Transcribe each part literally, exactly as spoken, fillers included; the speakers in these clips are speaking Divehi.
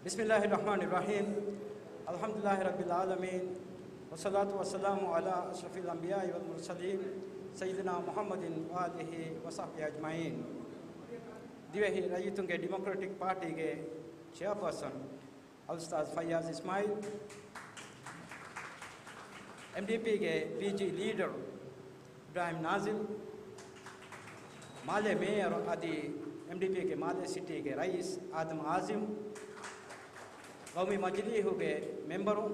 بسم الله الرحمن الرحيم. الحمد لله رب العالمين. والصلاة والسلام على أشرف الأنبياء والمرسلين سيدنا محمد وآله وصحبه أجمعين. ދިވެހި ރައްޔިތުންގެ ޑިމޮކްރެޓިކް ޕާޓީގެ ޗެއާޕާސަން އަލްއުސްތާޛް ފައްޔާޒް އިސްމާއިލް، އެމްޑީޕީގެ ޕީޖީ ލީޑަރު އިބްރާހިމް ނާޒިލް، މާލޭ މޭޔަރު އަދި އެމްޑީޕީގެ މާލޭ ސިޓީގެ ރައީސް އާދަމް އާޒިމް، ގައުމީ މަޖިލީހުގެ މެމްބަރުން،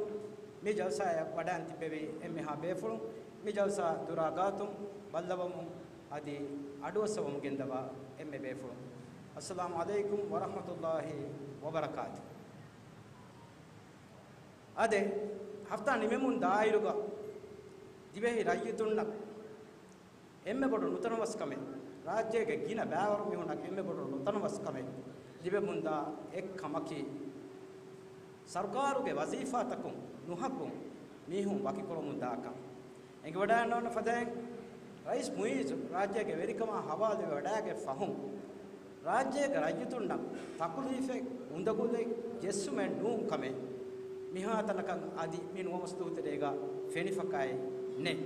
މި ޖަލްސާއަށް ވަޑައިން ތިއްބެވި އެންމެހާ ބޭފުޅުން، މި ޖަލްސާ ދުރާ ގާތުން ބައްލަވަމުން އަދި އަޑުއައްސަވަމުން ގެންދަވާ އެންމެ ބޭފުޅުން. އައްސަލާމު ޢަލައިކުމް ވަރަޙްމަތުﷲ ވަބަރަކާތު. އާދެ، ހަފްތާ ނިމެމުން ދާއިރުގަ ދިވެހި ރައްޔިތުންނަށް އެންމެ ބޮޑު ނުތަނަވަސްކަމެއް، ރާއްޖޭގެ ގިނަ ބައިވަރު މީހުންނަށް އެންމެ ބޮޑު ނުތަނަވަސްކަމެއް ލިބެމުންދާ އެއްކަމަކީ، ސަރުކާރުގެ ވަޒީފާތަކުން ނުހައްގުން މީހުން ވަކިކުރަމުންދާކަން. އެނގިވަޑައިގަންނަވާނެ ފަދައިން، ރައީސް މުއިއްޒު ރާއްޖޭގެ ވެރިކަމާ ހަވާލުވެވަޑައިގެން ފަހުން، ރާއްޖޭގެ ރައްޔިތުންނަށް ތަކުލީފެއް، އުނދަގުލެއް ޖެއްސުމެއް ނޫން ކަމެއް މިހާތަނަކަށް އަދި މި ނުވަވަސްދުވަހުތެރޭގަ ފެނިފަކައެއް ނެތް.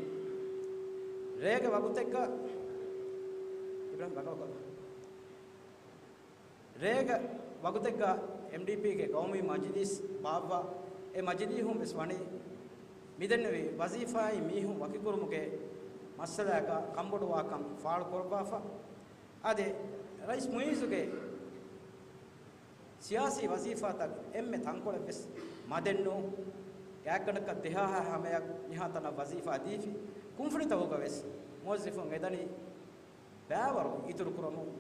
ރޭގެ ވަގުތެއްގަ އިބްރާހިމް ރަނގަޅުކޮށްލާ. ރޭގެ ވަގުތެއްގަ އެމްޑީޕީގެ ގައުމީ މަޖިލީސް ބާއްވާ، އެ މަޖިލީހުން ވެސް ވަނީ މިދެންނެވި ވަޒީފާއިން މީހުން ވަކިކުރުމުގެ މައްސަލާގަ ކަންބޮޑުވާކަން ފާޅުކުރައްވާފަ. އާދެ، ރައީސް މުއިއްޒުގެ ސިޔާސީ ވަޒީފާތައް އެންމެ ތަންކޮޅެއް ވެސް މަދެއްނޫން. ގާތްގަނޑަކަށް ދެހާހާ ހަމަޔަށް މިހާތަނަށް ވަޒީފާ ދީފި. ކުންފުނިތަކުގަ ވެސް މުވައްޒަފުން އެދަނީ ބައިވަރު އިތުރުކުރަމުން.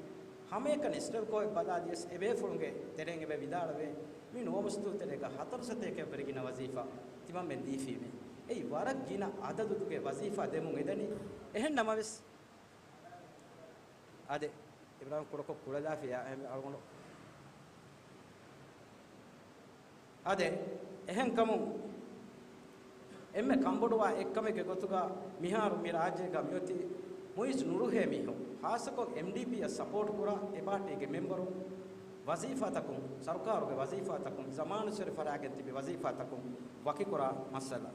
ހަމައެކަނި ސްޓެލްކޯއެއް ބަލާލިޔަސް އެބޭފުޅުންގެ ތެރެއިން އެބަ ވިދާޅުވޭ، މި ނުވަވަސްދުވަހު ތެރޭގަ ހަތަރު ސަތޭކައަށްވުރެ ގިނަ ވަޒީފާ ތިމަންމެން ދީފީމޭ. އެއީ ވަރަށް ގިނަ އަދަދުގެ ވަޒީފާ ދެމުން އެދަނީ. އެހެން ނަމަވެސް، އާދެ، އިބްރާހިމް ކުޑަކޮށް ކުޅެލާފިޔާ އެހެން އަޅުގަނޑު. އާދެ، އެހެންކަމުން އެންމެ ކަންބޮޑުވާ އެއްކަމެއްގެ ގޮތުގަ މިހާރު މި ރާއްޖޭގަ މިއޮތީ މުއިއްޒު ނުރުހޭ މީހުން، ޚާއްޞަކޮށް އެމްޑީޕީއަށް ސަޕޯޓް ކުރާ އެ ޕާޓީގެ މެމްބަރުން ވަޒީފާތަކުން، ސަރުކާރުގެ ވަޒީފާތަކުން، ޒަމާނުއްސުރެ ފަރާގެން ތިބި ވަޒީފާތަކުން ވަކިކުރާ މައްސަލަ.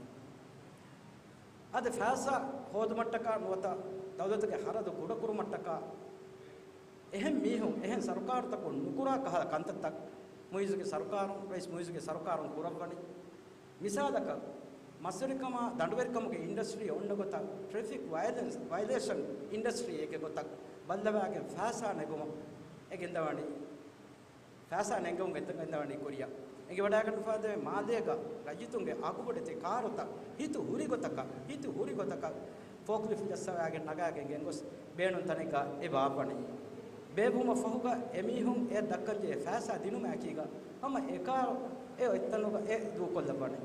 އަދި ފައިސާ ހޯދުމަށްޓަކާ ނުވަތަ ދައުލަތުގެ ހަރަދު ކުޑަކުރުމަށްޓަކާ އެހެން މީހުން އެހެން ސަރުކާރުތަކުން ނުކުރާ ކަހަލަ ކަންތައްތައް މުއިއްޒުގެ ސަރުކާރުން، ރައީސް މުއިއްޒުގެ ސަރުކާރުން ކުރައްވަނީ. މިސާލަކަށް، މަސްވެރިކަމާ ދަނޑުވެރިކަމުގެ އިންޑަސްޓްރީ އޮންނަ ގޮތަށް، ޓްރެފިކް ވަޔަލެންސް، ވަޔަލޭޝަން އިންޑަސްޓްރީއެއްގެ ގޮތަށް ބައްލަވާގެން ފައިސާ ނެގުމަށް އެ ގެންދަވަނީ. ފައިސާ ނެންގެވުން ގެންދަވަނީ ކުރިއަށް. އެނގިވަޑައިގަންނަވާދޭ މާލޭގަ ރައްޔިތުންގެ އަގުބޮޑެތި ކާރުތައް ހިތު ހުރި ގޮތަކަށް، ހިތު ހުރި ގޮތަކަށް ފޯކްލިފްޓް ޖައްސަވާގެން ނަގާގެން ގެންގޮސް ބޭނުން ތަނެއްގަ އެ ބާއްވަނީ. ބޭއްވުމަށް ފަހުގަ އެމީހުން އެ ދައްކަންޖެހޭ ފައިސާ ދިނުމާއެކީގަ ހަމަ އެ ކާރު އެ އޮތްތަނުގަ އެ ދޫކޮށްލައްވަނީ.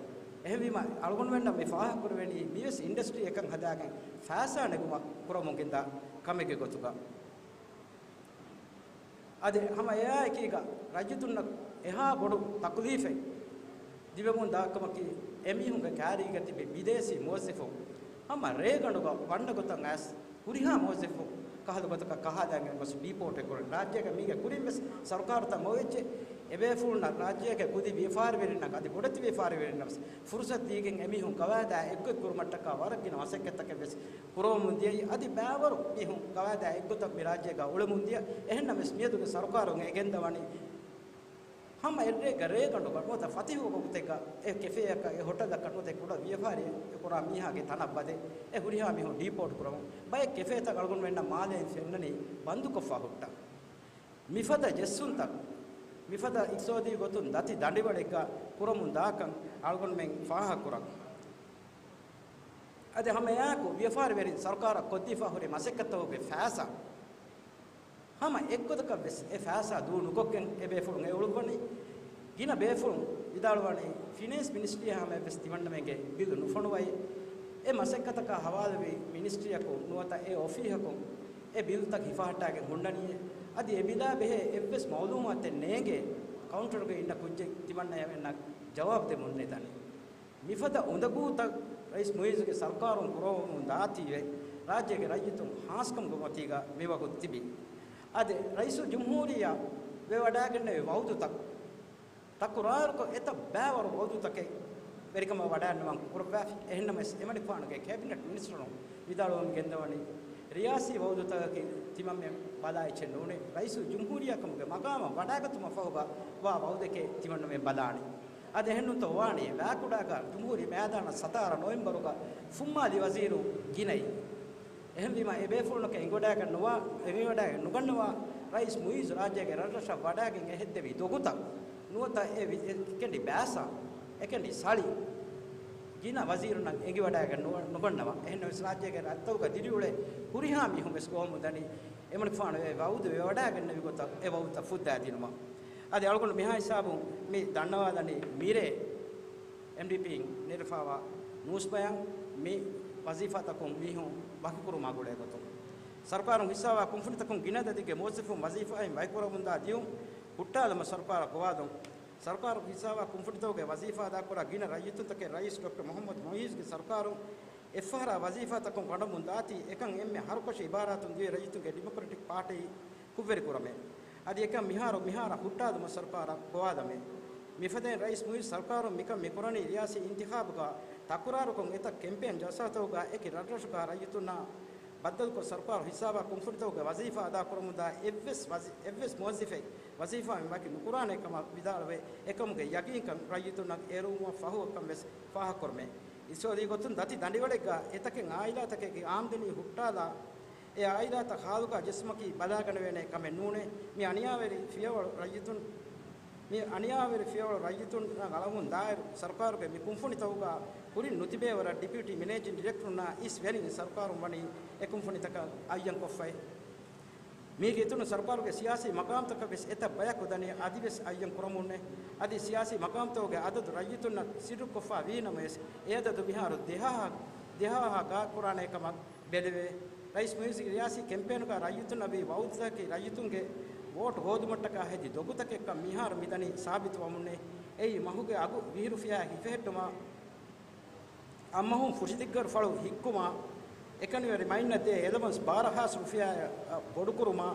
އެހެންވީމަ އަޅުގަނޑުމެންނަށް މި ފާހަގަކުރެވެނީ މިވެސް އިންޑަސްޓްރީ އެކަން ހަދާގެން ފައިސާ ނެގުމަށް ކުރަމުން ގެންދާ ކަމެއްގެ ގޮތުގަ. އަދި ހަމަ އެއާއެކީގަ ރައްޔިތުންނަށް އެހާ ބޮޑު ތަކުލީފެއް ލިބެމުން ދާކަމަކީ، އެމީހުންގެ ކާރީގަ ތިބި ބިދޭސީ މުވައްޒަފުން ހަމަ ރޭގަނޑުގަ ވަންނަ ގޮތަށް އައިސް، ހުރިހާ މުވައްޒަފުން ކަހަލަ ގޮތަކަށް ކަހާލައިގެން ގޮސް ޑީޕޯޓެއް ކުރަން. ރާއްޖޭގަ މީގެ ކުރިން ވެސް ސަރުކާރުތައް މަގުވެއްޖެ. އެބޭފުޅުންނަށް ރާއްޖޭގެ ކުދި ވިޔަފާރިވެރިންނަށް އަދި ބޮޑެތި ވިޔަފާރިވެރިންނަށް ވެސް ފުރުސަތު ދީގެން އެމީހުން ގަވާއިދާ އެއްގޮތް ކުރުމަށްޓަކާ ވަރަށް ގިނަ މަސައްކަތްތަކެއް ވެސް ކުރަމުން ދިޔައީ. އަދި ބައިވަރު މީހުން ގަވާއިދާ އެއްގޮތަށް މި ރާއްޖޭގަ އުޅެމުން ދިޔަ. އެހެންނަމަވެސް މިއަދުގެ ސަރުކާރުން އެ ގެންދަވަނީ ހަމަ އެއްރޭގަ ރޭގަނޑުގަ ނުވަތަ ފަތިހު ވަގުތެއްގަ އެ ކެފޭއަކަށް، އެ ހޮޓަލަކަށް ނުވަތަ އެ ކުޑަ ވިޔަފާރި ކުރާ މީހާގެ ތަނަށް ވަދެ އެ ހުރިހާ މީހުން ޑީޕޯޓް ކުރަމުން ބައެއް ކެފޭތައް އަޅުގަނޑުމެންނަށް މާލޭން ފެންނަނީ ބަންދުކޮށްފަ ހުއްޓަ. މިފަދަ ޖެއްސުންތައް، މިފަދަ އިޤްތިޞާދީ ގޮތުން ދަތި ދަނޑިވަޅެއްގަ ކުރަމުން ދާކަން އަޅުގަނޑުމެން ފާހަގަކުރަން. އަދި ހަމައެއާއެކު ވިޔަފާރިވެރިން ސަރުކާރަށް ކޮށްދީފާ ހުރި މަސައްކަތްތަކުގެ ފައިސާ ހަމަ އެއްގޮތަކަށް ވެސް އެ ފައިސާ ދޫ ނުކޮށްގެން އެބޭފުޅުން އެ އުޅުއްވަނީ. ގިނަ ބޭފުޅުން ވިދާޅުވަނީ ފިނޭންސް މިނިސްޓްރީއާ ހަމައަށް ވެސް ތިމަންނަމެންގެ ބިލު ނުފޮނުވައި، އެ މަސައްކަތަކާ ހަވާލުވި މިނިސްޓްރީއަކުން ނުވަތަ އެ އޮފީހަކުން އެ ބިލުތައް ހިފަހައްޓާގެން ހުންނަނީއޭ. އަދި އެ ބިލާ ބެހޭ އެއްވެސް މައުލޫމާތެއް ނޭނގޭ ކައުންޓަރުގަ އިންނަ ކުއްޖެއް ތިމަންނަމެންނަށް ޖަވާބު ދެމުން ނެތަނީ. މިފަދަ އުނދަގޫތައް ރައީސް މުއިއްޒުގެ ސަރުކާރުން ކުރަމުން ދާތީވެ، ރާއްޖޭގެ ރައްޔިތުން ހާސްކަމުގެ މަތީގަ މިވަގުތު ތިބީ. އަދި ރައީސުލްޖުމްހޫރިއްޔާ ވެވަޑައިގެންނެވި ވައުދުތައް ތަކުރާރުކޮށް އެތައް ބައިވަރު ވައުދުތަކެއް ވެރިކަމަށް ވަޑައިގަންނަވަން ކުރައްވާފި. އެހެންނަމަވެސް، އެމަނިކުފާނުގެ ކެބިނެޓް މިނިސްޓަރުން ވިދާޅުވަމުން ގެންދަވަނީ، ރިޔާސީ ވައުދުތަކަކީ ތިމަންމެން ބަލާ އެއްޗެއް ނޫނޭ. ރައީސުލްޖުމްހޫރިއްޔާ ކަމުގެ މަގާމަށް ވަޑައިގަތުމަށް ފަހުގަ ވާ ވައުދެކޭ ތިމަންމެން ބަލާނީ. އަދި އެހެންނޫންތޯ ވާނީ، ވައިކުޑާގަ ޖުމްހޫރީ މައިދާނަށް ސަތާރަ ނޮވެމްބަރުގަ ފުންމާލި ވަޒީރު ގިނައީ. އެހެންވީމަ، އެ ބޭފުޅުންނަކަށް އެނގިވަޑައިގަންނަވާ، އެނގިވަޑައިގެން ނުގަންނަވާ، ރައީސް މުއިއްޒު ރާއްޖޭގެ ރަށްރަށަށް ވަޑައިގެން އެ ހެއްދެވި ދޮގުތައް ނުވަތަ އެ ވި-، އެ އެކަނޑި ބައިސާ، އެކަނޑި ސަޅި ގިނަ ވަޒީރުންނަށް އެނގިވަޑައިގަން ނު-، ނުގަންނަވާ. އެހެންނަމަވެސް، ރާއްޖޭގެ ރަށްތަކުގަ ދިރިއުޅޭ ހުރިހާ މީހުން ވެސް ގޮވަމުން ދަނީ، އެމަނިކުފާނު އެ ވައުދު ވެވަޑައިގެންނެވި ގޮތަށް އެ ވައުދުތައް ފުއްދާދިނުމަށް. އަދި އަޅުގަނޑު މިހާ ހިސާބުން މި ދަންނަވާލަނީ މިރޭ އެމްޑީޕީން ނެރެފައިވާ ނޫސްބަޔަން މި ވަޒީފާތަކުން މީހުން ވަކިކުރުމާ ގުޅޭ ގޮތުން. ސަރުކާރުން ހިއްސާވާ ކުންފުނިތަކުން ގިނަ އަދަދެއްގެ މުވައްޒަފުން ވަޒީފާއިން ވަކިކުރަމުންދާ ދިޔުން ހުއްޓާލުމަށް ސަރުކާރަށް ގޮވާދުން. ސަރުކާރުން ހިއްސާވާ ކުންފުނިތަކުގެ ވަޒީފާ އަދާކުރާ ގިނަ ރައްޔިތުންތަކެއް ރައީސް ޑޮކްޓަރ މުޙައްމަދު މުޢިއްޒުގެ ސަރުކާރުން އެއްފަހަރާ ވަޒީފާތަކުން ކަނޑަމުން ދާތީ، އެކަން އެންމެ ހަރުކަށި އިބާރާތުން ދިޔަ ރައްޔިތުންގެ ޑިމޮކްރެޓިކް ޕާޓީ ކުށްވެރިކުރަމޭ. އަދި އެކަން މިހާރު، މިހާރަށް ހުއްޓާލުމަށް ސަރުކާރަށް ގޮވާލަމޭ. މިފަދައިން ރައީސް މުއިއްޒު ސަރުކާރުން މިކަން މިކުރަނީ ރިޔާސީ އިންތިޚާބުގަ ތަކުރާރުކޮށް އެތައް ކެމްޕޭން ޖަލްސާތަކުގަ އެކި ރަށްރަށުގަ ރައްޔިތުންނާ ބައްދަލުކޮށް، ސަރުކާރު ހިއްސާވާ ކުންފުނިތަކުގެ ވަޒީފާ އަދާކުރަމުންދާ އެއްވެސް ވަޒީ-، އެއްވެސް މުވައްޒަފެއް ވަޒީފާއިން ވަކި ނުކުރާނޭ ކަމަށް ވިދާޅުވެ، އެކަމުގެ ޔަގީންކަން ރައްޔިތުންނަށް އެރުވުމަށް ފަހު ކަން ވެސް ފާހަގަކުރަމޭ. އިސްވެދި ގޮތުން ދަތި ދަނޑިވަޅެއްގަ އެތަކެއް އާއިލާތަކެއްގެ އާމްދަނީ ހުއްޓާލާ، އެ އާއިލާތައް ހާލުގަ ޖެއްސުމަކީ ބަލާގަނެވޭނެ ކަމެއް ނޫނޭ. މި އަނިޔާވެރި ފިޔަވަޅު ރައްޔިތުން، މި އަނިޔާވެރި ފިޔަވަޅު ރައްޔިތުންނަށް އަޅަމުން ދާއިރު، ސަރުކާރުގެ މި ކުންފުނިތަކުގަ ކުރިން ނުތިބޭ ވަރަށް ޑިޕިއުޓީ މެނޭޖިން ޑިރެކްޓަރުންނާ އިސް ވެރިން ސަރުކާރުން ވަނީ އެ ކުންފުނިތަކަށް އައްޔަން ކޮށްފައި. މީގެ އިތުރުން ސަރުކާރުގެ ސިޔާސީ މަގާމްތަކަށް ވެސް އެތައް ބަޔަކު ދަނީ އަދިވެސް އައްޔަން ކުރަމުންނޭ. އަދި ސިޔާސީ މަގާމްތަކުގެ އަދަދު ރައްޔިތުންނަށް ސިއްރުކޮށްފަ ވީ ނަމަވެސް، އެ އަދަދު މިހާރު ދެހާހާ، ދެހާހާ ގާތްކުރާނޭ ކަމަށް ބެލެވޭ. ރައީސް މުއިއްޒުގެ ރިޔާސީ ކެމްޕޭނުގަ ރައްޔިތުންނަށް ވީ ވައުދުތަކަކީ ރައްޔިތުންގެ ވޯޓް ހޯދުމަށްޓަކާ ހެދި ދޮގުތަކެއްކަން މިހާރު މިދަނީ ސާބިތުވަމުންނޭ. އެއީ މަހުގެ އަގު ވިހިރުފިޔާ ހިފެހެއްޓުމާ، އަށްމަހުން ފުށިދިއްގަރު ފަޅު ހިއްކުމާ، އެކަނިވެރި މައިންނަށް ދޭ އެލަވަންސް ބާރަ ހާސް ރުފިޔާއަށް ބޮޑުކުރުމާ،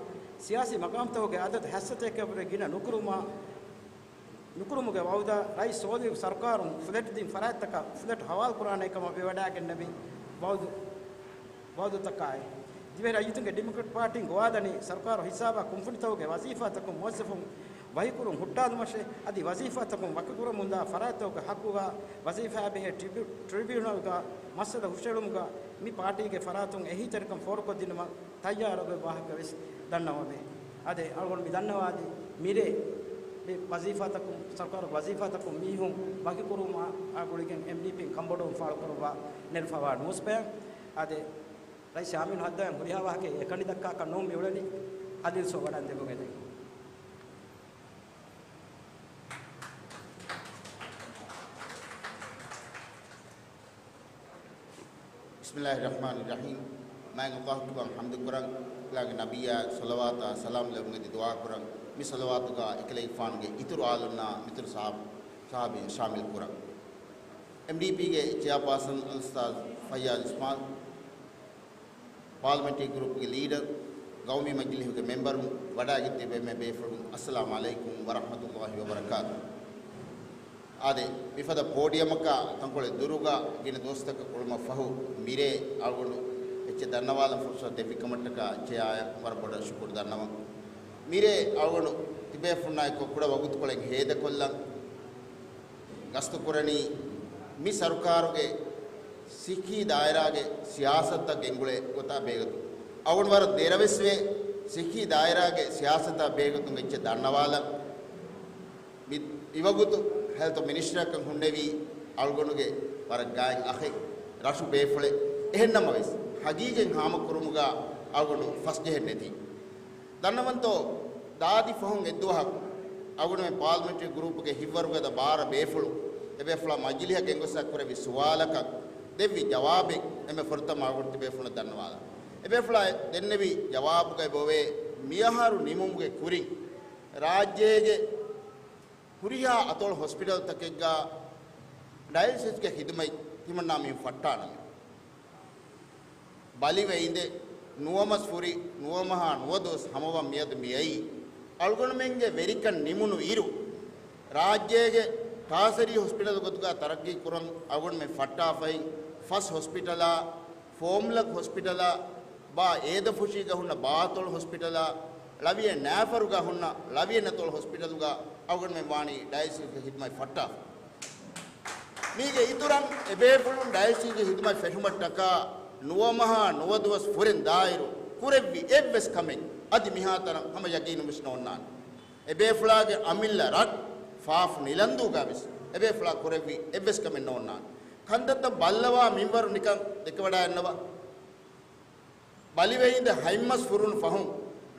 ސިޔާސީ މަގާމްތަކުގެ އަދަދު ހާއްސަތަކަށްވުރެ ގިނަ ނުކުރުމާ، ނުކުރުމުގެ ވައުދާ ރައީސް ސޯލިހު ސަރުކާރުން ފްލެޓް ދިން ފަރާތްތަކަށް ފްލެޓް ހަވާލުކުރާނޭ ކަމަށް ވެވަޑައިގެންނެވި ވައުދު، ވައުދުތަކާއި. ދިވެހި ރައްޔިތުންގެ ޑިމޮކްރެޓް ޕާޓީން ގޮވާލަނީ، ސަރުކާރު ހިސާބާ ކުންފުނިތަކުގެ ވަޒީފާތަކުން މުވައްޒަފުން ވަކިކުރުން ހުއްޓާލުމަށޭ، އަދި ވަޒީފާތަކުން ވަކިކުރަމުންދާ ފަރާތްތަކުގެ ހައްގުގަ ވަޒީފާއާ ބެހޭ ޓްރިބިއު-، ޓްރިބިއުނަލްގަ މައްސަލަ ހުށައެޅުމުގަ މި ޕާޓީގެ ފަރާތުން އެހީތެރިކަން ފޯރުކޮށްދިނުމަށް ތައްޔާރުވެ ވާހަކަ ވެސް ދަންނަވަމޭ. އަދި އަޅުގަނޑު މި ދަންނަވާލީ މިރޭ މި ވަޒީފާތަކުން، ސަރުކާރުގެ ވަޒީފާތަކުން މީހުން ވަކިކުރުމާ ގުޅިގެން އެމްޑީޕީން ކަންބޮޑުވުން ފާޅުކުރައްވާ ނެރެފައިވާ ނޫސްބަޔަން. އަދި ރައީސް ޔާމީނު ހައްދާމް ހުރިހާ ވާހަކައެއް އެކަނި ދައްކާކަށް ނޫން މިއުޅެނީ. އަދިލް ސޯ ވަޑަން ދެބުގެ ދެން. ބިސްމިއްލާހި ރަޙްމާނި ރަޙީމް. މާތް ﷲ ގެ ޙަމްދު ކުރަން، އެކަލާނގެ ނަބިއްޔާ ޞަލަވާތާ ސަލާމް ލެއްވުމަށް އެދި ދުޢާ ކުރަން. މި ޞަލަވާތުގަ އެކަލޭގެފާނުގެ އިތުރު އާލުންނާ މިތުރު ޞަޙާ-، ޞަޙާބީން ޝާމިލް ކުރަން. އެމްޑީޕީގެ ޗެއާޕާސަން އަލްއުސްތާޛު ފައްޔާޒު އިސްމާޢީލް، ޕާލަމެންޓްރީ ގްރޫޕްގެ ލީޑަރ، ގައުމީ މަޖިލީހުގެ މެމްބަރުން، ވަޑައިގެން ތިބޭ އެންމެ ބޭފުޅުން، އައްސަލާމު ޢަލައިކުމް ވަރަޙްމަތުﷲ ވަބަރަކާތު. އާދެ، މިފަދަ ޕޯޑިއަމަކާ ތަންކޮޅެއް ދުރުގަ ގިނަ ދުވަސްތަކަށް އުޅުމަށް ފަހު، މިރޭ އަޅުގަނޑު އެއްޗެއް ދަންނަވާލަން ފުރުޞަތު ދެއްވިކަމަށްޓަކާ ޗެއާއަށް ވަރަށް ބޮޑަށް ޝުކުރު ދަންނަވަން. މިރޭ އަޅުގަނޑު ތިބޭފުންނާއެކު ކުޑަ ވަގުތުކޮޅެއް ހޭދަކޮށްލަން ގަސްތުކުރަނީ މި ސަރުކާރުގެ ސިއްހީ ދާއިރާގެ ސިޔާސަތުތައް ގެންގުޅޭ ގޮތާ ބެހޭގޮތުން. އަޅުގަނޑު ވަރަށް ދެރަވެސްވޭ ސިއްހީ ދާއިރާގެ ސިޔާސަތާ ބެހޭގޮތުން އެއްޗެއް ދަންނަވާލަން. މި އިވަގުތު ހެލްތު މިނިސްޓަރަކަށް ހުންނެވީ އަޅުގަނޑުގެ ވަރަށް ގާތް އަޚެއް، ރަށު ބޭފުޅެއް. އެހެންނަމަވެސް، ހަގީގަތް ހާމަކުރުމުގަ އަޅުގަނޑު ފަސްޖެހެން ނެތީ. ދަންނަވަންތޯ، ދާދި ފަހުން އެއްދުވަހަކު އަޅުގަނޑުމެން ޕާލަމެންޓްރީ ގްރޫޕުގެ ހިތްވަރުގަދަ ބާރަ ބޭފުޅުން އެބޭފުޅާ މަޖިލީހަށް ގެންގޮސް ކުރެއްވި ސުވާލަކަށް ދެއްވި ޖަވާބެއް އެންމެ ފުރަތަމަ އަޅުގަނޑު ތިބޭފުޅުންނަށް ދަންނަވާލަން. އެބޭފުޅާ ދެންނެވި ޖަވާބުގައި ބޮވޭ، މިއަހަރު ނިމުމުގެ ކުރިން ރާއްޖޭގެ ހުރިހާ އަތޮޅު ހޮސްޕިޓަލްތަކެއްގަ ޑަޔަލިސިސްގެ ޚިދުމަތް ތިމަންނާ މީހުން ފައްޓާނަމޭ. ބަލިވެ އިނދެ ނުވަމަސް ފުރި ނުވަމަހާ ނުވަދުވަސް ހަމަވަން މިއަދު މިއައީ. އަޅުގަނޑުމެންގެ ވެރިކަން ނިމުނު އިރު، ރާއްޖޭގެ ޓާސަރީ ހޮސްޕިޓަލް ގޮތުގަ ތަރައްގީ ކުރަން އަޅުގަނޑުމެން ފައްޓާފައި ފަސް ހޮސްޕިޓަލާ، ފޯމްލަކް ހޮސްޕިޓަލާ، ބާ އޭދަފުށީގަ ހުންނަ ބާއަތޮޅު ހޮސްޕިޓަލާ، ޅަވިޔެ ނާފަރުގަ ހުންނަ ޅަވިޔެ ނަތޮޅު ހޮސްޕިޓަލުގަ އަޅުގަނޑުމެން ވާނީ ޑަޔަލިސިސްގެ ޚިދުމަތް ފައްޓާފަ. މީގެ އިތުރަށް އެބޭފުޅުން ޑަޔަލިސިސްގެ ޚިދުމަތް ފެށުމަށްޓަކާ ނުވަ މަހާ ނުވަ ދުވަސް ފުރެން ދާއިރު ކުރެއްވި އެއްވެސް ކަމެއް އަދި މިހާތަނަށް ހަމަ ޔަގީނުންވެސް ނޯންނާނެ. އެބޭފުޅާގެ އަމިއްލަ ރަށް ފާފް ނިލަންދޫގަވެސް އެބޭފުޅާ ކުރެއްވި އެއްވެސް ކަމެއް ނޯންނާނެ. ކަންތައްތައް ބައްލަވާ މިންވަރު ނިކަން ދެކެވަޑައިގަންނަވާ. ބަލިވެއިން ހަތް މަސް ފުރުނު ފަހުން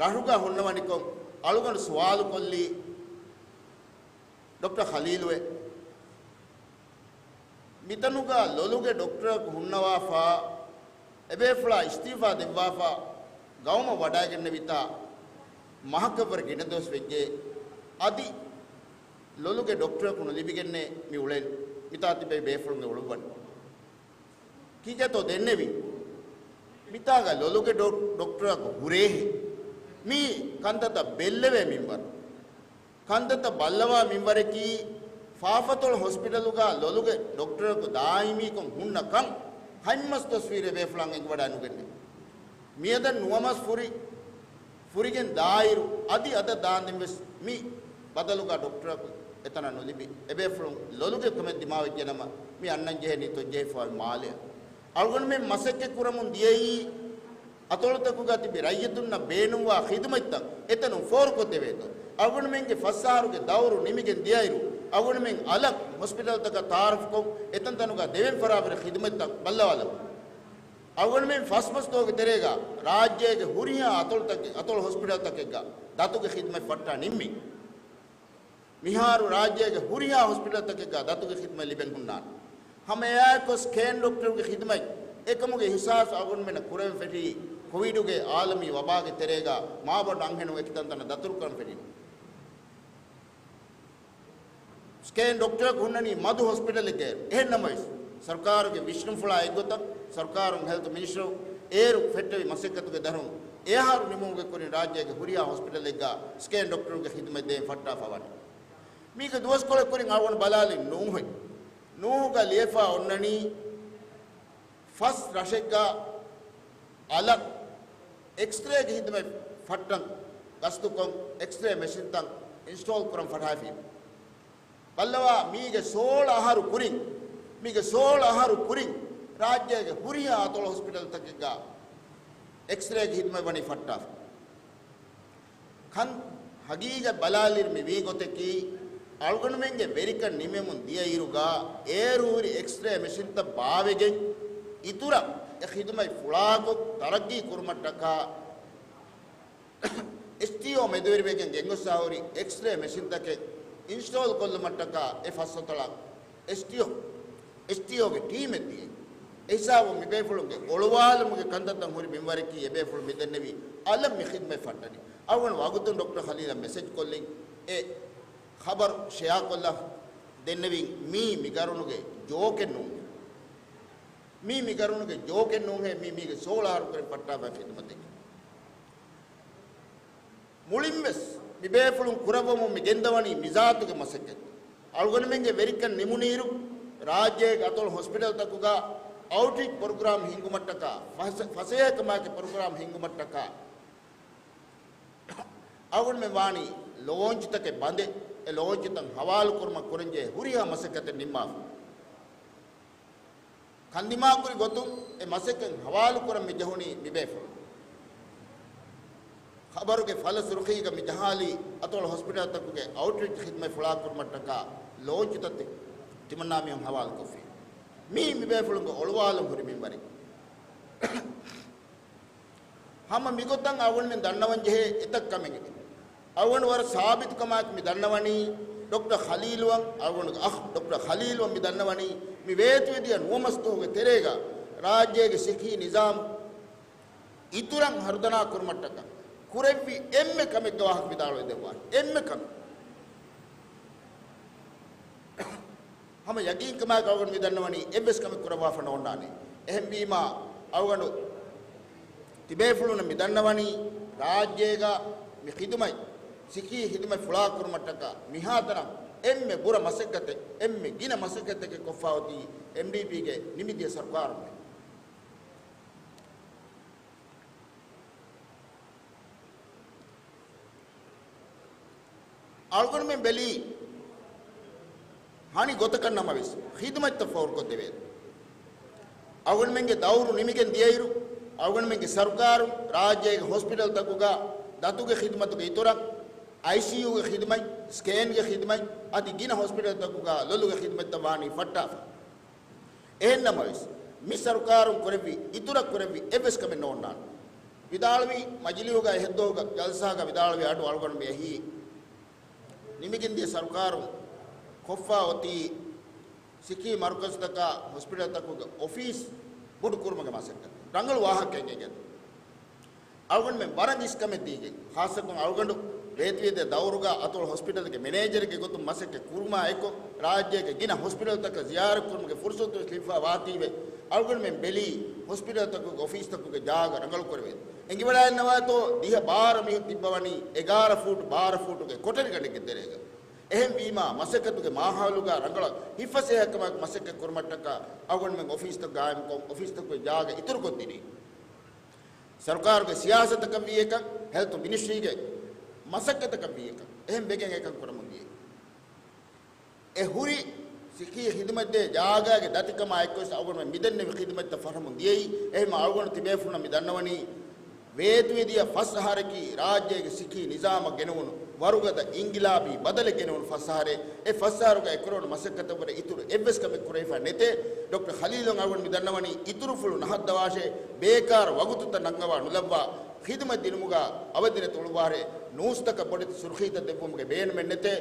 ރަށުގަ ހުންނަވަނިކޮށް އަޅުގަނޑު ސުވާލުކޮށްލީ ޑޮކްޓަރ ޚަލީލުއެ. މިތަނުގަ ލޮލުގެ ޑޮކްޓަރަކު ހުންނަވާފާ، އެބޭފުޅާ އިސްތިއުފާ ދެއްވާފާ، ގައުމަށް ވަޑައިގެންނެވިތާ މަހަކަށްވުރެ ގިނަ ދުވަސް ވެއްޖެ. އަދި ލޮލުގެ ޑޮކްޓަރަކު ނުލިބިގެންނޭ މި އުޅެން، މިތާ ތިބޭ ބޭފުޅުންގެ އުޅުއްވަން. ކީކޭތޯ ދެންނެވީ؟ މިތާގަ ލޮލުގެ ޑޮ-، ޑޮކްޓަރަކު ހުރޭހެއް. މީ ކަންތައްތައް ބެއްލެވޭ މިންވަރު. ކަންތައްތައް ބައްލަވާ މިންވަރަކީ، ފާފަތޮޅު ހޮސްޕިޓަލުގަ ލޮލުގެ ޑޮކްޓަރަކު ދާއިމީކޮށް ހުންނަ ކަން ހަތް މަސް ދުވަސްވީރު އެބޭފުޅާން އެނގިވަޑައި ނުގެންނެވި. މިއަދަށް ނުވަ މަސް ފުރި، ފުރިގެން ދާއިރު، އަދި އަދަށް ދާންދެން ވެސް މި ބަދަލުގަ ޑޮކްޓަރަކު އެތަނަށް ނުލިބި، އެބޭފުޅުން ލޮލުގެ ކަމެއް ދިމާވެއްޖެނަމަ، މި އަންނަން ޖެހެނީ ތޮއްޖެހިފައި މާލެއަށް. އަޅުގަނޑުމެން މަސައްކަތް ކުރަމުން ދިޔައީ، އަތޮޅުތަކުގަ ތިބި ރައްޔިތުންނަށް ބޭނުންވާ ޚިދުމަތްތައް އެތަނުން ފޯރުކޮށްދެވޭތޯ. އަޅުގަނޑުމެންގެ ފަސް އަހަރުގެ ދައުރު ނިމިގެން ދިޔައިރު، އަޅުގަނޑުމެން އަލަށް ހޮސްޕިޓަލްތަކަށް ތައާރަފްކޮށް، އެތަންތަނުގަ ދެވެން ފަރާތްވުރެ ޚިދުމަތްތައް ބައްލަވާލަމުން. އަޅުގަނޑުމެން ފަސް މަސް ދުވަހުގެ ތެރޭގަ ރާއްޖޭގެ ހުރިހާ އަތޮޅުތަކެއް، އަތޮޅު ހޮސްޕިޓަލްތަކެއްގަ ދަތުގެ ޚިދުމަތް ފައްޓާ ނިންމި. މިހާރު ރާއްޖޭގެ ހުރިހާ ހޮސްޕިޓަލްތަކެއްގަ ދަތުގެ ޚިދުމަތް ލިބެން ހުންނާނެ. ހަމަ އެއާއެކު ސްކޭން ޑޮކްޓަރުގެ ޚިދުމަތް އެކަމުގެ އިހްސާސް އަޅުގަނޑުމެންނަށް ކުރެވެން ފެށީ ކޮވިޑުގެ އާލަމީ ވަބާގެ ތެރޭގަ މާބަނޑު އަންހެނުން އެކިތަންތަނަށް ދަތުރުކުރަން ފެށީމަ. ސްކޭން ޑޮކްޓަރަކު ހުންނަނީ މަދު ހޮސްޕިޓަލެއްގައި. އެހެންނަމަވެސް، ސަރުކާރުގެ ވިސްނުންފުޅާ އެއްގޮތަށް، ސަރުކާރުން ހެލްތު މިނިސްޓަރު އޭރު ފެއްޓެވި މަސައްކަތުގެ ދަށުން އެއަހަރު ނިމުމުގެ ކުރިން ރާއްޖޭގެ ހުރިހާ ހޮސްޕިޓަލެއްގަ ސްކޭން ޑޮކްޓަރުގެ ޚިދުމަތް ދޭން ފައްޓާފަ ވަނީ. މީގެ ދުވަސްކޮޅެއް ކުރިން އަޅުގަނޑު ބަލާލި ނޫހެއް. ނޫހުގަ ލިޔެފާ އޮންނަނީ، ފަސް ރަށެއްގަ އަލަށް އެކްސްރޭގެ ޚިދުމަތް ފައްޓަން ގަސްތުކޮށް، އެކްސްރޭ މެޝިންތައް އިންސްޓޯލް ކުރަން ފަށާފީމަ. ބައްލަވާ، މީގެ ސޯޅަ އަހަރު ކުރިން، މީގެ ސޯޅަ އަހަރު ކުރިން ރާއްޖޭގެ ހުރިހާ އަތޮޅު ހޮސްޕިޓަލްތަކެއްގަ އެކްސްރޭގެ ޚިދުމަތް ވަނީ ފައްޓާފަ. ކަން ހަގީގަތް ބަލާލިއިރު މި ވީ ގޮތަކީ، އަޅުގަނޑުމެންގެ ވެރިކަން ނިމެމުން ދިޔައިރުގަ އޭރު ހުރި އެކްސްރޭ މެޝިންތައް ބާވެގެން، އިތުރަށް އެ ޚިދުމަތް ފުޅާކޮށް ތަރައްގީ ކުރުމަށްޓަކާ، އެސްޓީއޯ މެދުވެރިވެގެން ގެންގޮސްފަ ހުރި އެކްސްރޭ މެޝިންތަކެއް އިންސްޓޯލް ކޮށްލުމަށްޓަކާ އެ ފަސް އަތޮޅަށް އެސްޓީއޯ، އެސްޓީއޯގެ ޓީމެއް ދިޔައީ. އެހިސާބުން މިބޭފުޅުންގެ އޮޅުވާލުމުގެ ކަންތައްތައް ހުރި މިންވަރަކީ އެބޭފުޅުން މިދެންނެވީ އަލަށް މި ޚިދުމަތް ފައްޓަނީ. އަޅުގަނޑު ވަގުތުން ޑޮކްޓަރ ޚަލީލަށް މެސެޖް ކޮށްލިން އެ ޚަބަރު ޝެއާކޮށްލަ ދެންނެވިން، މީ މިގަރުނުގެ ޖޯކެއް ނޫން. މީ މިގަރުނުގެ ޖޯކެއް ނޫންހޭ، މީ މީގެ ސޯޅަ އަހަރު ކުރިން ފައްޓާފައި ޚިދުމަތެއް. މުޅިންވެސް މިބޭފުޅުން ކުރައްވަމުން މި ގެންދަވަނީ މިޒާތުގެ މަސައްކަތް. އަޅުގަނޑުމެންގެ ވެރިކަން ނިމުނިއިރު، ރާއްޖޭގެ އަތޮޅު ހޮސްޕިޓަލްތަކުގަ އައުޓްރީޗް ޕްރޮގްރާމް ހިންގުމަށްޓަކާ، ފަސޭ-، ފަސޭހަކަމާއެކު ޕްރޮގްރާމް ހިންގުމަށްޓަކާ، އަޅުގަނޑުމެން ވާނީ ލޯންޗްތަކެއް ބަނދެ، އެ ލޯންޗްތައް ހަވާލު ކުރުމަށް ކުރަންޖެހޭ ހުރިހާ މަސައްކަތެއް ނިންމާފަ. ކަންދިމާކުރި ގޮތުން އެ މަސައްކަތް ހަވާލު ކުރަން މި ޖެހުނީ މިބޭފުޅުން. ޚަބަރުގެ ފަލަ ސުރުޚީގަ މި ޖަހާލީ އަތޮޅު ހޮސްޕިޓަލްތަކުގެ އައުޓްރީޗް ޚިދުމަތް ފުޅާކުރުމަށްޓަކާ ލޯންޗުތައް ތި-، ތިމަންނާ މީހުން ހަވާލުކޮށްފި. މީ މިބޭފުޅުންގެ އޮޅުވާލުން ހުރި މިންވަރެއް. ހަމަ މިގޮތަށް އަޅުގަނޑުމެން ދަންނަވަން ޖެހޭ އެތައް ކަމެއް. އަޅުގަނޑު ވަރަށް ސާބިތުކަމާއެކު މި ދަންނަވަނީ، ޑޮކްޓަރ ޚަލީލުއަށް، އަޅުގަނޑުގެ އަޚް ޑޮކްޓަރ ޚަލީލުއަށް މި ދަންނަވަނީ، މި ވޭތުވެދިޔަ ނުވަ މަސް ދުވަހުގެ ތެރޭގަ ރާއްޖޭގެ ސިއްހީ ނިޒާމް އިތުރަށް ހަރުދަނާ ކުރުމަށްޓަކާ ކުރެއްވި އެންމެ ކަމެއްގެ ވާހަކަ ވިދާޅުވެ ދެއްވާނެ. އެންމެ ކަމެއް. ހަމަ ޔަގީންކަމާއެކު އަޅުގަނޑު މި ދަންނަވަނީ އެއްވެސް ކަމެއް ކުރައްވާފަ ނޯންނާނެ. އެހެންވީމާ، އަޅުގަނޑު ތިބޭފުޅުންނަށް މި ދަންނަވަނީ ރާއްޖޭގަ މި ޚިދުމަތް ސިކީ ޚިދުމަތް ފުޅާކުރުމަށްޓަކާ މިހާތަނަށް އެންމެ ބުރަ މަސައްކަތެއް، އެންމެ ގިނަ މަސައްކަތެއް ކޮށްފަ އޮތީ އެމްޑީޕީގެ ނިމިދިޔަ ސަރުކާރުން. އަޅުގަނޑުމެން ބެލީ ހަނި ގޮތަކަށް ނަމަވެސް، ޚިދުމަތްތައް ފޯރުކޮށްދެވޭ. އަޅުގަނޑުމެންގެ ދައުރު ނިމިގެން ދިޔައިރު، އަޅުގަނޑުމެންގެ ސަރުކާރު ރާއްޖޭގެ ހޮސްޕިޓަލްތަކުގަ ދަތުގެ ޚިދުމަތުގެ އިތުރަށް، އައިސީޔޫގެ ޚިދުމަތް، ސްކޭންގެ ޚިދުމަތް، އަދި ގިނަ ހޮސްޕިޓަލްތަކުގަ ލޮލުގެ ޚިދުމަތްތައް ވާނީ ފައްޓާފަ. އެހެންނަމަވެސް، މި ސަރުކާރުން ކުރެއްވި، އިތުރަށް ކުރެއްވި އެއްވެސް ކަމެއް ނޯންނާނެ. ވިދާޅުވި މަޖިލީހުގަ އެހެއްދުވަހުގަ ޖަލްސާގަ ވިދާޅުވި އަޑު އަޅުގަނޑު މި އެހީ، ނިމިގެންދިޔަ ސަރުކާރުން ކޮށްފަ އޮތީ ސިކީ މަރުކަޒުތަކާ ހޮސްޕިޓަލްތަކުގެ އޮފީސް ބޮޑުކުރުމުގެ މަސައްކަތް. ރަނގަޅު ވާހަކައެއް އެނގޭތޯ. އަޅުގަނޑުމެން ވަރަށް އިސްކަމެއް ދީގެން، ޚާއްޞަކޮށް އަޅުގަނޑު ވޭތުވެދިޔަ ދައުރުގަ އަތޮޅު ހޮސްޕިޓަލްގެ މެނޭޖަރެއްގެ ގޮތުން މަސައްކަތް ކުރުމާ އެއްކޮށް، ރާއްޖޭގެ ގިނަ ހޮސްޕިޓަލްތަކަށް ޒިޔާރަތް ކުރުމުގެ ފުރުސަތު ވެސް ލިބިފަ ވާތީވެ، އަޅުގަނޑުމެން ބެލީ ހޮސްޕިޓަލްތަކުގެ އޮފީސްތަކުގެ ޖާގަ ރަނގަޅު ކުރެވޭ. އެނގިވަޑައިގަންނަވާތޯ، ދިހަ ބާރަ މީހުން ތިއްބަވަނީ އެގާރަ ފޫޓު ބާރަ ފޫޓުގެ ކޮޓަރިގަނޑެއްގެ ތެރޭގަ. އެހެންވީމާ، މަސައްކަތުގެ މާހައުލުގަ ރަނގަޅަށް ހިތްފަސޭހަކަމާއެކު މަސައްކަތް ކުރުމަށްޓަކާ އަޅުގަނޑުމެން އޮފީސްތައް ގާއިމްކޮށް، އޮފީސްތަކުގެ ޖާގަ އިތުރުކޮށްދިނީ. ސަރުކާރުގެ ސިޔާސަތަކަށް ވީ އެކަން، ހެލްތު މިނިސްޓްރީގެ މަސައްކަތަކަށް ވީ އެކަން. އެހެން ވެގެން އެކަން ކުރަމުން ދިޔައީ. އެ ހުރި ސިކީ ޚިދުމަތްދޭ ޖާގާގެ ދަތިކަމާ އެއްކޮށް އަޅުގަނޑުމެން މިދެންނެވި ޚިދުމަތްތައް ފަށަމުން ދިޔައީ. އެހެން އަޅުގަނޑު ތިބޭފުޅުންނަށް މި ދަންނަވަނީ، ވޭތުވެދިޔަ ފަސް އަހަރަކީ ރާއްޖޭގެ ސިކީ ނިޒާމަށް ގެނެވުނު ވަރުގަދަ އިންގިލާބީ ބަދަލެއް ގެނެވުނު ފަސް އަހަރެއް. އެ ފަސް އަހަރުގަ އެ ކުރެވުނު މަސައްކަތަށްވުރެ އިތުރު އެއްވެސް ކަމެއް ކުރެވިފަ ނެތޭ. ޑޮކްޓަރ ޚަލީލު އަޅުގަނޑު މި ދަންނަވަނީ އިތުރުފުޅު ނަހައްދަވާށޭ، ބޭކާރު ވަގުތުތައް ނަންގަވާ ނުލައްވާ، ޚިދުމަތް ދިނުމުގަ އަވަދިނެތި އުޅުއްވާށޭ، ނޫސްތަކަށް ބޮޑެތި ސުރުޚީތައް ދެއްވުމުގެ ބޭނުމެއް ނެތޭ،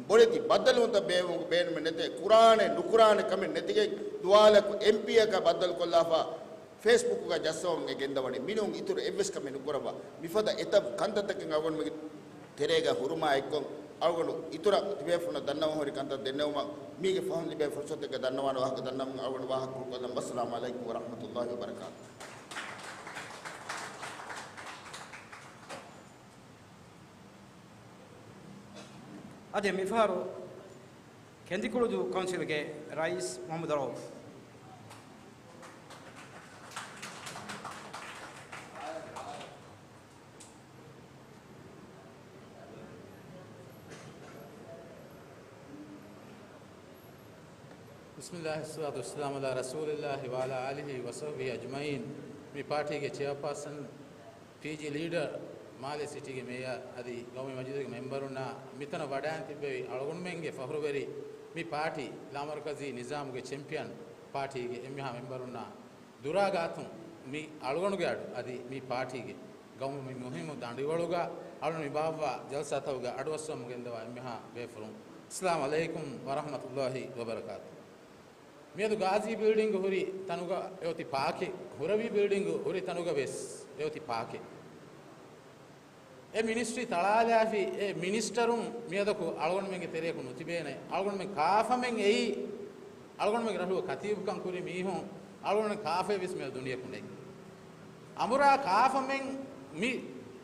ބޮޑެތި ބައްދަލުވުންތައް ބޭއްވުމުގެ ބޭނުމެއް ނެތޭ، ކުރާނެ ނުކުރާނެ ކަމެއް ނެތިގެން ދުވާލަކު އެމްޕީއަކަށް ބައްދަލުކޮށްލާފަ، ފޭސްބުކުގަ ޖައްސަވަމުން އެ ގެންދަވަނީ. މިނޫން އިތުރު އެއްވެސް ކަމެއް ނުކުރައްވާ. މިފަދަ އެތައް ކަންތައްތަކެއް އަޅުގަނޑުމެންގެ ތެރޭގަ ހުރުމާ އެއްކޮށް، އަޅުގަނޑު އިތުރަށް ތިބޭފުޅުންނަށް ދަންނަވަން ހުރި ކަންތައް ދެންނެވުމަށް މީގެ ފަހުން ލިބޭ ފުރުސަތެއްގަ ދަންނަވާނެ ވާހަކަ ދަންނަވަމުން އަޅުގަނޑު ވާހަކަ ކުރުކޮށްލަން. ވައްސަލާމު ޢަލައިކުމް ވަރަޙްމަތުﷲި ވަބަރަކާތުހު. އަދި މިފަހަރު ކެނދިކުޅުދޫ ކައުންސިލްގެ ރައީސް މުޙައްމަދު ރައޫފް. ބިސްމިﷲ ވައްޞަލާތު ވައްސަލާމު ޢަލާ ރަސޫލިﷲ ވަޢަލާ އާލިހި ވަޞަޙްބިހި އަޖްމަޢީން. މި ޕާޓީގެ ޗެއާޕާސަން، ޕީޖީ ލީޑަރ، މާލެ ސިޓީގެ މޭޔަރ އަދި ގައުމީ މަޖިލީހުގެ މެމްބަރުންނާ، މިތަނަށް ވަޑައިން ތިއްބެވި އަޅުގަނޑުމެންގެ ފަޚުރުވެރި، މި ޕާޓީ ލާމަރުކަޒީ ނިޒާމުގެ ޗެމްޕިއަން، ޕާޓީގެ އެންމެހާ މެމްބަރުންނާ، ދުރާ ގާތުން މި އަޅުގަނޑުގެ އަޑު އަދި މި ޕާޓީގެ ގައުމު މި މުހިއްމު ދަނޑިވަޅުގަ އަޅުގަނޑު މި ބާއްވާ ޖަލްސާތަކުގަ އަޑުއައްސަވަމުން ގެންދަވާ އެންމެހާ ބޭފުޅުން، އައްސަލާމު ޢަލައިކުމް ވަރަޙްމަތުﷲި ވަބަރަކާތުހު. މިއަދު ގާޒީ ބިލްޑިންގު ހުރި ތަނުގަ އެއޮތީ ޕާކެއް، ހުރަވީ ބިލްޑިންގު ހުރި ތަނުގަ ވެސް އެއޮތީ ޕާކެއް. އެ މިނިސްޓްރީ ތަޅާލާފި، އެ މިނިސްޓަރުން މިއަދަކު އަޅުގަނޑުމެންގެ ތެރެއަކު ނުތިބޭނެ. އަޅުގަނޑުމެން ކާފަމެން އެއީ، އަޅުގަނޑުމެންގެ ރަށުގަ ކަތީބުކަން ކުރި މީހުން، އަޅުގަނޑުމެން ކާފައެއް ވެސް މިއަދު ދުނިޔެއަކު ނެތް. އަނބުރާ ކާފަމެން މި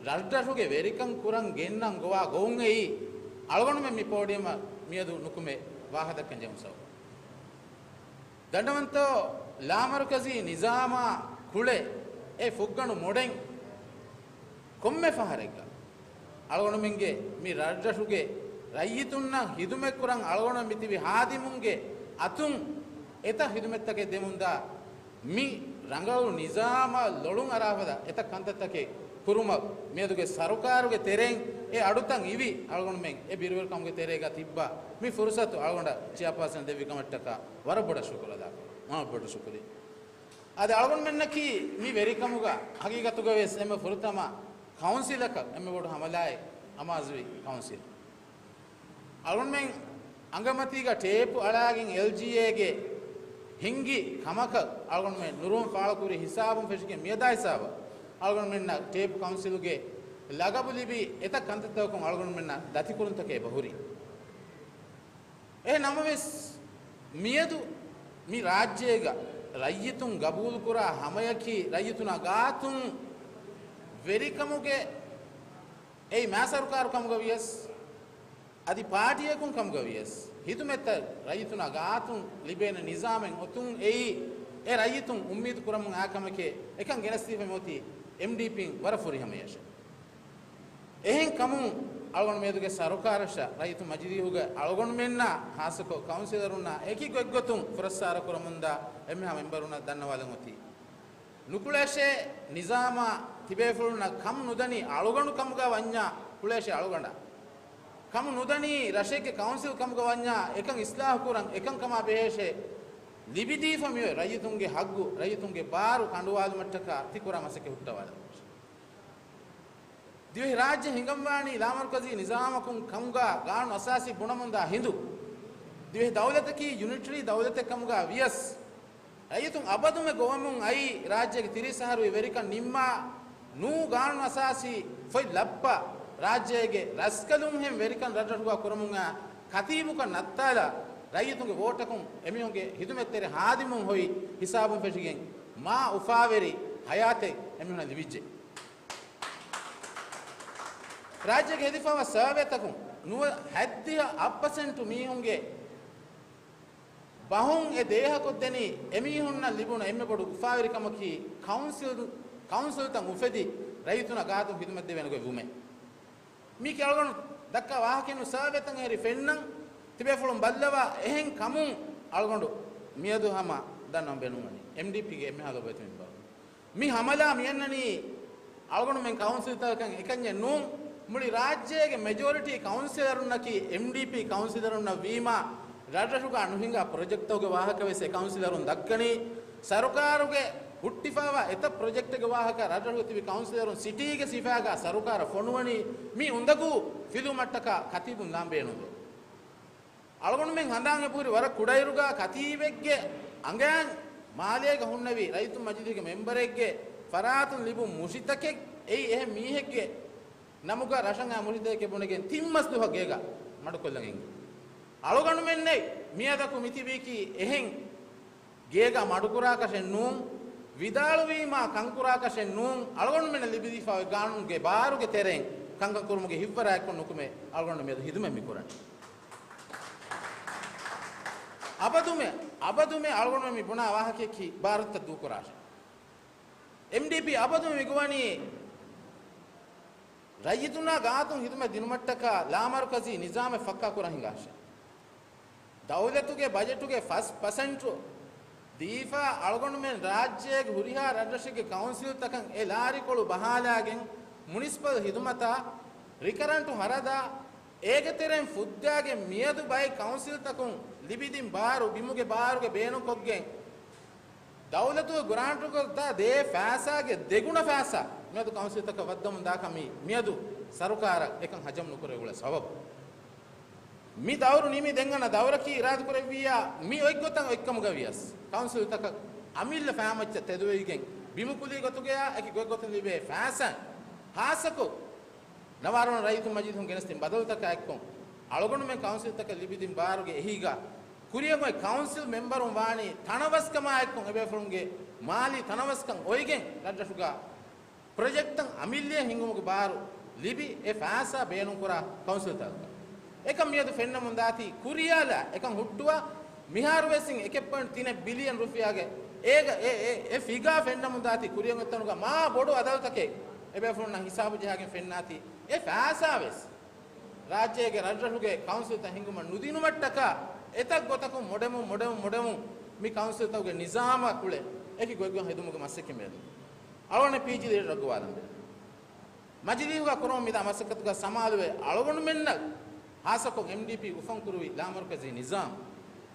ރަށްރަށުގެ ވެރިކަން ކުރަން ގެންނަން ގޮވާ ގޮވުން އެއީ، އަޅުގަނޑުމެން މި ޕޯޑިއަމަށް މިއަދު ނުކުމެ ވާހަކަ ދައްކަން ޖެހުނު ސަބަބު. ދަންނަވަންތޯ، ލާމަރުކަޒީ ނިޒާމާ ކުޅެ އެ ފުއްގަނޑު މޮޑެން ކޮންމެ ފަހަރެއްގަ އަޅުގަނޑުމެންގެ މި ރަށްރަށުގެ ރައްޔިތުންނަށް ހިދުމަތްކުރަން އަޅުގަނޑުމެން މިތިބި ހާދިމުންގެ އަތުން އެތައް ހިދުމަތްތަކެއް ދެމުންދާ މި ރަނގަޅު ނިޒާމަށް ލޮޅުން އަރާފަދަ އެތައް ކަންތައްތަކެއް ކުރުމަށް މިއަދުގެ ސަރުކާރުގެ ތެރެއިން އެ އަޑުތައް އިވި އަޅުގަނޑުމެން އެ ބިރުވެރިކަމުގެ ތެރޭގަ ތިއްބާ މި ފުރުސަތު އަޅުގަނޑަށް ޗެއާޕާސަން ދެއްވި ކަމަށްޓަކާ ވަރަށް ބޮޑަށް ޝުކުރު އަދާކުރަން. ވަރަށް ބޮޑަށް ޝުކުރި. އަދި އަޅުގަނޑުމެންނަކީ މި ވެރިކަމުގަ ހަގީގަތުގަ ވެސް އެންމެ ފުރަތަމަ ކައުންސިލަކަށް އެންމެ ބޮޑު ހަމަލާއެއް އަމާޒުވި ކައުންސިލް. އަޅުގަނޑުމެން އަނގަމަތީގަ ޓޭޕު އަޅާގެން އެލްޖީއޭގެ ހިންގި ކަމަކަށް އަޅުގަނޑުމެން ނުރޫން ފާޅުކުރި ހިސާބުން ފެށިގެން މިއަދާ ހިސާބަށް އަޅުގަނޑުމެންނަށް ޓޭޕު ކައުންސިލުގެ ލަގަބު ލިބި އެތައް ކަންތައްތަކުން އަޅުގަނޑުމެންނަށް ދަތިކުރުންތަކެއް އެބަހުރި. އެހެން ނަމަވެސް، މިއަދު މި ރާއްޖޭގަ ރައްޔިތުން ގަބޫލުކުރާ ހަމަޔަކީ ރައްޔިތުންނާ ގާތުން ވެރިކަމުގެ އެއީ މާ ސަރުކާރު ކަމުގަ ވިޔަސް، އަދި ޕާޓީއަކުން ކަމުގަ ވިޔަސް، ހިދުމަތްތައް ރައްޔިތުންނާ ގާތުން ލިބޭނެ ނިޒާމެއް އޮތުން އެއީ، އެ ރައްޔިތުން އުއްމީދު ކުރަމުން އާ ކަމެކޭ. އެކަން ގެނެސްދީފަ މިއޮތީ އެމްޑީޕީން ވަރަށް ފުރިހަމަޔަށެ. އެހެން ކަމުން އަޅުގަނޑު މިއަދުގެ ސަރުކާރަށް ރައްޔިތު މަޖިލީހުގެ އަޅުގަނޑުމެންނާ ހާއްސަކޮށް ކައުންސިލަރުންނާ އެކި ގޮތްގޮތުން ފުރައްސާރަ ކުރަމުންދާ އެންމެހާ މެމްބަރުންނަށް ދަންނަވާލަން އޮތީ. ނުކުޅޭށޭ ނިޒާމާ ތިބޭފުޅުންނަށް ކަމު ނުދަނީ އަޅުގަނޑު ކަމުގަ ވަންޏާ ކުޅޭށޭ އަޅުގަނޑަށް. ކަމު ނުދަނީ ރަށެއްގެ ކައުންސިލް ކަމުގަ ވަންޏާ އެކަން އިސްލާހު ކުރަން އެކަން ކަމާ ބެހޭށޭ. ލިބިދީފަ މިއޮތް ރައްޔިތުންގެ ހައްގު، ރައްޔިތުންގެ ބާރު ކަނޑުވާލުމަށްޓަކާ ތިކުރާ މަސައްކަތް ހުއްޓަވާލަން. ދިވެހިރާއްޖެ ހިނގަންވާނީ ލާމަރުކަޒީ ނިޒާމަކުން ކަމުގަ ގާނޫނު އަސާސީ ބުނަމުންދާ ހިނދު، ދިވެހި ދައުލަތަކީ ޔުނިޓަރީ ދައުލަތެއް ކަމުގަ ވިޔަސް، ރައްޔިތުން އަބަދުމެ ގޮވަމުން އައީ ރާއްޖޭގެ ތިރީސް އަހަރުގެ ވެރިކަން ނިންމާ ނޫ ގާނޫނު އަސާސީ ފޮތް ލައްޕަ ރާއްޖޭގެ ރަސްކަލުންހެން ވެރިކަން ރަށްރަށުގަ ކުރަމުން އައި ކަތީބުކަން ނައްތާލާ ރައްޔިތުންގެ ވޯޓަކުން އެމީހުންގެ ހިދުމަތްތެރި ހާދިމުން ހޮވި ހިސާބުން ފެށިގެން މާ އުފާވެރި ހަޔާތެއް އެމީހުންނަށް ލިބިއްޖެ. ރާއްޖޭގެ ހެދިފަވާ ސަރވޭތަކުން ނުވަ ހަތްދިހަ އަށް ޕަސެންޓު މީހުންގެ ބަހުން އެ ދޭހަކޮށްދެނީ އެމީހުންނަށް ލިބުނު އެންމެ ބޮޑު އުފާވެރިކަމަކީ ކައުންސިލް، ކައުންސިލްތައް އުފެދި ރައްޔިތުންނާ ގާތުން ހިދުމަތްދެވޭނެ ގޮތް ވުމޭ. މީކީ އަޅުގަނޑު ދައްކާ ވާހަކައެއްނު ސަރވޭތައް އެހެރީ ފެންނަން ތިބޭފުޅުން ބައްލަވާ އެހެން ކަމުން އަޅުގަނޑު މިއަދު ހަމަ ދަންނަވަން ބޭނުންވަނީ އެމްޑީޕީގެ އެންމެހާ ލޮބުވެތި މެމްބަރު. މި ހަމަލާ މިއަންނަނީ އަޅުގަނޑުމެން ކައުންސިލްތަކަކަށް އެކަންޏެއް ނޫން. މުޅި ރާއްޖޭގެ މެޖޯރިޓީ ކައުންސިލަރުންނަކީ އެމްޑީޕީ ކައުންސިލަރުންނަށް ވީމާ، ރަށްރަށުގަ ނުހިނގާ ޕްރޮޖެކްޓްތަކުގެ ވާހަކަވެސް އެ ކައުންސިލަރުން ދައްކަނީ. ސަރުކާރުގެ ހުއްޓިފައިވާ އެތައް ޕްރޮޖެކްޓެއްގެ ވާހަކަ ރަށްރަށުގަ ތިބި ކައުންސިލަރުން ސިޓީގެ ސިފައިގަ ސަރުކާރަށް ފޮނުވަނީ. މި އުނދަގޫ ފިލުވުމަށްޓަކާ ކަތީބުން ލާން ބޭނުންވޭ. އަޅުގަނޑުމެން ހަނދާން އެބަހުރި ވަރަށް ކުޑައިރުގަ ކަތީބެއްގެ އަނގައިން މާލޭގަ ހުންނެވި ރައްޔިތު މަޖިލީހުގެ މެމްބަރެއްގެ ފަރާތުން ލިބުނު މުށިތަކެއް އެއީ އެހެން މީހެއްގެ ނަމުގަ ރަށަށް އައި މުށިތަކެއް ބުނެގެން ތިން މަސް ދުވަހަށް ގޭގަ މަޑުކޮށްލަން އެނގި. އަޅުގަނޑުމެންނެއް މިއަދަކު މިތިބީކީ އެހެން ގޭގަ މަޑުކުރާކަށެއް ނޫން، ވިދާޅުވީމާ ކަންކުރާކަށެއް ނޫން. އަޅުގަނޑުމެންނަށް ލިބިދީފައި ގާނޫނުގެ ބާރުގެ ތެރެއިން ކަންކަން ކުރުމުގެ ހިތްވަރާއެއްކޮށް ނުކުމެ އަޅުގަނޑު މިއަދު ހިދުމަތް މި ކުރަނީ. އަބަދުމެ، އަބަދުމެ އަޅުގަނޑުމެން މި ބުނާ ވާހަކަޔަކީ ބާރުތައް ދޫކުރާށޭ. އެމްޑީޕީ އަބަދުމެ މިގޮވަނީ ރައްޔިތުންނާ ގާތުން ހިދުމަތް ދިނުމަށްޓަކާ ލާމަރުކަޒީ ނިޒާމެއް ފައްކާ ކުރަން ހިނގާށޭ. ދައުލަތުގެ ބަޖެޓުގެ ފަސް ޕަސެންޓު ދީފާ އަޅުގަނޑުމެން ރާއްޖޭގެ ހުރިހާ ރަށްރަށެއްގެ ކައުންސިލްތަކަށް އެ ލާރިކޮޅު ބަހާލާގެން މުނިސިޕަލް ހިދުމަތާ ރިކަރަންޓު ހަރަދާ އޭގެ ތެރެއިން ފުއްދާގެން މިއަދު ބައެއް ކައުންސިލްތަކުން ލިބިދިން ބާރު ބިމުގެ ބާރުގެ ބޭނުންކޮށްގެން ދައުލަތުގެ ގްރާންޓުގަ ދޭ ފައިސާގެ ދެގުނަ ފައިސާ މިއަދު ކައުންސިލްތަކަށް ވައްދަމުން ދާކަމީ މިއަދު ސަރުކާރަށް އެކަން ހަޖަމް ނުކުރެވި އުޅޭ ސަބަބު. މި ދައުރު ނިމި ދެން އަންނަ ދައުރަކީ އިރާދަކުރެއްވިއްޔާ މި އޮތްގޮތަށް އޮތްކަމުގަ ވިޔަސް ކައުންސިލްތަކަށް އަމިއްލަ ފައިމައްޗަށް ތެދުވެވިގެން ބިމުކުލީ ގޮތުގަޔާ އެކި ގޮތްގޮތުން ލިބޭ ފައިސާ ހާއްސަކޮށް ނަވާރަ ވަނަ ރައްޔިތު މަޖިލީހުން ގެނެސްދިން ބަދަލުތަކާ އެއްކޮށް، އަޅުގަނޑުމެން ކައުންސިލްތަކަށް ލިބިދިން ބާރުގެ އެހީގަ ކުރިއަށް އޮތް ކައުންސިލް މެމްބަރުން ވާނީ ތަނަވަސްކަމާ އެއްކޮށް، އެބޭފުޅުންގެ މާލީ ތަނަވަސްކަން އޮތްގެން ރަށްރަށުގަ ޕްރޮޖެކްޓްތައް އަމިއްލަޔަށް ހިންގުމުގެ ބާރު ލިބި، އެ ފައިސާ ބޭނުންކުރާ ކައުންސިލްތަކަކަށް. އެކަން މިއަދު ފެންނަމުންދާތީ، ކުރިޔާލާ އެކަން ހުއްޓުވާ، މިހާރުވެސް އިން އެކެއް ޕޮއިންޓް ތިނެއް ބިލިއަން ރުފިޔާގެ އޭގަ އެ، އެ، އެ ފިގާ ފެންނަމުންދާތީ، ކުރިއަށް އޮތްތަނުގަ މާ ބޮޑު އަދަދުތަކެއް އެބޭފުޅުންނަށް ހިސާބު ޖަހާގެން ފެންނާތީ، އެ ފައިސާވެސް ރާއްޖޭގެ ރަށްރަށުގެ ކައުންސިލްތައް ހިންގުމަށް ނުދިނުމަށްޓަކާ، އެތައް ގޮތަކުން މޮޑެމުން، މޮޑެމުން، މޮޑެމުން މި ކައުންސިލްތަކުގެ ނިޒާމާ ކުޅެ އެކި ގޮތްގޮތް ހެދުމުގެ މަސައްކަތް މިއަދު އަޅުގަނޑު ޕީޖީ ލީޑަރަށް ގޮވާލަން ބޭނުން. މަޖިލީހުގަ ކުރަމުން މިދާ މަސައްކަތުގަ ސަމާލުވެ، އަޅުގަނޑުމެންނަށް ހާއްސަކޮށް އެމްޑީޕީ އުފަންކުރުވި ލާމަރުކަޒީ ނިޒާމް،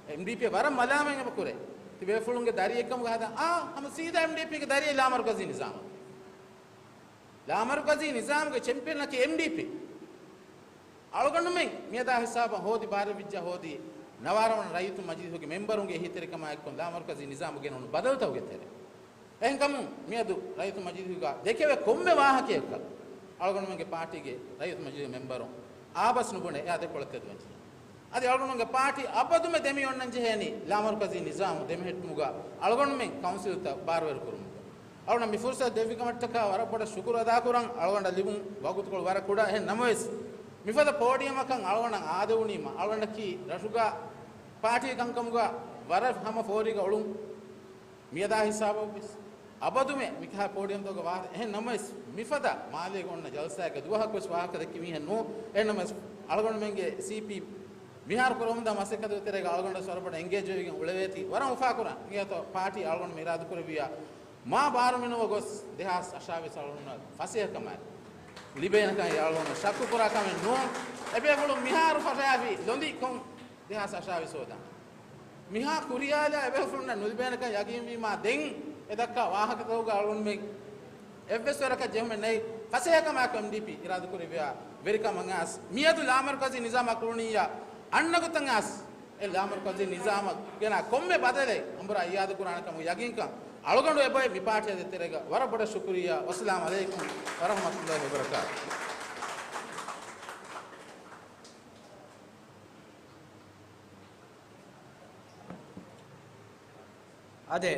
އެމްޑީޕީ ވަރަށް މަލާމަތް އެބަ ކުރޭ. ތިބޭފުޅުންގެ ދަރިއެއްކަމުގަ ހަދާ، އާ، ހަމަ ސީދާ އެމްޑީޕީގެ ދަރިއެއް ލާމަރުކަޒީ ނިޒާމަށް. ލާމަރުކަޒީ ނިޒާމުގެ ޗެމްޕިއަނަކީ އެމްޑީޕީ. އަޅުގަނޑުމެން މިއަދާ ހިސާބަށް ހޯދި ބާރަށް ވިއްޖާ ހޯދީ، ނަވާރަ ވަނަ ރައްޔިތު މަޖިލީހުގެ މެމްބަރުންގެ އެހީތެރިކަމާ އެއްކޮށް، ލާމަރުކަޒީ ނިޒާމު ގެނައުނު ބަދަލުތަކުގެ ތެރެ. އެހެންކަމުން، މިއަދު ރައްޔިތު މަޖިލީހުގަ ދެކެވެ ކޮންމެ ވާހަކަޔަކަށް އަޅުގަނޑުމެންގެ ޕާޓީގެ ރައްޔިތު މަޖިލީހުގެ މެމްބަރުން އާބަސް ނުބުނެ، އެއާ ދެކޮޅަށް ތެދުވެންޖެހޭ. އަދި އަޅުގަނޑުމެންގެ ޕާޓީ އަބަދުމެ ދެމި އޮންނަން ޖެހޭނީ ލާމަރުކަޒީ ނިޒާމު ދެމެހެއްޓުމުގަ އަޅުގަނޑުމެން ކައުންސިލްތައް ބާރުވެރި ކުރުމުގަ. އަޅުގަނޑަށް މި ފުރުސަތު ދެއްވިކަމަށްޓަކާ ވަރަށް ބޮޑަށް ޝުކުރު އަދާކުރަން. އަޅުގަނޑަށް ލިބުނު ވަގުތުކޮޅު ވަރަށް ކުޑަ. އެހެން ނަމަވެސް، މިފަދަ ޕޯޑިއަމަކަށް އަޅުގަނޑަށް އާދެވުނީމަ، އަޅުގަނޑަކީ ރަށުގަ ޕާޓީ ކަންކަމުގަ ވަރަށް ހަމަ ފޯރީގަ އުޅުން. މިއަދާ ހިސާބަށްވެސް އަބަދުމެ މިކަހަލަ ޕޯޑިއަމްތަކުގަ ވާހަކަ. އެހެން ނަމަވެސް، މިފަދަ މާލޭގަ އޮންނަ ޖަލްސާއެއްގަ ދުވަހަކުވެސް ވާހަކަ ދެއްކި މީހެއް ނޫން. އެހެން ނަމަވެސް، އަޅުގަނޑުމެންގެ ސީޕީ މިހާރު ކުރަމުންދާ މަސައްކަތުގެ ތެރޭގަ އަޅުގަނޑު ވަރަށް ބޮޑަށް އެންގޭޖް ވެގެން އުޅެވޭތީ. ވަރަށް އުފާކުރަން. އިނގޭތޯ ޕާޓީ އަޅުގަނޑު މި އިރާދަކުރެއްވިއްޔާ، މާ ބާރު މިނުވަ ގޮސް ދެހާސް އަށާވީސް އަޅުގަނޑު ފަސޭހަކަމާއި ލިބޭނެކަން އަޅުގަނޑު ޝައްކު ކުރާ ކަމެއް ނޫން. އެބޭފުޅުން މިހާރު ފަށައިފި ލޮނދި ކޮން ދެހާސް އަށާވީސް ހޯދާ. މިހާ ކުރިޔާލާ އެބޭފުޅުންނަށް ނުލިބޭނެކަން ޔަގީންވީމާ، ދެން އެ ދައްކާ ވާހަކަތަކުގަ އަޅުގަނޑުމެން އެއްވެސް ވަރަކަށް ޖެހުމެއް ނެތް. ފަސޭހަކަމާއެކު އެމްޑީޕީ އިރާދަކުރެއްވިއްޔާ، ވެރިކަމަށް އައިސް މިއަދު ލާމަރުކަޒީ ނިޒާމާ ކުޅުނިއްޔާ، އަންނަގޮތަށް އައިސް އެ ލާމަރުކަޒީ ނިޒާމަށް ގެނާ ކޮންމެ ބަދަލެއް އަނބުރާ އިއާދަކުރާނެ ކަމުގެ ޔަގީންކަން އަޅުގަނޑު އެބައޮތް މި ޕާޓީއާ ދޭތެރޭގަ. ވަރަށް ބޮޑަށް ޝުކުރިއްޔާ. ވައްސަލާމް ޢަލައިކުމް ވަރަޙްމަތުﷲި ވަބަރަކާތުހު. އާދެ،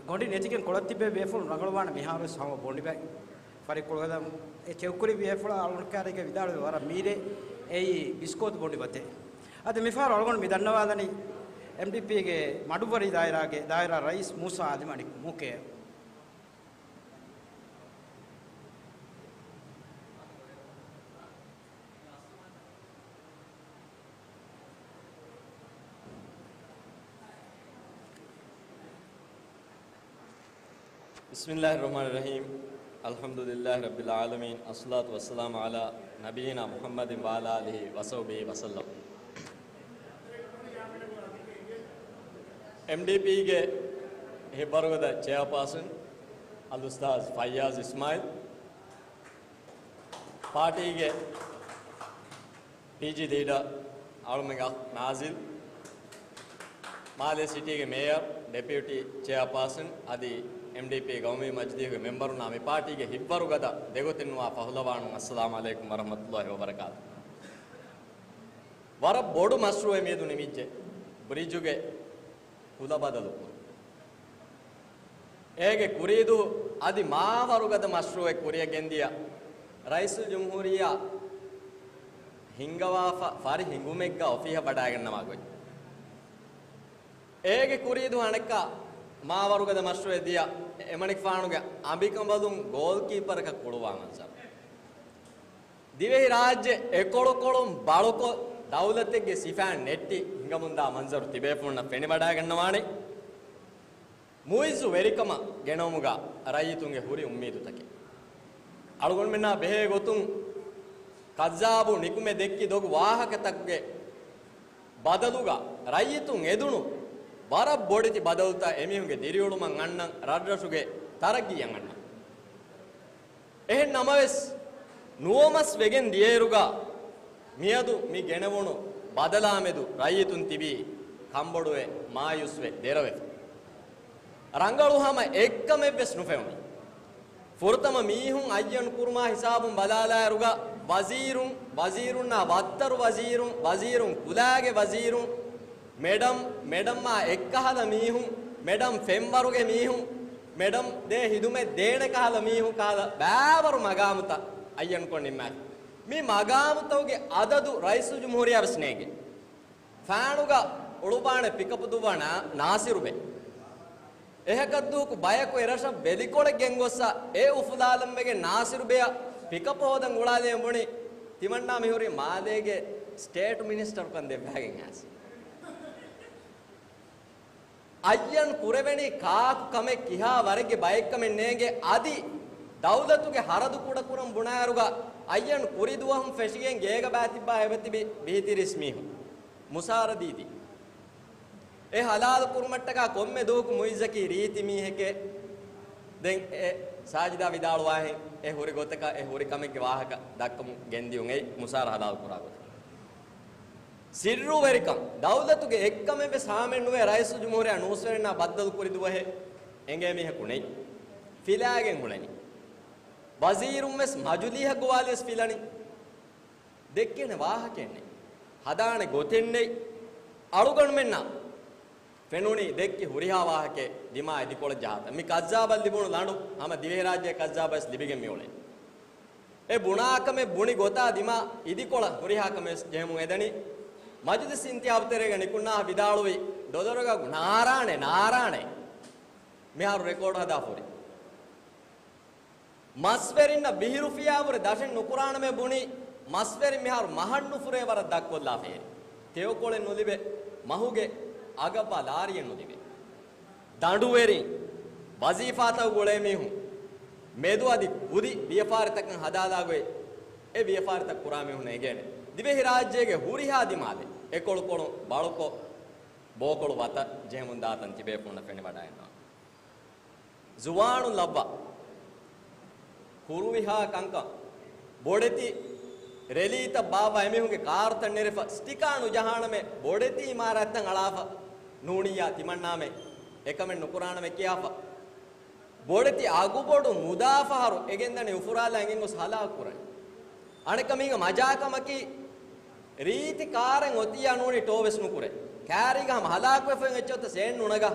ގޮނޑި ނެތިގެން ކޮޅަށް ތިބޭ ބޭފުޅުން ރަނގަޅުވާނެ މިހާރުވެސް ހަމަ ބޮނޑިބައި ފަރިކުޅުގަދަ އެ ޗެއްކުރި ބޭފުޅާ އަޅުގަނޑުކާރީގެ ވިދާޅުވި ވަރަށް މީރޭ އެއީ ބިސްކޯދު ބޮނޑި ބަތެއް. އަދި މިފަހަރު އަޅުގަނޑު މި ދަންނަވާލަނީ އެމްޑީޕީގެ މަޑުއްވަރީ ދާއިރާގެ ދާއިރާ ރައީސް މޫސާ އަލިމަނިކް މޫކޭ. بسم الله الرحمن الرحيم. الحمد لله رب العالمين. الصلاة والسلام على نبينا محمد وعلى آله وصحبه وسلم. އެމްޑީޕީގެ ހިތްވަރުގަދަ ޗެއާޕާސަން އަލްއުސްތާޛް ފައްޔާޒް އިސްމާއިލް، ޕާޓީގެ ޕީޖީ ލީޑަރ އަޅުމެންގެ އަޚް ނާޒިލް، މާލޭ ސިޓީގެ މޭޔަރ، ޑެޕިއުޓީ ޗެއާޕާސަން އަދި އެމްޑީޕީ ގައުމީ މަޖިލީހުގެ މެމްބަރުންނާ މި ޕާޓީގެ ހިތްވަރުގަދަ ދެގޮތެއްނުވާ ފަހުލަވާނުން، އައްސަލާމް ޢަލައިކުމް ވަރަޙްމަތުﷲި ވަބަރަކާތު. ވަރަށް ބޮޑު މަޝްރޫޢެއް މިއަދު ނިމިއްޖެ، ބްރިޖުގެ ކުލަ ބަދަލުކުރުން. އޭގެ ކުރީދު އަދި މާވަރުގަދަ މަޝްރޫޢެއް ކުރިއަށް ގެންދިޔަ ރައީސުލްޖުމްހޫރިއްޔާ ހިންގަވާފަ ފަރި ހިނގުމެއްގަ އޮފީހަށް ވަޑައިގަންނަވާ ގޮތް. އޭގެ ކުރީދު އަނެއްކާ މާވަރުގަދަ މަޝްރޫޢެއް ދިޔަ އެމަނިކުފާނުގެ އަނބިކަނބަލުން ގޯލްކީޕަރަކަށް ކުޅުވާ މަންޒަރު. ދިވެހިރާއްޖެ އެކޮޅުކޮޅުން ބަޅުކޮށް، ދައުލަތެއްގެ ސިފައިން ނެއްޓި ހިނގަމުންދާ މަންޒަރު ތިބޭފުޅުންނަށް ފެނިވަޑައިގަންނަވާނެ. މުއިއްޒު ވެރިކަމަށް ގެނައުމުގަ ރައްޔިތުންގެ ހުރި އުއްމީދުތަކެއް. އަޅުގަނޑުމެންނާ ބެހޭ ގޮތުން ކައްޒާބު ނިކުމެ ދެއްކި ދޮގު ވާހަކަތަކުގެ ބަދަލުގަ ރައްޔިތުން އެދުނު ވަރަށް ބޮޑެތި ބަދަލުތައް އެމީހުންގެ ދިރިއުޅުމަށް އަންނަން، ރަށްރަށުގެ ތަރައްގީއަށް އަންނަން. އެހެން ނަމަވެސް، ނުވަމަސް ވެގެން ދިޔައިރުގަ މިއަދު މި ގެނެވުނު ބަދަލާމެދު ރައްޔިތުން ތިބީ ކަންބޮޑުވެ، މާޔޫސްވެ، ދެރަވެފަ. ރަނގަޅު ހަމަ އެއްކަމެއްވެސް ނުފެނުނީ. ފުރަތަމަ މީހުން އައްޔަން ކުރުމާ ހިސާބުން ބަލާލާއިރުގަ، ވަޒީރުން، ވަޒީރުންނާ ބައްތަރު ވަޒީރުން، ވަޒީރުން ކުލާގެ ވަޒީރުން، މެޑަމް، މެޑަމްއާ އެއްކަހަލަ މީހުން، މެޑަމް ފެންވަރުގެ މީހުން، މެޑަމް ދޭ ހިދުމަތް ދޭނެ ކަހަލަ މީހުން ކަހަލަ ބާވަރު މަގާމުތައް އައްޔަންކޮށް ނިންމާފި. މި މަގާމުތަކުގެ އަދަދު ރައީސުލްޖުމްހޫރިއްޔާ ވެސް ނޭނގެ. ފާނުގަ އުޅުވާނެ ޕިކަޕު ދުއްވާ ނާ-، ނާސިރުބެ. އެހަކަށްދުވަހަކު ބަޔަކު އެރަށަށް ވެލިކޮޅެއް ގެންގޮއްސަ އެ އުފުލާލަންވެގެން ނާސިރުބެއަށް ޕިކަޕު ހޯދަން އުޅާލައިގެން ބުނި، ތިމަންނާ މިހުރީ މާލޭގެ ސްޓޭޓް މިނިސްޓަރުކަން ދެއްވާގެން އާސި. އައްޔަން ކުރެވެނީ ކާކު ކަމެއް ކިހާ ވަރެއްގެ ބައެއްކަމެއް ނޭނގެ އަދި ދައުލަތުގެ ހަރަދު ކުޑަކުރަން ބުނާއިރުގަ އައްޔަން ކުރި ދުވަހުން ފެށިގެން ގޭގަ ބާތިއްބާ އެބަތިބި ބިހިތިރީސް މީހުން. މުސާރަ ދީދީ. އެ ހަލާލު ކުރުމަށްޓަކާ ކޮންމެ ދުވަހަކު މުއިއްޒަކީ ރީތި މީހެކޭ. ދެން އެ ސާޖިދާ ވިދާޅުވާހެން އެ ހުރި ގޮތަކަށް އެ ހުރި ކަމެއްގެ ވާހަކަ ދައްކަމުން ގެންދިޔުން އެއީ މުސާރަ ހަލާލު ކުރާ ގޮތަކަށް. ސިއްރު ވެރިކަން، ދައުލަތުގެ އެއްކަމެއްވެސް ހާމެއްނުވޭ ރައީސުލްޖުމްހޫރިއްޔާ ނޫސްވެރިންނާ ބައްދަލު ކުރި ދުވަހެއް އެނގޭ މީހަކު ނެތް. ފިލާގެން އުޅެނީ. ވަޒީރުންވެސް މަޖުލީހަށް ގޮވާލިޔަސް ފިލަނީ. ދެއްކޭނެ ވާހަކައެއް ނެތް. ހަދާނެ ގޮތެއް ނެތް. އަޅުގަނޑުމެންނަށް ފެނުނީ ދެއްކި ހުރިހާ ވާހަކައެއް ދިމާ އިދިކޮޅަށް ޖަހާތަން. މި ކައްޒާބަށް ލިބުނު ލަނޑު ހަމަ ދިވެހިރާއްޖޭ ކައްޒާބަށް ލިބިގެން މިއުޅެނީ. އެ ބުނާކަމެއް ބުނި ގޮތާ ދިމާ އިދިކޮޅަށް ހުރިހާ ކަމެއް ޖެހެމުން އެދަނީ. މަޖިލިސް އިންތިހާބު ތެރޭގަ ނިކުންނާ ވިދާޅުވި ދޮދޮރުގަ ނާރާނެ، ނާރާނެ. މިހާރު ރެކޯޑް ހަދާފަ ހުރި. މަސްވެރިންނަށް ވިހިރު ފިޔާވުރެ ދަށެއް ނުކުރާނަމޭ ބުނި، މަސްވެރިން މިހާރު މަހަށް ނުފުރޭ ވަރަށް ދަށްކޮށްލާފައި. ތެޔޮކޮޅެއް ނުލިބޭ، މަހުގެ އަގަށްވާ ލާރިއެއް ނުލިބޭ. ދަނޑުވެރިން، ވަޒީފާތަކުގަ އުޅޭ މީހުން، މެދު އަދި ކުދި ވިޔަފާރިތަކަށް ހަދާލާ ގޮތް، އެ ވިޔަފާރިތައް ކުރާ މީހުންނަށް އެނގޭނެ. ދިވެހިރާއްޖޭގެ ހުރިހާ ދިމާލެއް އެކޮޅުކޮޅުން ބަޅުކޮށް، ބޯކޮޅު ވަތަށް ޖެހެމުން ދާތަން ތިބޭފުޅުންނަށް ފެނިވަޑައިގަންނަވާ. ޒުވާނުން ލައްވާ ކުރުވިހާ ކަންކަން، ބޮޑެތި ރެލީތައް ބާއްވާ އެމީހުންގެ ކާރުތައް ނެރެފަ، ސްޓިކާ ނުޖަހާނަމޭ، ބޮޑެތި އިމާރާތްތައް އަޅާފަ، ނޫނިއްޔާ ތިމަންނާމޭ، އެކަމެއް ނުކުރާނަމޭ ކިޔާފަ، ބޮޑެތި އަގުބޮޑު މުދާ ފަހަރު އެ ގެންދަނީ އުފުރާލާ އެނގެން ގޮސް ހަލާކު ކުރަނީ. އަނެއްކަމީގަ މަޖާކަމަކީ، ރީތި ކާރެއް އޮތިއްޔާ ނޫނީ ޓޯ ވެސް ނުކުރޭ. ކާރީގަ ހަމަ ހަލާކުވެފަ އޮތް އެއްޗެއް އޮތަ ސޭން ނުނަގާ.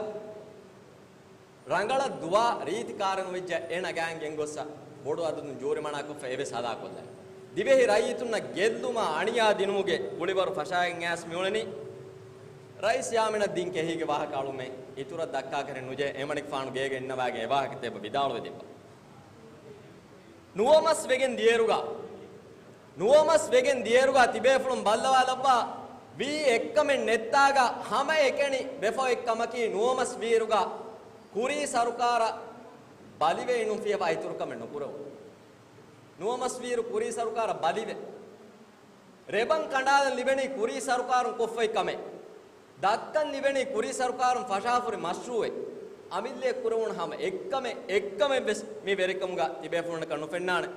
ރަނގަޅަށް ދުވާ ރީތި ކާރެއް އޮވެއްޖެ އޭނަ ނަގާން ގެންގޮއްސަ ބޮޑު އަދަދުން ޖޫރިމަނާކޮށްފަ އެވެސް ހަލާކޮށްލާ. ދިވެހި ރައްޔިތުންނަށް ގެއްލުމާ އަނިޔާ ދިނުމުގެ ގުޅިވަރު ފަށާގެން އައިސް މިއުޅެނީ. ރައީސް ޔާމީނަށް ދިން ކެހީގެ ވާހަކަ އަޅުމެން އިތުރަށް ދައްކާކަށް ނުޖެހޭ. އެމަނިކުފާނު ގޭގަ އިންނަވާގެން އެވާހަކަ ތެބަ ވިދާޅުވެ ދެއްވާ. ނުވަމަސް ވެގެން ދިޔައިރުގަ، ނުވަމަސް ވެގެން ދިޔައިރުގަ ތިބޭފުޅުން ބައްލަވާލައްވާ ވީ އެއްކަމެއް ނެއްތާގަ ހަމައެކަނި ވެފަ އޮތް ކަމަކީ ނުވަމަސް ވީއިރުގަ ކުރީ ސަރުކާރަށް ބަލިވެ އިނުން ފިޔަވާ އިތުރު ކަމެއް ނުކުރެވުނު. ނުވަމަސް ވީއިރު ކުރީ ސަރުކާރަށް ބަލިވެ. ރޭބަން ކަނޑާލަން ލިބެނީ ކުރީ ސަރުކާރުން ކޮށްފައި ކަމެއް. ދައްކަން ލިބެނީ ކުރީ ސަރުކާރުން ފަށާފަ ހުރި މަޝްރޫއެއް. އަމިއްލައަށް ކުރެވުނު ހަމަ އެއްކަމެއް، އެއްކަމެއް ވެސް މި ވެރިކަމުގަ ތިބޭފުޅުންނަކަށް ނުފެންނާނެ.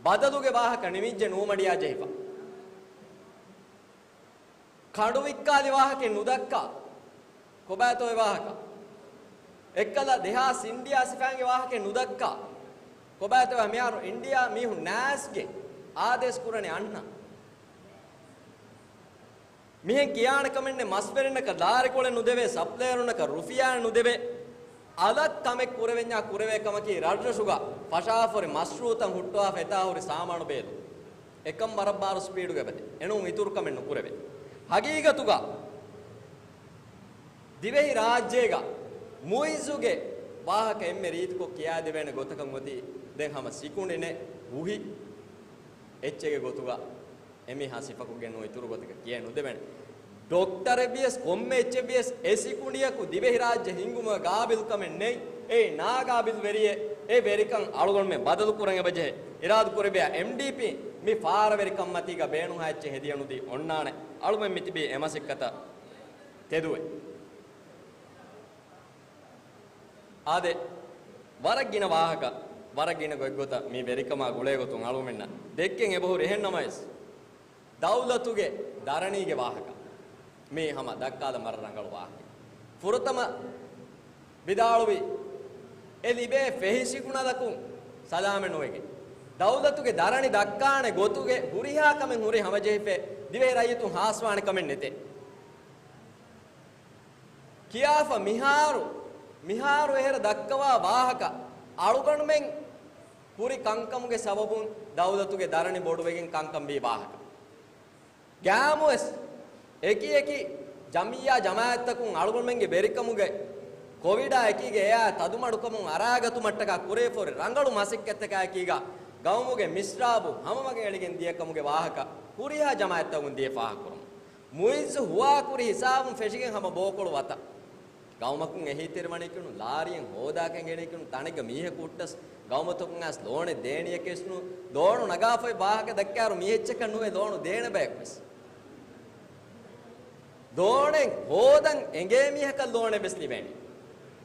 ބަދަލުގެ ވާހަކަ ނިމިއްޖެ ނޫމަޑިއާ ޖެހިފަ. ކަނޑު ވިއްކާލި ވާހަކައެއް ނުދައްކާ. ކޮބާތޯ އެ ވާހަކަ؟ އެއްކަލަ ދެހާސް އިންޑިއާ ސިފައިންގެ ވާހަކައެއް ނުދައްކާ. ކޮބާތޯ މިހާރު އިންޑިއާ މީހުން ނާސްގެ އާދޭސް ކުރަނީ އަންނަ. މިހެން ކިޔާނެ ކަމެއް ނެތް. މަސްވެރިންނަކަށް ލާރިކޮޅެއް ނުދެވޭ، ސަޕްލަޔަރުންނަކަށް ރުފިޔާ ނުދެވޭ، އަލަށް ކަމެއް ކުރެވެންޏާ ކުރެވޭ ކަމަކީ ރަށްރަށުގަ ފަށާފަ ހުރި މަޝްރޫއުތައް ހުއްޓުވާފަ އެތާ ހުރި ސާމާނު ބޭލުން. އެކަން ވަރަށް ބާރު ސްޕީޑުގަ އެބަދޭ. އެނޫން އިތުރު ކަމެއް ނުކުރެވޭ. ހަގީގަތުގަ ދިވެހި ރާއްޖޭގަ މުއިއްޒުގެ ވާހަކަ އެންމެ ރީތިކޮށް ކިޔާދެވޭނެ ގޮތަކަށް އޮތީ ދެން ހަމަ ސިކުނޑި ނެތް ހުހި އެއްޗެއްގެ ގޮތުގަ. އެމީހާ ސިފަކޮށްގެން ނޫން އިތުރު ގޮތަކަށް ކިޔައެއް ނުދެވޭނެ. ޑޮކްޓަރެއް ވިޔަސް ކޮންމެ އެއްޗެއް ވިޔަސް އެ ސިކުނޑިއަކު ދިވެހިރާއްޖެ ހިންގުމަށް ގާބިލްކަމެއް ނެތް. އެއީ ނާގާބިލް ވެރިއެއް. އެ ވެރިކަން އަޅުގަނޑުމެން ބަދަލު ކުރަން އެބަޖެހޭ. އިރާދަ ކުރެއްވިޔާ އެމްޑީޕީ މި ފާރަވެރިކަންމަތީގަ ބޭނުންހާ އެއްޗެއް ހެދިޔަނުދީ އޮންނާނެ. އަޅުގަނޑު މިތިބީ އެ މަސައްކަތަށް ތެދުވެ. އާދެ، ވަރަށް ގިނަ ވާހަކަ، ވަރަށް ގިނަ ގޮތްގޮތަށް މި ވެރިކަމާ ގުޅޭ ގޮތުން އަޅުގަނޑުމެންނަށް ދެއްކެން އެބަހުރި. އެހެން ނަމަވެސް، ދައުލަތުގެ ދަރަނީގެ ވާހަކަ މީ ހަމަ ދައްކާލަން ވަރަށް ރަނގަޅު ވާހަކަ. ފުރަތަމަ ވިދާޅުވި އެ ލިބޭ ފެހި ސިގުނަލަކުން ސަލާމަތް ނުވެގެން، ދައުލަތުގެ ދަރަނި ދައްކާނެ ގޮތުގެ ހުރިހާ ކަމެއް ހުރި ހަމަޖެހިފައި ދިވެހި ރައްޔިތުން ހާސްވާނެ ކަމެއް ނެތޭ. ކިޔާފަ މިހާރު، މިހާރު އެހެރަ ދައްކަވާ ވާހަކަ އަޅުގަނޑުމެން ކުރި ކަންކަމުގެ ސަބަބުން ދައުލަތުގެ ދަރަނި ބޮޑުވެގެން ކަންކަން ވީ ވާހަކަ. ގާމުވެސް އެކި އެކި ޖަމިއްޔާ ޖަމާއަތްތަކުން އަޅުގަނޑުމެންގެ ވެރިކަމުގެ ކޮވިޑާ އެކީގަ އެއާ ތަދުމަޑުކަމުން އަރާގަތުމަށްޓަކާ ކުރެވިފަހުރި ރަނގަޅު މަސައްކަތްތަކާ އެކީގަ ގައުމުގެ މިސްރާބު ހަމަމަގަށް އެޅިގެން ދިޔަ ކަމުގެ ވާހަކަ ހުރިހާ ޖަމާއަތްތަކުން ދިޔަ ފާހަގަކުރަމުން. މުއިއްޒު ހުވާކުރި ހިސާބުން ފެށިގެން ހަމަ ބޯކޮޅު ވަތަށް. ގައުމަކުން އެހީތެރިވަނީކިނު، ލާރިއެއް ހޯދާކަން ގެނެއްކިނު، ތަނެއްގަ މީހަކު ހުއްޓަސް، ގައުމުތަކުން އައިސް ލޯނެއް ދޭނީ އެކެއްސްނު، ލޯނު ނަގާފައި ވާހަކަ ދައްކާއިރު މީ އެއްޗަކަށް ނުވޭ ލޯނު ދޭނެ ބަޔަކުވެސް. ލޯނެއް ހޯދަން އެނގޭ މީހަކަށް ލޯނެއް ވެސް ލިބޭނެ.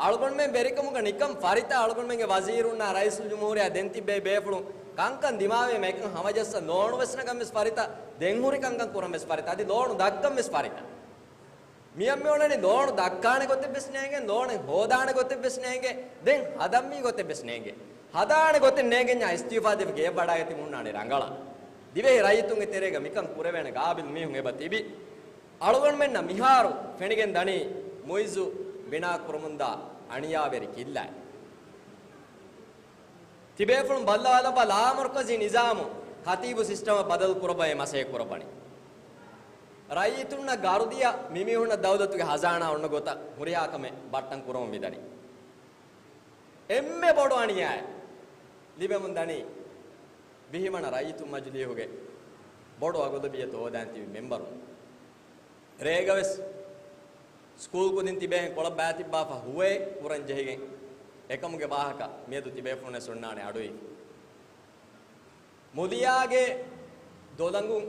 އަޅުގަނޑުމެން ވެރިކަމުގަ ނިކަން ފަރިތަ، އަޅުގަނޑުމެންގެ ވަޒީރުންނާ ރައީސުލްޖުމްހޫރިއްޔާ ދެން ތިއްބެވި ބޭފުޅުން ކަންކަން ދިމާވީމަ އެކަން ހަމަޖައްސަން ލޯނު ވެސް ނަގަން ވެސް ފަރިތަ، ދެން ހުރި ކަންކަން ކުރަން ވެސް ފަރިތަ، އަދި ލޯނު ދައްކަން ވެސް ފަރިތަ. މިއަށް މިއުޅެނީ ލޯނު ދައްކާނެ ގޮތެއް ވެސް ނޭނގެ، ލޯނެއް ހޯދާނެ ގޮތެއް ވެސް ނޭނގެ، ދެން ހަދަންވީ ގޮތެއް ވެސް ނޭނގެ. ހަދާނެ ގޮތެއް ނޭނގެންޏާ އިސްތިއުފާ ދެވި ގެޔަށް ވަޑާގަތީ ހުންނާނެ ރަނގަޅަށް. ދިވެހި ރައްޔިތުންގެ ތެރޭގަ މިކަން ކުރެވޭނެ ގާބިލް މީހުން އެބަ ތިބި. އަޅުގަނޑުމެންނަށް މިހާރު ފެނިގެން ދަނީ މުއިއްޒު ބިނާ ކުރަމުންދާ އަނިޔާވެރި ކިއްލާ. ތިބޭފުޅުން ބައްލަވާލައްވާ ލާމަރުކަޒީ ނިޒާމު، ކަތީބު ސިސްޓަމަށް ބަދަލު ކުރައްވައި މަސައްކަތް ކުރައްވަނީ. ރައްޔިތުންނަށް ގަރުދިޔަ މިމީހުންނަށް ދައުލަތުގެ ހަޒާނާ އޮންނަ ގޮތަށް ހުރިހާ ކަމެއް ބައްޓަން ކުރަމުން މިދަނީ. އެންމެ ބޮޑު އަނިޔާއެއް ލިބެމުން ދަނީ ވިހިވަނަ ރައްޔިތުން މަޖިލީހުގެ ބޮޑު އަޣުލަބިއްޔަތު ހޯދާން ތިބި މެމްބަރުން. ރޭގަވެސް ސްކޫލް ކުދިން ތިބޭހެން ކޮޅަށް ބައިތިއްބާފަ ހުވައެއް ކުރަން ޖެހިގެން އެކަމުގެ ވާހަކަ މިއަދު ތިބޭފުޅުންވެސް އޮންނާނެ އަޑުއިވި. މުލިޔާގެ ދޮލަނގުން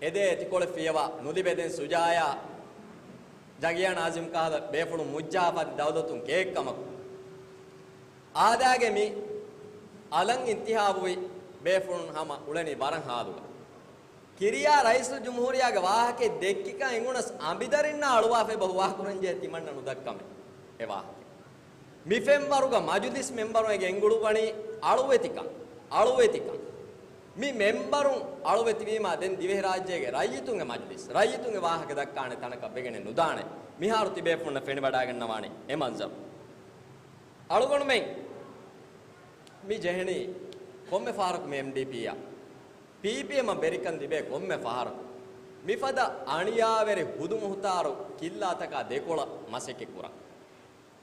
އެދޭ އެތިކޮޅެއް ފިޔަވާ ނުލިބޭ ދެން ސުޖާޔާ ޖަގިޔާ ނާޒިމް ކަހަލަ ބޭފުޅުން މުއްޖާފަ އަދި ދައުލަތުން ކޭއްކަމަކު. އާދާގެ މި އަލަށް އިންތިހާބުވި ބޭފުޅުން ހަމަ އުޅެނީ ވަރަށް ހާލުގަ. ކިރިޔާ ރައީސުލްޖުމްހޫރިއްޔާގެ ވާހަކައެއް ދެއްކިކަން އެނގުނަސް އަނބިދަރިންނާ އަޅުވާފައި ބަހު ވާކުރަންޖެހޭ ތިމަންނަ ނުދައްކަމެއް އެ ވާހަކަ. މި ފެންވަރުގަ މަޖުލިސް މެމްބަރުން އެނގެ އެނގުޅުއްވަނީ އަޅުވެތިކަން، އަޅުވެތިކަން. މި މެމްބަރުން އަޅުވެތިވީމާ ދެން ދިވެހިރާއްޖޭގެ ރައްޔިތުންގެ މަޖުލިސް، ރައްޔިތުންގެ ވާހަކަ ދައްކާނެ ތަނަކަށް ވެގެނެއް ނުދާނެ. މިހާރު ތިބޭފުޅުންނަށް ފެނިވަޑައިގަންނަވާނީ އެ މަންޒަރު. އަޅުގަނޑުމެން މި ޖެހެނީ ކޮންމެ ފަހަރަކު މި އެމްޑީޕީއަށް ޕީޕީއެމަށް ވެރިކަން ލިބޭ ކޮންމެ ފަހަރަކު މިފަދަ އަނިޔާވެރި ހުދުމުހުތާރު ކިއްލާތަކާ ދެކޮޅަށް މަސައްކަތް ކުރަން.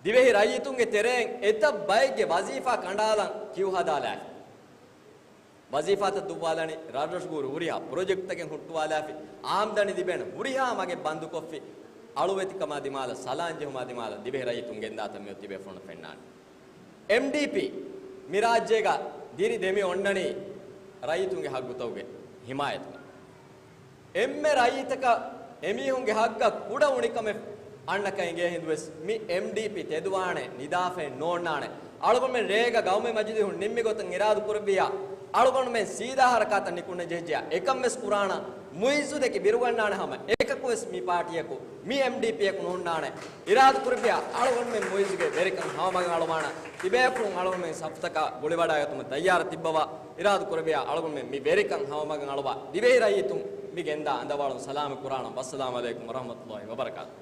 ދިވެހި ރައްޔިތުންގެ ތެރެއިން އެތައް ބައެއްގެ ވަޒީފާ ކަނޑާލަން ކިޔު ހަދާލާފި. ވަޒީފާތައް ދުއްވާލަނީ، ރަށްރަށުގޫރު ހުރިހާ ޕްރޮޖެކްޓްތަކެއް ހުއްޓުވާލާފި، އާމްދަނީ ލިބޭނެ ހުރިހާ މަގެއް ބަންދުކޮށްފި، އަޅުވެތިކަމާ ދިމާލަށް، ސަލާން ޖެހުމާ ދިމާލަށް ދިވެހި ރައްޔިތުން ގެންދާތަން މިއޮތް ތިބޭފުޅުންނަށް ފެންނާނެ. އެމްޑީޕީ މި ރާއްޖޭގަ ދިރި ދެމި އޮންނަނީ ރައްޔިތުންގެ ހައްގުތަކުގެ ހިމާޔަތުގަ. އެންމެ ރައްޔިތަކަށް އެމީހުންގެ ހައްގަށް ކުޑަ އުނިކަމެއް އަންނަކަން އެނގޭ ހިނދުވެސް މި އެމްޑީޕީ ތެދުވާނެ، ނިދާފައެއް ނޯންނާނެ. އަޅުގަނޑުމެން ރޭގަ ގައުމީ މަޖިލީހުން ނިންމި ގޮތަށް އިރާދަ ކުރެއްވިއްޔާ، އަޅުގަނޑުމެން ސީދާ ހަރަކާތަށް ނިކުންނަން ޖެހިއްޖެޔާ، އެކަން ވެސް ކުރާނަން. މުއިއްޒު ދެކި ބިރުގަންނާނެ ހަމަ އެކަކު ވެސް މި ޕާޓީއަކު، މި އެމްޑީޕީއަކު ނޯންނާނެ. އިރާދަ ކުރެއްވިއްޔާ، އަޅުގަނޑުމެން މުއިއްޒުގެ ވެރިކަން ހަމަމަގަށް އަޅުވާނަން. ތިބޭފުޅުން އަޅުގަނޑުމެން ސަފުތަކާ ގުޅިވަޑައިގަތުމަށް ތައްޔާރަށް ތިއްބަވާ، އިރާދަ ކުރެއްވިއްޔާ، އަޅުގަނޑުމެން މި ވެރިކަން ހަމަމަގަށް އަޅުވާ، ދިވެހި ރައްޔިތުން މި ގެންދާ އަނދަވާޅުން ސަލާމަތް ކުރާނަން. ވައްސަލާމް ޢަލައިކުމް ވަރަޙްމަތުﷲި ވަބަރަކާތުހު.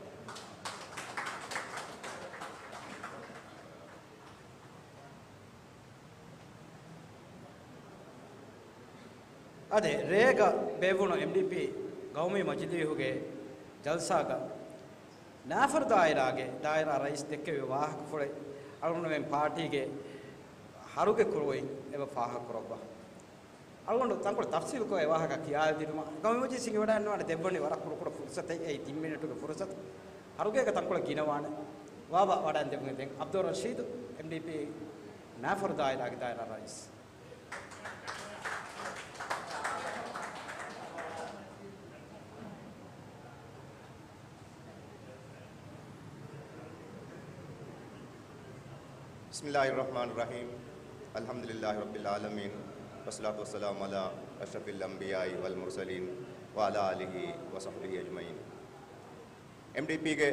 އަދި ރޭގަ ބޭއްވުނު އެމްޑީޕީ ގައުމީ މަޖިލީހުގެ ޖަލްސާގަ ނާފަރު ދާއިރާގެ ދާއިރާ ރައީސް ދެއްކެވި ވާހަކަފުޅެއް އަޅުގަނޑުމެން ޕާޓީގެ ހަރުގެ ކުރުވައިން އެބަ ފާހަގަކުރައްވާ. އަޅުގަނޑު ތަންކޮޅެއް ތަފްސީލުކޮށް އެ ވާހަކަ ކިޔާދިނުމަށް ގައުމީ މަޖިލީހުން ވަޑައިގަންނަވާނެ. ދެއްވަނީ ވަރަށް ކުޑަކުޑަ ފުރުސަތެއް، އެއީ ތިން މިނެޓުގެ ފުރުސަތު. ހަރުގޭގަ ތަންކޮޅެއް ގިނަވާނެ. ވާވާ ވަޑައިގެން ދެވުނީ ދެން އަބްދުއްރަޝީދު، އެމްޑީޕީ ނާފަރު ދާއިރާގެ ދާއިރާ ރައީސް. بسم الله الرحمن الرحيم. الحمد لله رب العالمين. والصلاة والسلام على أشرف الأنبياء والمرسلين وعلى آله وصحبه أجمعين. އެމްޑީޕީގެ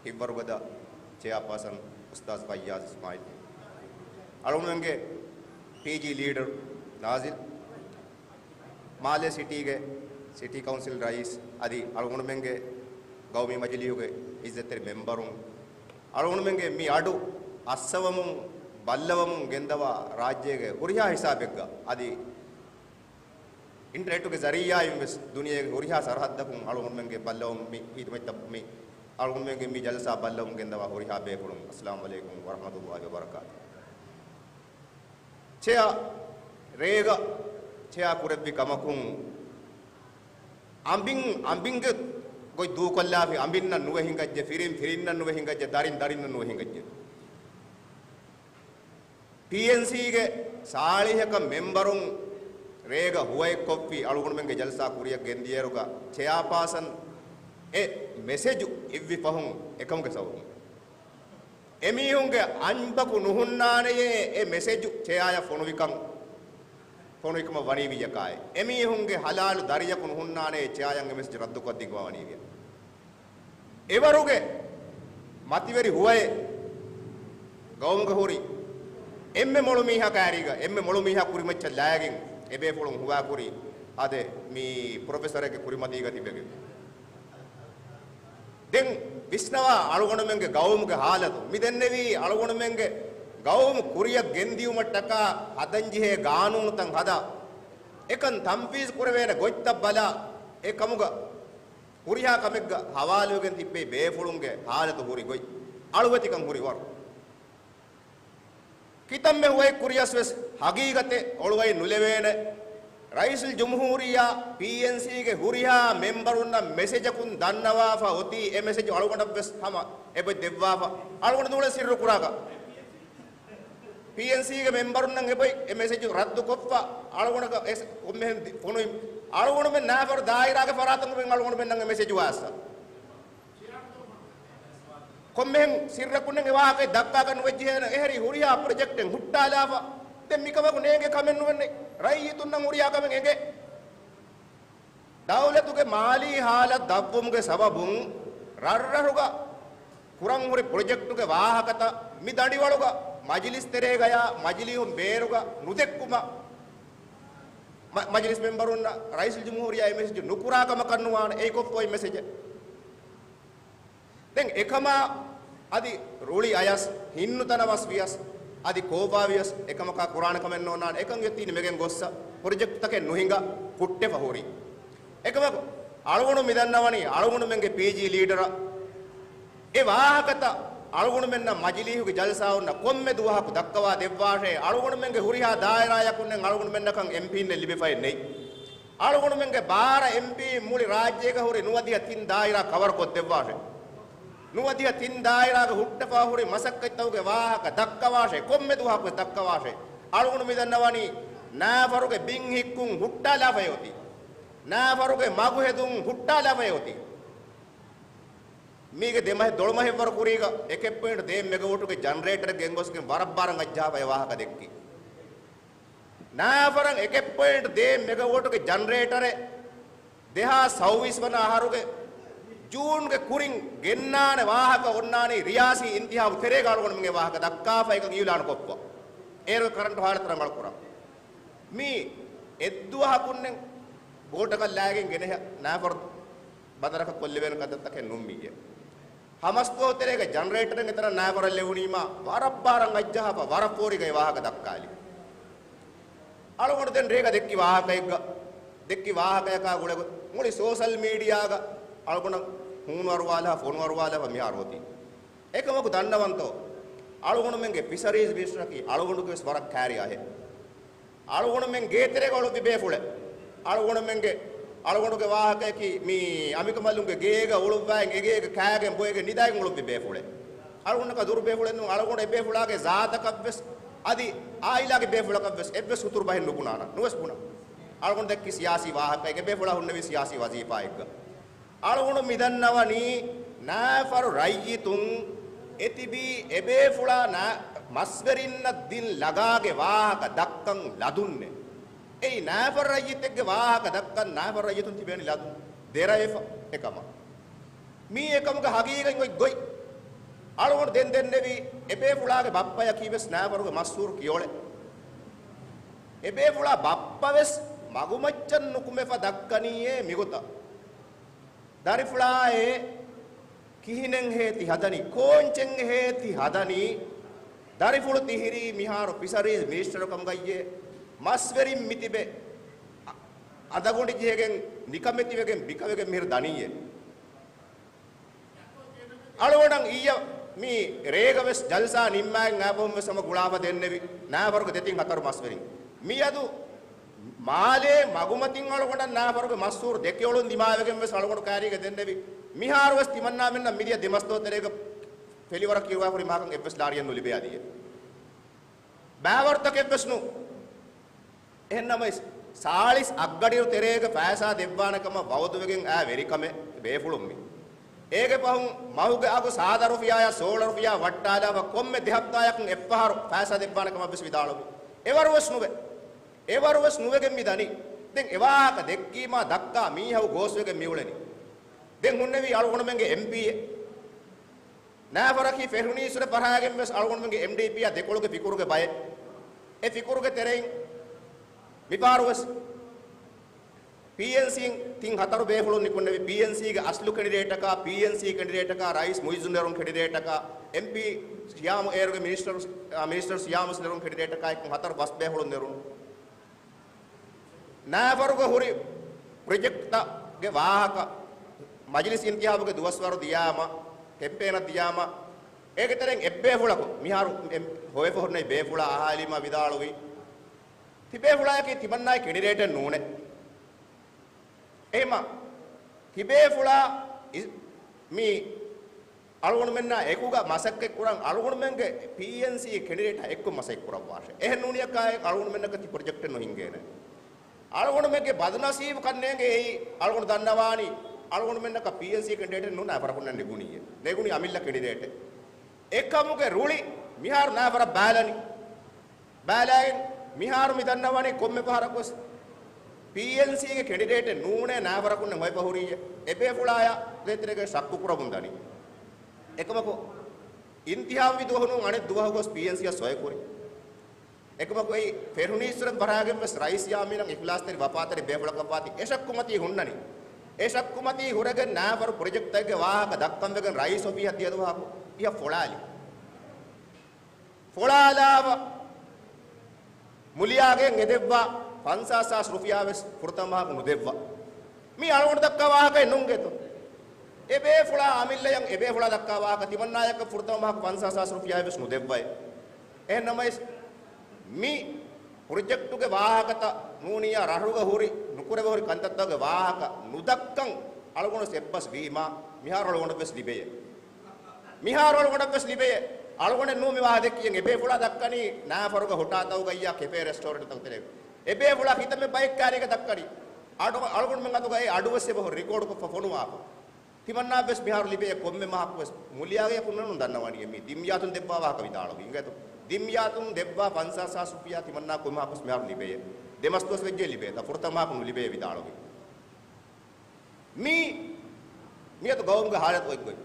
ހިތްވަރުގަދަ ޗެއާޕާސަން އުސްތާޒް ފައްޔާޒް އިސްމާއިލް، އަޅުގަނޑުމެންގެ ޕީޖީ ލީޑަރ ނާޒިލް، މާލޭ ސިޓީގެ ސިޓީ ކައުންސިލް ރައީސް އަދި އަޅުގަނޑުމެންގެ ގައުމީ މަޖިލީހުގެ އިއްޒަތްތެރި މެމްބަރުން، އަޅުގަނޑުމެންގެ މި އަޑު އައްސަވަމުން ބައްލަވަމުން ގެންދަވާ ރާއްޖޭގެ ހުރިހާ ހިސާބެއްގަ އަދި އިންޓަރނެޓުގެ ޒަރީއާއިން ވެސް ދުނިޔޭގެ ހުރިހާ ސަރަހައްދަކުން އަޅުގަނޑުމެންގެ ބައްލަވަމުން މި ހިދުމަތްތައް މި އަޅުގަނޑުމެންގެ މި ޖަލްސާ ބައްލަވަމުން ގެންދަވާ ހުރިހާ ބޭފުޅުން، އައްސަލާމު ޢަލައިކުމް ވަރަޙްމަތުﷲި ވަބަރަކާތު. ޗެއާ، ރޭގަ ޗެއާ ކުރެއްވި ކަމަކުން އަނބިން އަނބިންގެ ގޮތް ދޫކޮށްލާފި އަނބިންނަށް ނުވެ ހިނގައްޖެ، ފިރިން ފިރިންނަށް ނުވެ ހިނގައްޖެ، ދަރިން ދަރިންނަށް ނުވެ ހިނގައްޖެ. ޓީއެންސީގެ ސާޅީހަކަށް މެމްބަރުން ރޭގަ ހުވައެއްކޮށްފި އަޅުގަނޑުމެންގެ ޖަލްސާ ކުރިއަށް ގެންދިޔައިރުގަ ޗެއާޕާސަން އެ މެސެޖު އިއްވި ފަހުން އެކަމުގެ ސަބަބުން އެމީހުންގެ އަނބަކު ނުހުންނާނެޔޭ އެ މެސެޖު ޗެއާޔަށް ފޮނުވިކަން، ފޮނުވިކަމަށް ވަނީ ވިއްޔަކާއެ. އެމީހުންގެ ހަލާލު ދަރިޔަކު ނުހުންނާނެޔޭ ޗެއާޔަށް އެ މެސެޖު ރައްދުކޮށްދިން ވަނީ ވިއްޔަ. އެވަރުގެ މަތިވެރި ހުވައެއް ގައުމުގަ ހުރި އެންމެ މޮޅު މީހާ ކައިރީގަ، އެންމެ މޮޅު މީހާ ކުރިމައްޗަށް ލައިގެން އެބޭފުޅުން ހުވާކުރީ އާދެ، މި ޕްރޮފެސަރެއްގެ ކުރިމަތީގަ ތިބެގެން. ދެން ވިސްނަވާ އަޅުގަނޑުމެންގެ ގައުމުގެ ހާލަތު. މި ދެންނެވީ އަޅުގަނޑުމެންގެ ގައުމު ކުރިއަށް ގެންދިއުމަށްޓަކާ ހަދަންޖެހޭ ގާނޫނުތައް ހަދާ، އެކަން ތަންފީޒު ކުރެވޭނެ ގޮތްތައް ބަލާ، އެ ކަމުގަ ހުރިހާ ކަމެއްގަ ހަވާލުވެގެން ތިއްބެވި ބޭފުޅުންގެ ހާލަތު ހުރި ގޮތް، އަޅުވެތިކަން ހުރި ވަރު. ކިތަންމެ ހުވައެއް ކުރިޔަސް ވެސް ހަގީގަތެއް އޮޅުވައި ނުލެވޭނެ. ރައީސުލްޖުމްހޫރިއްޔާ ޕީއެންސީގެ ހުރިހާ މެމްބަރުންނަށް މެސެޖަކުން ދަންނަވާފަ އޮތީ، އެ މެސެޖު އަޅުގަނޑަށް ވެސް ހަމަ އެބަ ދެއްވާފަ. އަޅުގަނޑު ނޫޅެ ސިއްރު ކުރާކަށް. ޕީއެންސީގެ މެމްބަރުންނަށް އެބައި އެ މެސެޖު ރައްދު ކޮށްފަ، އަޅުގަނޑަކަށް އެސް ކޮންމެހެން ދި-، ފޮނުވި. އަޅުގަނޑުމެން ނާފަރު ދާއިރާގެ ފަރާތުން އަޅުގަނޑުމެންނަށް އެ މެސެޖު އައިސްފަ. ކޮންމެހެން ސިއްރަކުންނެއް އެ ވާހަކައެއް ދައްކާކަށް ނުވެއްޖެހޭނެ. އެހެރީ ހުރިހާ ޕްރޮޖެކްޓެއް ހުއްޓާލާފަ. ދެން މިކަމަކު ނޭނގޭ ކަމެއް ނުވެންނެ. ރައްޔިތުންނަށް ހުރިހާ ކަމެއް އެނގޭ. ދައުލަތުގެ މާލީ ހާލަތު ދަށްވުމުގެ ސަބަބުން ރަށްރަށުގަ ކުރަން ހުރި ޕްރޮޖެކްޓުގެ ވާހަކަތައް މި ދަނޑިވަޅުގަ މަޖިލިސް ތެރޭގަޔާ މަޖިލީހުން ބޭރުގަ ނުދެއްކުމަށް މަ-، މަޖިލިސް މެމްބަރުންނަށް ރައީސުލްޖުމްހޫރިއްޔާ އެ މެސެޖު ނުކުރާ ކަމަކަށް ނުވާނެ. އެއީ ކޮށްފަ އޮތް މެސެޖެއް. ދެން އެކަމާ އަދި ރުޅި އަޔަސް ހިންނުތަނަވަސް ވިޔަސް، އަދި ކޯބާ ވިޔަސް އެކަމަކާ ކުރާނެ ކަމެއް ނޯންނާނެ. އެކަން އެތީ ނިމެގެން ގޮއްސަ ޕްރޮޖެކްޓްތަކެއް ނުހިނގާ ހުއްޓެފަ ހުރީ. އެކަމަކު އަޅުގަނޑު މިދަންނަވަނީ އަޅުގަނޑުމެންގެ ޕީޖީ ލީޑަރަށް އެ ވާހަކަތައް އަޅުގަނޑުމެންނަށް މަޖިލީހުގެ ޖަލްސާއުންނަށް ކޮންމެ ދުވަހަކު ދައްކަވާ ދެއްވާށޭ. އަޅުގަނޑުމެންގެ ހުރިހާ ދާއިރާޔަކުންނެއް އަޅުގަނޑުމެންނަކަށް އެމްޕީންނެއް ލިބިފައެއް ނެތް. އަޅުގަނޑުމެންގެ ބާރަ އެމްޕީ މުޅި ރާއްޖޭގަ ހުރި ނުވަދިހަ ތިން ދާއިރާ ކަވަރ ކޮށްދެއްވާށޭ. ނުވަދިހަ ތިން ދާއިރާގެ ހުއްޓަފާ ހުރި މަސައްކަތްތަކުގެ ވާހަކަ ދައްކަވާށޭ. ކޮންމެ ދުވަހަކުވެސް ދައްކަވާށޭ. އަޅުގަނޑު މިދަންނަވަނީ ނާފަރުގެ ބިން ހިއްކުން ހުއްޓާލާފައި އޮތީ. ނާފަރުގެ މަގު ހެދުން ހުއްޓާލާފައި އޮތީ. މީގެ ދެމަހެއް ދޮޅުމަހެއްވަރު ކުރީގަ އެކެއް ޕޮއިންޓް ދޭއް މެގަވޯޓުގެ ޖަނަރޭޓަރެއް ގެންގޮސްގެން ވަރަށް ބާރަށް އައްޖަހާފައި ވާހަކަ ދެއްކި. ނާފަރަށް އެކެއް ޕޮއިންޓް ދޭއް މެގަވޯޓުގެ ޖަނަރޭޓަރެއް ދެހާސް ސައުވީސް ވަނަ އަހަރުގެ ޖޫންގެ ކުރިން ގެންނާނެ ވާހަކަ އޮންނާނީ ރިޔާސީ އިންތިހާބު ތެރޭގަ އަޅުގަނޑުމެން އެ ވާހަކަ ދައްކާފަ އެކަން އިއުލާނު ކޮށްފަ. އޭރު ކަރަންޓު ހާލަތު ރަނގަޅު ކުރަން. މީ އެއްދުވަހަކުންނެއް ބޯޓަކަށް ލާގެން ގެނެހެ ނާފަރު ބަނދަރަކަށް ކޮށްލެވޭނެ ކަންތައްތަކެއް ނޫން މިއީ. ހަމަސްދުވަހު ތެރޭގަ ޖަނަރޭޓަރެއް އެތަނަށް ނާފަރަށް ލެވުނީމާ ވަރަށް ބާރަށް އައްޖަހާފަ ވަރަށް ފޯރިގައި ވާހަކަ ދައްކާލި. އަޅުގަނޑު ދެން ރޭގަ ދެއްކި ވާހަކައެއްގަ، ދެއްކި ވާހަކަޔަކާ ގުޅޭގޮތް މުޅި ސޯޝަލް މީޑިއާގަ އަޅުގަނޑަށް ހޫނު އަރުވާލާ، ފޮނު އަރުވާލާފަ މިހާރު އޮތީ. އެކަމަކު ދަންނަވަންތޯ، އަޅުގަނޑުމެންގެ ފިޝަރީޒް މިނިސްޓަރަކީ އަޅުގަނޑުގެ ވެސް ވަރަށް ކާރި އަހެއް. އަޅުގަނޑުމެން ގޭތެރޭގަ އުޅުއްވި ބޭފުޅެއް. އަޅުގަނޑުމެންގެ، އަޅުގަނޑުގެ ވާހަކަޔަކީ މި އަނބިކަނބަލުންގެ ގޭގަ އުޅުއްވާއިން އެގޭގަ ކާގެން ބޮއެގެން ނިދާގެން އުޅުއްވި ބޭފުޅެއް. އަޅުގަނޑަކަށް ދުރު ބޭފުޅެއް ނޫން. އަޅުގަނޑު އެބޭފުޅާގެ ޒާތަކަށްވެސް އަދި އާއިލާގެ ބޭފުޅަކަށްވެސް އެއްވެސް ހުތުރު ބަހެއް ނުބުނާނަ، ނުވެސް ބުނާ. އަޅުގަނޑު ދެއްކި ސިޔާސީ ވާހަކައެއް، އެބޭފުޅާ ހުންނެވި ސިޔާސީ ވަޒީފާއެއްގަ. އަޅުގަނޑު މިދަންނަވަނީ ނާފަރު ރައްޔިތުން އެތިބީ އެބޭފުޅާ ނާ-، މަސްވެރިންނަށް ދިން ލަގާގެ ވާހަކަ ދައްކަން ލަދުންނެއް. އެއީ ނާފަރު ރައްޔިތެއްގެ ވާހަކަ ދައްކަން ނާފަރު ރައްޔިތުން ތިބޭނީ ލަދުން ދެރަވެފަ އެކަމަށް. މީ އެކަމުގެ ހަގީގަތް އޮތް ގޮތް. އަޅުގަނޑު ދެން ދެންނެވީ އެބޭފުޅާގެ ބައްޕަޔަކީ ވެސް ނާފަރުގެ މަޝްހޫރު ކިޔޮޅެއް. އެބޭފުޅާ ބައްޕަ ވެސް މަގުމައްޗަށް ނުކުމެފަ ދައްކަނީއޭ މިގޮތަށް. ދަރިފުޅާއޭ ކިހިނެއްހޭ ތި ހަދަނީ؟ ކޯންޗެއްހޭ ތި ހަދަނީ؟ ދަރިފުޅު ތިހިރީ މިހާރު ފިޝަރީޒް މިނިސްޓަރު ކަމުގައްޔޭ. މަސްވެރިން މިތިބެ އަ-، އަނދަގޮނޑި ޖެހިގެން ނިކަމެތިވެގެން ބިކަވެގެން މިހިރު ދަނީއޭ. އަޅުގަނޑަށް އިއްޔަ މި ރޭގަ ވެސް ޖަލްސާ ނިންމާއިން އާފަހުން ވެސް ހަމަ ގުޅާފަ ދެންނެވި ނާފަރުގެ ދެތިން ހަތަރު މަސްވެރިން. މިއަދު މާލޭ މަގުމަތިން އަޅުގަނޑަށް ނާފަރުގެ މަޝްހޫރު ދެކެޔޮޅުން ދިމާވެގެން ވެސް އަޅުގަނޑު ކާރީގަ ދެންނެވި. މިހާރު ވެސް ތިމަންނާމެންނަށް މިދިޔަ ދެމަސްދުވަހު ތެރޭގަ ފެލިވަރަށް ކިޔުވާފަ ހުރި މާކަން އެއްވެސް ލާރިއެއް ނުލިބޭ އަދިއެއް. ބާވަރުތަކެއްވެސް ނޫން. އެހެންނަމަވެސް، ސާޅީސް އަށްގަޑިއިރު ތެރޭގަ ފައިސާ ދެއްވާނެ ކަމަށް ވައުދުވެގެން އައި ވެރިކަމެއް ބޭފުޅުން މި. އޭގެ ފަހުން މަހުގެ އަގު ސާދަ ރުފިޔާއާ ސޯޅަ ރުފިޔާ ވައްޓާލާފަ ކޮންމެ ދެ ހަފްތާޔަކުން އެއްފަހަރު ފައިސާ ދެއްވާނެ ކަމަށް ވެސް ވިދާޅުވި. އެވަރު ވެސް ނުވެ. އެވަރު ވެސް ނުވެގެން މި ދަނީ. ދެން އެވާހަކަ ދެއްކީމާ ދައްކާ މީހަކު ގޯސްވެގެން މިއުޅެނީ. ދެން ހުންނެވީ އަޅުގަނޑުމެންގެ އެމްޕީއެއް. ނާފަރަކީ ފެށުނީސުރެ ފަށާގެން ވެސް އަޅުގަނޑުމެންގެ އެމްޑީޕީއާ ދެކޮޅުގެ ފިކުރުގެ ބައެއް. އެ ފިކުރުގެ ތެރެއިން މިފަހަރު ވެސް ޕީއެންސީން ތިން ހަތަރު ބޭފުޅުން ނިކުންނެވި. ޕީއެންސީގެ އަސްލު ކެނޑިޑޭޓަކާ، ޕީއެންސީ ކެނޑިޑޭޓަކާ، ރައީސް މުއިއްޒު ނެރުން ކެނޑިޑޭޓަކާ، އެމްޕީ ޝިޔާމު އޭރުގެ މިނިސްޓަރ، އާ، މިނިސްޓަރ ޝިޔާމު ނެރުން ކެނޑިޑޭޓަކާ އެކު ހަތަރު ފަސް ބޭފުޅުން ނެރުނު. ނާފަރުގަ ހުރި ޕްރޮޖެކްޓްތައްގެ ވާހަކަ މަޖިލިސް އިންތިހާބުގެ ދުވަސްވަރު ދިޔާމަ، ކެމްޕޭނަށް ދިޔާމަ، އޭގެ ތެރެއިން އެއްބޭފުޅަކު މިހާރު އެ ހޮވެފަ ހުންނެވި ބޭފުޅާ އަހާލީމަ ވިދާޅުވީ، ތިބޭފުޅާއަކީ ތިމަންނާގެ ކެނޑިޑޭޓެއް ނޫނޭ. އެހެމަ ތިބޭފުޅާ އި-، މި އަޅުގަނޑުމެންނާ އެކުގަ މަސައްކަތް ކުރަން އަޅުގަނޑުމެންގެ ޕީއެންސީ ކެނޑިޑޭޓާ އެއްކޮށް މަސައްކަތް ކުރައްވާށޭ. އެހެން ނޫނިއްޔާ އަޅުގަނޑުމެންނަކަށް ތި ޕްރޮޖެކްޓެއް ނުހިނގޭނެ. އަޅުގަނޑުމެންގެ ބަދުނަސީބު ކަންނޭނގެ އެއީ އަޅުގަނޑު ދަންނަވާނީ އަޅުގަނޑުމެންނަކަށް ޕީއެންސީ ކެނޑިޑޭޓެއް ނޫން ނާފަރަކުންނަށް ނެގުނީއޭ. ނެގުނީ އަމިއްލަ ކެނޑިޑޭޓެއް. އެކަމުގެ ރުޅި މިހާރު ނާފަރަށް ބާލަނީ. ބާލާގެން މިހާރު މި ދަންނަވަނީ ކޮންމެ ފަހަރަކުވެސް ޕީއެންސީގެ ކެނޑިޑޭޓެއް ނޫނޭ ނާފަރަކުންނެއް ހޮވެފަ ހުރީއޭ. އެބޭފުޅާޔާ ދޭތެރޭގަ ޝައްކު ކުރަމުން ދަނީ. އެކަމަކު އިންތިހާބު ވި ދުވަހު ނޫން އަނެއް ދުވަހަކުވެސް ޕީއެންސީއަށް ސޮއެ ކުރި. އެކަމަކު އެއީ ފެށުނީއްސުރެން ފަށާގެން ވެސް ރައީސް ޔާމީނަށް އިޚްލާޞްތެރި ވަފާތެރި ބޭފުޅަކަށްވާތީ އެ ޝައްކުމަތީ ހުންނަނީ. އެ ޝައްކުމަތީ ހުރެގެން ނާފަރު ޕްރޮޖެކްޓްތަކެއްގެ ވާހަކަ ދައްކަންވެގެން ރައީސް އޮފީހަށް ދިޔަ ދުވަހަކު އިހަށް ފޮޅާލި. ފޮޅާލާފަ މުލިޔާގެން އެދެއްވާ ފަންސާސް ހާސް ރުފިޔާ ވެސް ފުރަތަމަ މަހަކު ނުދެއްވާ. މީ އަޅުގަނޑު ދައްކާ ވާހަކައެއް ނޫންގެތޯ؟ އެބޭފުޅާ އަމިއްލަޔަށް އެބޭފުޅާ ދައްކާ ވާހަކަ ތިމަންނާޔަކަށް ފުރަތަމަ މަހަކު ފަންސާސް ހާސް ރުފިޔާ ވެސް ނުދެއްވައޭ. އެހެން ނަމަވެސް މި ޕްރޮޖެކްޓުގެ ވާހަކަތައް ނޫނިއްޔާ ރަށުގަ ހުރި ނުކުރެވި ހުރި ކަންތައްތަކުގެ ވާހަކަ ނުދައްކަން އަޅުގަނޑު އެއްބަސް ވީމާ މިހާރު އަޅުގަނޑަށް ވެސް ލިބެޔޭ. މިހާރު އަޅުގަނޑަށް ވެސް ލިބެޔޭ. އަޅުގަނޑެއް ނޫން މި ވާހަކަ ދެއްކިއްޔެން އެބޭފުޅާ ދައްކަނީ ނާފަރުގަ ހޮޓާތަކުގައްޔާ ކެފޭ ރެސްޓޯރެންޓްތަކު ތެރޭގަ. އެބޭފުޅާ ކިތަންމެ ބައެއް ކާރީގަ ދައްކަނީ. އަޑު، އަޅުގަނޑުމެން އަތުގަ އެ އަޑު ވެސް އެބަހުރި ރިކޯޑުކޮށްފަ ފޮނުވާފަ. ތިމަންނާ ވެސް މިހާރު ލިބޭ ކޮންމެ މަހަކު ވެސް މުލިޔާގެ ކުންނަނުން ދަންނަވަނީ މީ ދިމްޔާތުން ދެއްވާ ވާހަކަ ވިދާޅުވީ. އިނގޭތޯ؟ ދިމްޔާތުން ދެއްވާ ފަންސާސް ހާސް ރުފިޔާ ތިމަންނާ ކޮންމެ މަހަކު ވެސް މިހާރު ލިބެޔޭ. ދެ މަސް ދުވަސް ވެއްޖެ ލިބޭ. ތަ ފުރަތަމަ މަހަކު ނުލިބޭ ވިދާޅުވީ. މީ، މިއަދު ގައުމުގެ ހާލަތު އޮތްގޮތް.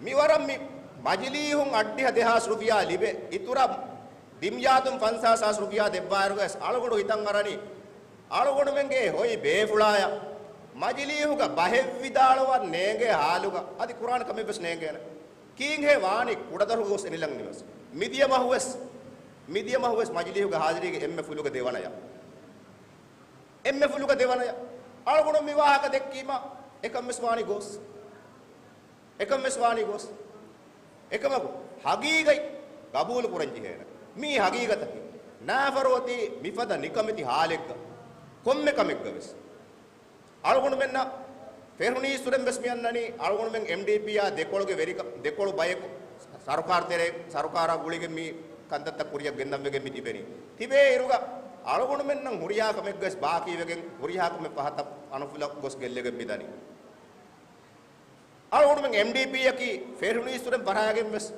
މިވަރަށް މި މަޖިލީހުން އަށްޑިހަ ދެހާސް ރުފިޔާ ލިބެ، އިތުރަށް ދިމްޔާތުން ފަންސާސް ހާސް ރުފިޔާ ދެއްވާއިރުގަސް އަޅުގަނޑު ހިތަށް އަރަނީ، އަޅުގަނޑުމެންގެ ހޮއި ބޭފުޅާޔަށް މަޖިލީހުގަ ބަހެއް ވިދާޅުވަން ނޭނގޭ ހާލުގަ އަދި ކުރާނެ ކަމެއް ވެސް ނޭނގޭނެ. ކީންހޭ ވާނީ ކުޑަދޮރު ގޮސް އެނިލަން ނިމަސް. މިދިޔަ މަހުވެސް، މިދިޔަ މަހުވެސް މަޖިލީހުގެ ހާޒިރީގެ އެންމެ ފުލުގެ ދެވަނަޔަށް. އެންމެ ފުލުގަ ދެވަނަޔަށް. އަޅުގަނޑު މި ވާހަކަ ދެއްކީމަ އެކަން ވެސް ވާނީ ގޯސް. އެކަން ވެސް ވާނީ ގޯސް. އެކަމަކު ހަގީގަތް ގަބޫލު ކުރަން ޖެހޭނެ. މީ ހަގީގަތަކީ. ނާފަރު އޮތީ މިފަދަ ނިކަމެތި ހާލެއްގަ. ކޮންމެ ކަމެއްގަ ވެސް. އަޅުގަނޑުމެންނަށް ފެށުނީއްސުރެން ވެސް މި އަންނަނީ އަޅުގަނޑުމެން އެމްޑީޕީއާ ދެކޮޅުގެ ވެރިކަ-، ދެކޮޅު ބަޔަކު ސަރުކާރު ތެރޭ، ސަރުކާރާ ގުޅިގެން މި ކަންތައްތައް ކުރިއަށް ގެންދަން ވެގެން މި ތިބެނީ. ތިބޭ އިރުގަ އަޅުގަނޑުމެންނަށް ހުރިހާ ކަމެއްގަސް ބާކީވެގެން ހުރިހާ ކަމެއް ފަހަތަށް އަނުފުލަށް ގޮސް ގެއްލެގެން މި ދަނީ. އަޅުގަނޑުމެން އެމްޑީޕީއަކީ ފެށުނީއްސުރެން ފަށާގެން ވެސް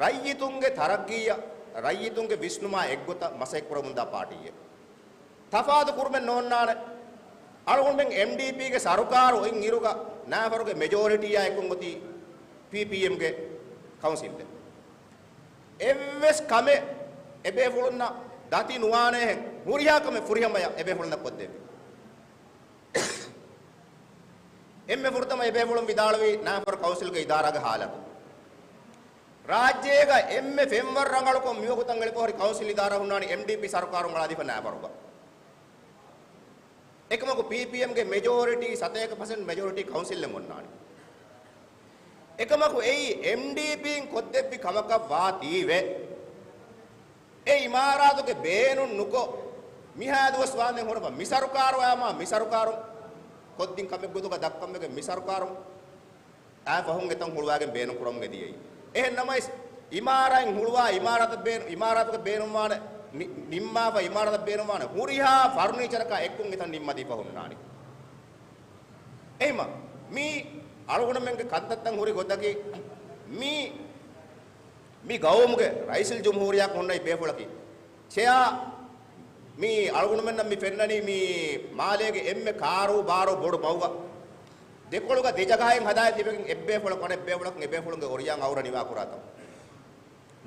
ރައްޔިތުންގެ ތަރައްގީއަށް، ރައްޔިތުންގެ ވިސްނުމާ އެއްގޮތަށް މަސައްކަތް ކުރަމުންދާ ޕާޓީއެއް. ތަފާތު ކުރުމެއް ނޯންނާނެ. އަޅުގަނޑުމެން އެމްޑީޕީގެ ސަރުކާރު އޮތް އިރުގަ ނާފަރުގެ މެޖޯރިޓީއާ އެކުން އޮތީ ޕީޕީއެމްގެ ކައުންސިލްއެއް. އެއްވެސް ކަމެއް އެބޭފުޅުންނަށް ދަތި ނުވާނޭހެން ހުރިހާ ކަމެއް ފުރިހަމަޔަށް އެބޭފުޅުންނަށް ކޮށްދެއްވި. އެންމެ ފުރަތަމަ އެބޭފުޅުން ވިދާޅުވީ ނާފަރު ކައުންސިލްގެ އިދާރާގެ ހާލަތު. ރާއްޖޭގަ އެންމެ ފެންވަރު ރަނގަޅުކޮށް މިވަގުތަށް އެޅިފަހުރި ކައުންސިލް އިދާރާ ހުންނާނީ އެމްޑީޕީ ސަރުކާރުން އަޅާދީފަ ނާފަރުގަ. އެކަމަކު ޕީޕީއެމްގެ މެޖޯރިޓީ، ސަތޭކަ ޕަސެންޓް މެޖޯރިޓީ ކައުންސިލްއެއް އޮންނާނީ. އެކަމަކު އެއީ އެމްޑީޕީން ކޮށްދެއްވި ކަމަކަށް ވާތީވެ، އެ އިމާރާތުގެ ބޭނުން ނުކޮށް، މިހާ ދުވަސް ވާންދެން ހުރެފަ މި ސަރުކާރު އަޔާމާ މި ސަރުކާރު ކޮށްދިން ކަމެއް ގޮތުގަ ދައްކަންވެގެން މި ސަރުކާރު އާ ފަހުން އެތަން ހުޅުވާގެން ބޭނުން ކުރަމުން އެދިޔައީ. އެހެން ނަމަވެސް، އިމާރާތް ހުޅުވާ، އިމާރާތަށް ބޭނު-، އިމާރާތުގެ ބޭނުންވާނެ ނި-، ނިންމާފަ، އިމާރާތަށް ބޭނުންވާނެ ހުރިހާ ފަރުނީޗަރަކާ އެއްކޮށް އެތަން ނިންމަދީފަ ހުންނާނީ. އެހެމަ، މީ އަޅުގަނޑުމެންގެ ކަންތައްތައް ހުރި ގޮތަކީ، މީ، މި ގައުމުގެ ރައީސުލްޖުމްހޫރިއްޔާ ހުންނަ އެއް ބޭފުޅަކީ، ޗެއާ، މީ އަޅުގަނޑުމެންނަށް މި ފެންނަނީ މީ މާލޭގެ އެންމެ ކާރޫ ބާރޫ ބޮޑު މަގުގަ ދެކޮޅުގަ ދެ ޖަގަހައިން ހަދާ ތިބެގެން އެއްބޭފުޅަކު އަނެއް ބޭފުޅަކުން އެބޭފުޅުންގެ އޮރިޔާން އައުރަ ނިވާކުރާތަން.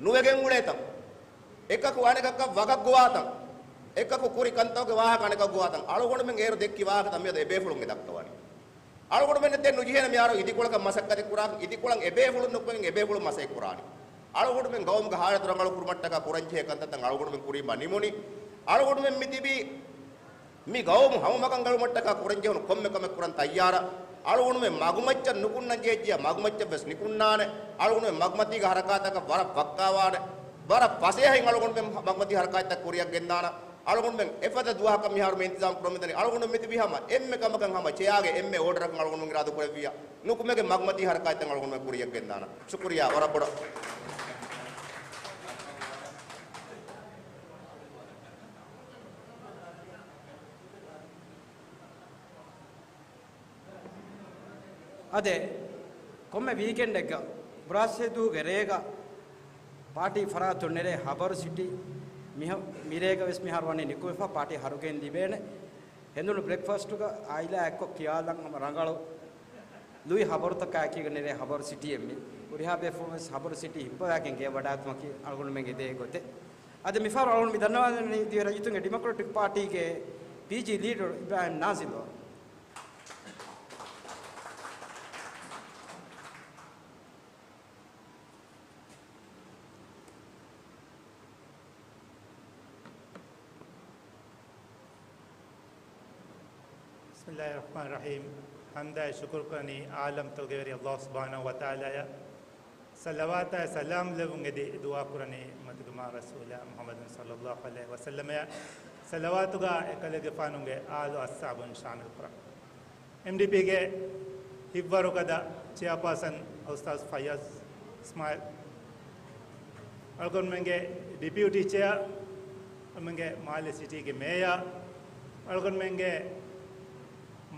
ނުވެގެން އުޅޭތަން. އެކަކު އަނެކަކަށް ވަގަށް ގޮވާތަން. އެކަކު ކުރި ކަންތަކުގެ ވާހަކަ އަނެކަކު ވާތަން އަޅުގަނޑުމެން އޭރު ދެއްކި ވާހަކަތައް މިއަދު އެބޭފުޅުން އެ ދައްކަވަނީ. އަޅުގަނޑުމެން ދެން ނުޖެހޭނެ މިހާރު އިދިކޮޅަކަށް މަސައްކަތެއް ކުރާކަށް، އިދިކޮޅަށް އެބޭފުޅުން ނުކުމެގެން އެބޭފުޅުން މަސައްކަތް ކުރާނީ. އަޅުގަނޑުމެން ގައުމުގެ ހާލަތު ރަނގަޅު ކުރުމަށްޓަކާ ކުރަންޖެހޭ ކަންތައްތައް އަޅުގަނޑުމެން ކުރީމާ ނިމުނީ. އަޅުގަނޑުމެން މިތިބީ މި ގައުމު ހަމަމަކަން ގަޅުމަށްޓަކާ ކުރަންޖެހުނު ކޮންމެ ކަމެއް ކުރަން ތައްޔާރަށް. އަޅުގަނޑުމެން މަގުމައްޗަށް ނުކުންނަން ޖެހިއްޖެޔާ މަގުމައްޗަށް ވެސް ނިކުންނާނެ. އަޅުގަނޑުމެން މަގުމަތީގެ ހަރަކާތަކަށް ވަރަށް ވައްކާވާނެ. ވަރަށް ފަސޭހައިން އަޅުގަނޑުމެން މަގުމަތީ ހަރަކާތްތައް ކުރިއަށް ގެންދާނަށް. އަޅުގަނޑުމެން އެފަދަ ދުވަހަކަށް މިހާރު މި އިންތިޒާމް ކުރަމުންދަނީ. އަޅުގަނޑު މިތިބީ ހަމަ އެންމެ ކަމަކަށް ހަމަ ޗެއާގެ އެންމެ އޯޑަރަކަށް އަޅުގަނޑު އިރާދަ ކުރެއްވިއްޔާ. ނުކުމެގެން މަގުމަތީ ހަރަކާތްތައް އަޅުގަނޑުމެން ކުރިއަށް ގެންދާނަށް. ޝުކުރިއްޔާ ވަރަށް ބޮޑަށް. އާދެ، ކޮންމެ ވީކެންޑެއްގަ ބުރާސްފަތި ދުވަހުގެ ރޭގަ ޕާޓީ ފަރާތުން ނެރޭ ހަބަރު ސިޓީ މިހަ-، މިރޭގަ ވެސް މިހާރު ވަނީ ނިކުމެފަ ޕާޓީ ހަރުގެން ލިބޭނެ. ހެނދުނު ބްރެކްފާސްޓުގަ އާއިލާ އެއްކޮށް ކިޔާލަން ހަމަ ރަނގަޅު ލުއި ހަބަރުތަކާ އެކީގަ ނެރޭ ހަބަރު ސިޓީއެއް މި. ހުރިހާ ބޭފުޅުން ވެސް ހަބަރު ސިޓީ ހިއްޕަވާގެން ގެޔަށް ވަޑާގަތުމަކީ އަޅުގަނޑުމެންގެ ދޭ ގޮތެއް. އަދި މިފަހަރު އަޅުގަނޑު މި ދަންނަވާލަނީ ދިވެހި ރައްޔިތުންގެ ޑިމޮކްރެޓިކް ޕާޓީގެ ޕީޖީ ލީޑަރު އިބްރާހިމް ނާޒިމް. ބިސްމިއްލާހި ރަޙްމާނި ރަޙީމް. ޙަމްދާއި ޝުކުރު ކުރަނީ ޢާލަމްތަކުގެ ވެރި ﷲ ސުބްޙާނަހޫ ވަތަޢާލާއަށް. ޞަލަވާތާއި ސަލާމް ލެއްވުން އެދި ދުޢާ ކުރަނީ އުއްމަތުގެ މާ ރަސޫލާ މުޙައްމަދު ޞައްލައްލާހު ޢަލައިހި ވަސައްލަމައަށް. ޞަލަވާތުގަ އެކަލޭގެފާނުގެ އާލު އަޞްޙާބުން ޝާމިލް ކުރަން. އެމްޑީޕީގެ ހިތްވަރުގަދަ ޗެއާޕާސަން އުސްތާޛު ފައްޔާޒް އިސްމާޢީލް، އަޅުގަނޑުމެންގެ ޑެޕިއުޓީ ޗެއާ، އަޅުގަނޑުމެންގެ މާލެ ސިޓީގެ މޭޔާ، އަޅުގަނޑުމެންގެ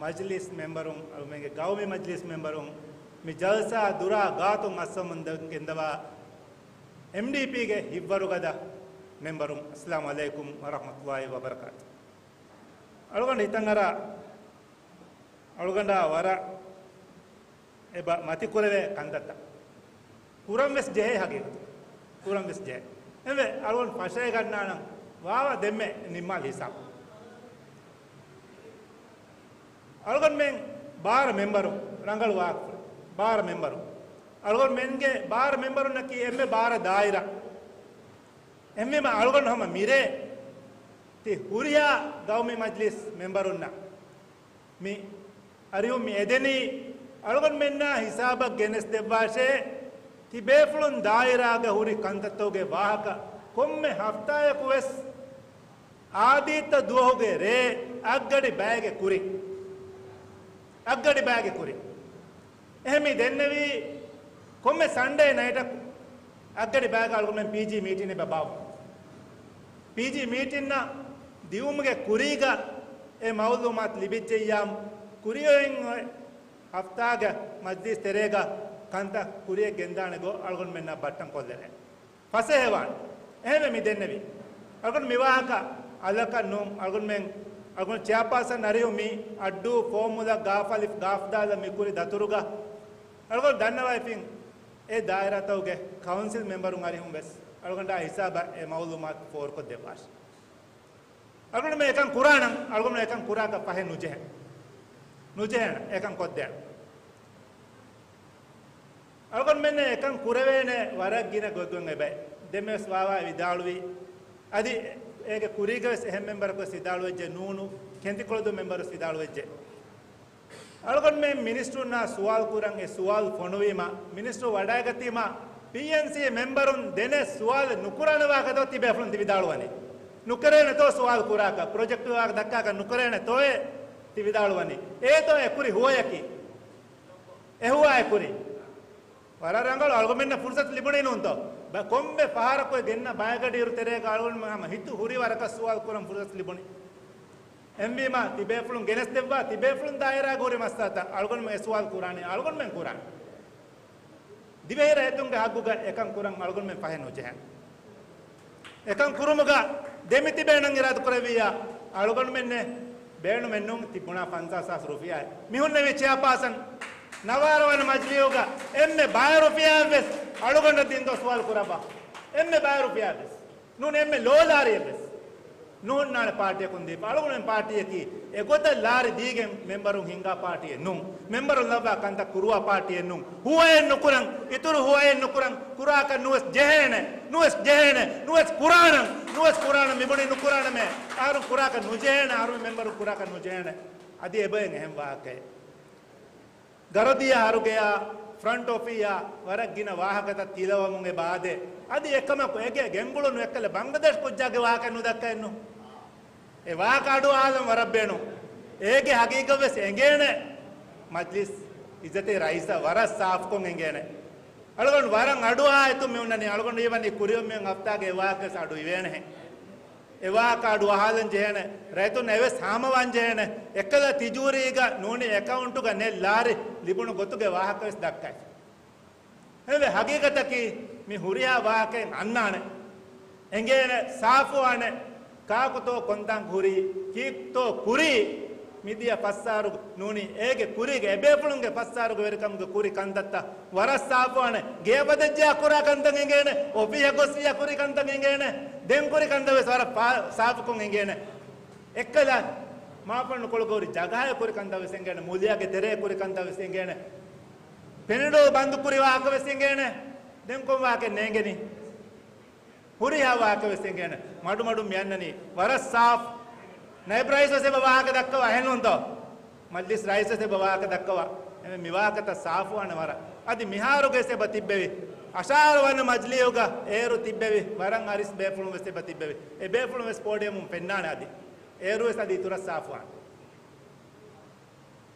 މަޖްލިސް މެމްބަރުން، އަޅުގަނޑުމެންގެ ގައުމީ މަޖްލިސް މެމްބަރުން، މި ޖަލްސާ ދުރާ ގާތުން އައްސަމުން ގެންދަވާ އެމްޑީޕީގެ ހިތްވަރުގަދަ މެމްބަރުން، އައްސަލާމު ޢަލައިކުމް ވަރަޙްމަތުﷲި ވަބަރަކާތު. އަޅުގަނޑު ހިތަށް އަރާ އަޅުގަނޑާ ވަރަށް އެބަ މަތިކުރެވޭ ކަންތައްތައް ކުރަން ވެސް ޖެހޭ ހަގީގަތު. ކުރަން ވެސް ޖެހޭ. އެވެ، އަޅުގަނޑު ފަށައިގަންނާނަން ވާވާ ދެންމެ ނިންމާލި ހިސާބު. އަޅުގަނޑުމެން ބާރަ މެމްބަރު ރަނގަޅު ވާހަކަ ބާރަ މެމްބަރު. އަޅުގަނޑުމެންގެ ބާރަ މެމްބަރުންނަކީ އެންމެ ބާރަ ދާއިރާ. އެހެންވީމަ އަޅުގަނޑު ހަމަ މިރޭ ތި ހުރިހާ ގައުމީ މަޖްލިސް މެމްބަރުންނަށް މި އަރިހުން މި އެދެނީ އަޅުގަނޑުމެންނާ ހިސާބަށް ގެނެސްދެއްވާށޭ، ތިބޭފުޅުން ދާއިރާގަ ހުރި ކަންތައްތަކުގެ ވާހަކަ ކޮންމެ ހަފްތާއަކު ވެސް އާދީއްތަ ދުވަހުގެ ރޭ އަށްގަޑި ބައިގެ ކުރިން، އަށްގަޑި ބައިގެ ކުރިން. އެހެން މި ދެންނެވީ ކޮންމެ ސަންޑޭ ނައިޓަކު އަށްގަޑި ބައިގަ އަޅުގަނޑުމެން ޕީޖީ މީޓިން އެބަ ބާއްވަމުން. ޕީޖީ މީޓިންއަށް ދިއުމުގެ ކުރީގަ އެ މައުލޫމާތު ލިބިއްޖެއްޔާމު، ކުރިއޮތް އޮތް ހަފްތާގެ މަޖްލީސް ތެރޭގަ ކަންތައް ކުރިއަށް ގެންދާނެ ގޮތް އަޅުގަނޑުމެންނާ ބައްޓަން ކޮށްލެވޭނެ. ފަސޭހަވާނެ. އެހެންވެ މި ދެންނެވީ. އަޅުގަނޑު މި ވާހަކަ އަލަކަށް ނޫން. އަޅުގަނޑުމެން، އަޅުގަނޑު ޗެއާޕާސަން އަރިހު މި އައްޑޫ ފޯމުލަ ގާފަލިފް ގާފްދާލަ މި ކުރި ދަތުރުގަ އަޅުގަނޑު ދަންނަވައިފިން އެ ދާއިރާތަކުގެ ކައުންސިލް މެމްބަރުން އަރިހުން ވެސް އަޅުގަނޑާ ހިސާބަށް އެ މައުލޫމާތު ފޯރުކޮށްދެއްވާށި. އަޅުގަނޑުމެން އެކަން ކުރާނަން، އަޅުގަނޑު އެކަން ކުރާކަށް ފަހެއް ނުޖެހޭ. ނުޖެހޭނަ އެކަން ކޮށްދޭނަ. އަޅުގަނޑުމެންނަށް އެކަން ކުރެވޭނެ ވަރަށް ގިނަ ގޮތްގޮތް އެބައި. ދެންމެވެސް ވާވާ ވިދާޅުވި. އަދި އޭގެ ކުރީގަވެސް އެހެން މެމްބަރަކުވެސް ވިދާޅުވެއްޖެ ނޫނު، ކެނދިކުޅަދޫ މެމްބަރުވެސް ވިދާޅުވެއްޖެ. އަޅުގަނޑުމެން މިނިސްޓަރުންނާ ސުވާލު ކުރަން އެ ސުވާލު ފޮނުވީމަ، މިނިސްޓަރު ވަޑައިގަތީމަ، ޕީއެންސީ މެމްބަރުން ދެނެ ސުވާލެއް ނުކުރާނެ ވާހަކަތޯ ތިބޭފުޅުން ތި ވިދާޅުވަނީ؟ ނުކެރޭނެތޯ ސުވާލު ކުރާކަށް، ޕްރޮޖެކްޓު ވާހަކަ ދައްކާކަށް ނުކެރޭނެތޯއޭ ތި ވިދާޅުވަނީ؟ އޭތޯ އެ ކުރި ހުވަޔަކީ؟ އެ ހުވާ އެ ކުރީ؟ ވަރަށް ރަނގަޅު އަޅުގަނޑުމެންނަށް ފުރުސަތު ލިބުނީ ނޫންތޯ؟ ބަ-، ކޮންމެ ފަހަރަކު އެ ގެންނަ ބައިގަޑިއިރު ތެރޭގަ އަޅުގަނޑުމެން ހަމަ ހިތު ހުރި ވަރަކަށް ސުވާލު ކުރަން ފުރުސަތު ލިބުނީ. އެހެންވީމަ، ތިބޭފުޅުން ގެނެސްދެއްވާ، ތިބޭފުޅުން ދާއިރާގަ ހުރި މައްސަލަތައް އަޅުގަނޑުމެން އެ ސުވާލު ކުރާނީ، އަޅުގަނޑުމެން ކުރާނީ. ދިވެހި ރައްޔިތުންގެ ހައްގުގަ އެކަން ކުރަން އަޅުގަނޑުމެން ފަހެއް ނުޖެހޭނެ. އެކަން ކުރުމުގަ ދެމިތިބޭނަން އިރާދަކުރެއްވިއްޔާ، އަޅުގަނޑުމެންނެއް ބޭނުމެއްނޫން ތި ބުނާ ފަންސާސް ހާސް ރުފިޔާއެއް. މި ހުންނެވި ޗެއާޕާސަން ނަވާރަ ވަނަ މަޖިލީހުގަ އެންމެ ބައި ރުފިޔާއެއްވެސް އަޅުގަނޑަށް ދިންދޯ ސުވާލު ކުރައްވާ. އެންމެ ބައި ރުފިޔާއެއްވެސް. ނޫން އެންމެ ލޯލާރިއެއްވެސް. ނުހުންނާނެ ޕާޓީއަކުން ދީފަ. އަޅުގަނޑުމެން ޕާޓީއަކީ އެގޮތަށް ލާރި ދީގެން މެމްބަރުން ހިންގާ ޕާޓީއެއް ނޫން. މެމްބަރުން ލައްވާ ކަންތައް ކުރުވާ ޕާޓީއެއް ނޫން. ހުވައެއް ނުކުރަން، އިތުރު ހުވައެއް ނުކުރަން. ކުރާކަށް ނުވެސް ޖެހޭނެ. ނުވެސް ޖެހޭނެ. ނުވެސް ކުރާނަން. ނުވެސް ކުރާނަން. މިބުނީ ނުކުރާނަމޭ. އަހަރުން ކުރާކަށް ނުޖެހޭނެ. އަހަރުމެން މެމްބަރުން ކުރާކަށް ނުޖެހޭނެ. އަދި އެބައިން އެހެން ވާހަކައެއް. ގަރަދީ އަހަރުގެޔާ ފްރަންޓް އޮފީހާ ވަރަށް ގިނަ ވާހަކަތައް ތިލަވަމުން އެބަ އާދޭ. އަދި އެކަމަކު އޭގެ ގެންގުޅުނު އެއްކަލަ ބަންގްލަދޭޝް ކުއްޖާގެ ވާހަކަ ނުދައްކައެއްނު. އެ ވާހަކަ އަޑު އަހާލަން ވަރަށް ބޭނުން. އޭގެ ހަގީގަތްވެސް އެނގޭނެ. މަޖްލިސް އިއްޒަތީ ރައީސަށް ވަރަށް ސާފުކޮށް އެނގޭނެ. އަޅުގަނޑު ވަރަށް އަޑު އަހާ އެތުން މި އޮންނަނީ. އަޅުގަނޑު އީވަނީ ކުރިއޮށް މިއޮން ހަފްތާގެ އެ ވާހަކަވެސް އަޑު އިވޭނެހެން. އެ ވާހަކަ އަޑު އަހާލަން ޖެހޭނެ، ރައްޔިތުން އެވެސް ހާމަވާން ޖެހޭނެ، އެއްކަލަ ތިޖޫރީގަ ނޫނީ އެކައުންޓުގަ ނެތް ލާރި ލިބުނު ގޮތުގެ ވާހަކަވެސް ދައްކައިފި. އެހެންވެ، ހަގީގަތަކީ މި ހުރިހާ ވާހަކައެއް އަންނާނެ، އެނގޭނެ، ސާފުވާނެ، ކާކުތޯ ކޮންތާނގަ ހުރީ، ކީކުތޯ ކުރީ، މިދިޔަ ފަސްސާރު ނޫނީ އޭގެ ކުރީގެ އެބޭފުޅުންގެ ފަސްސާރުގެ ވެރިކަމުގެ ކުރި ކަންތައްތައް ވަރަށް ސާފުވާނެ. ގޭބަދައްޖާ ކުރާ ކަންތައް އެނގޭނެ، އޮފީހަށް ގޮސްވިޔާ ކުރި ކަންތައް އެނގޭނެ، ދެން ކުރި ކަންތައް ވެސް ވަރަށް ފާ-، ސާފުކޮށް އެނގޭނެ. އެއްކަލަ މާފަންނުކޮޅުގަ ހުރި ޖަގަހާގެ ކުރި ކަންތައް ވެސް އެނގޭނެ، މުލިއާގެ ތެރޭ ކުރި ކަންތައް ވެސް އެނގޭނެ، ޕެނެޑޯ ބަންދު ކުރި ވާހަކަ ވެސް އެނގޭނެ. ދެން ކޮން ވާހަކަ ނޭނގެނީ؟ ހުރިހާ ވާހަކަ ވެސް އެނގޭނެ. މަޑުމަޑުން މި އަންނަނީ ވަރަށް ސާފު. ނައިބް ރައީސް ވެސް އެބަ ވާހަކަ ދައްކަވާ، އެހެންނޫންތޯ؟ މަޖްލިސް ރައީސް ވެސް އެބަ ވާހަކަ ދައްކަވާ. އެހެންވެ، މި ވާހަކަތައް ސާފުވާނެ ވަރަށް. އަދި މިހާރުގެ ވެސް އެބަ ތިއްބެވި. އަށާރަ ވަނަ މަޖްލީހުގަ އޭރު ތިއްބެވި. ވަރަށް އަރިސް ބޭފުޅުން ވެސް އެބަ ތިއްބެވި. އެ ބޭފުޅުން ވެސް ޕޯޑިއަމުން ފެންނާނެ އަދި. އޭރު ވެސް އަދި އިތުރަށް ސާފުވާނެ.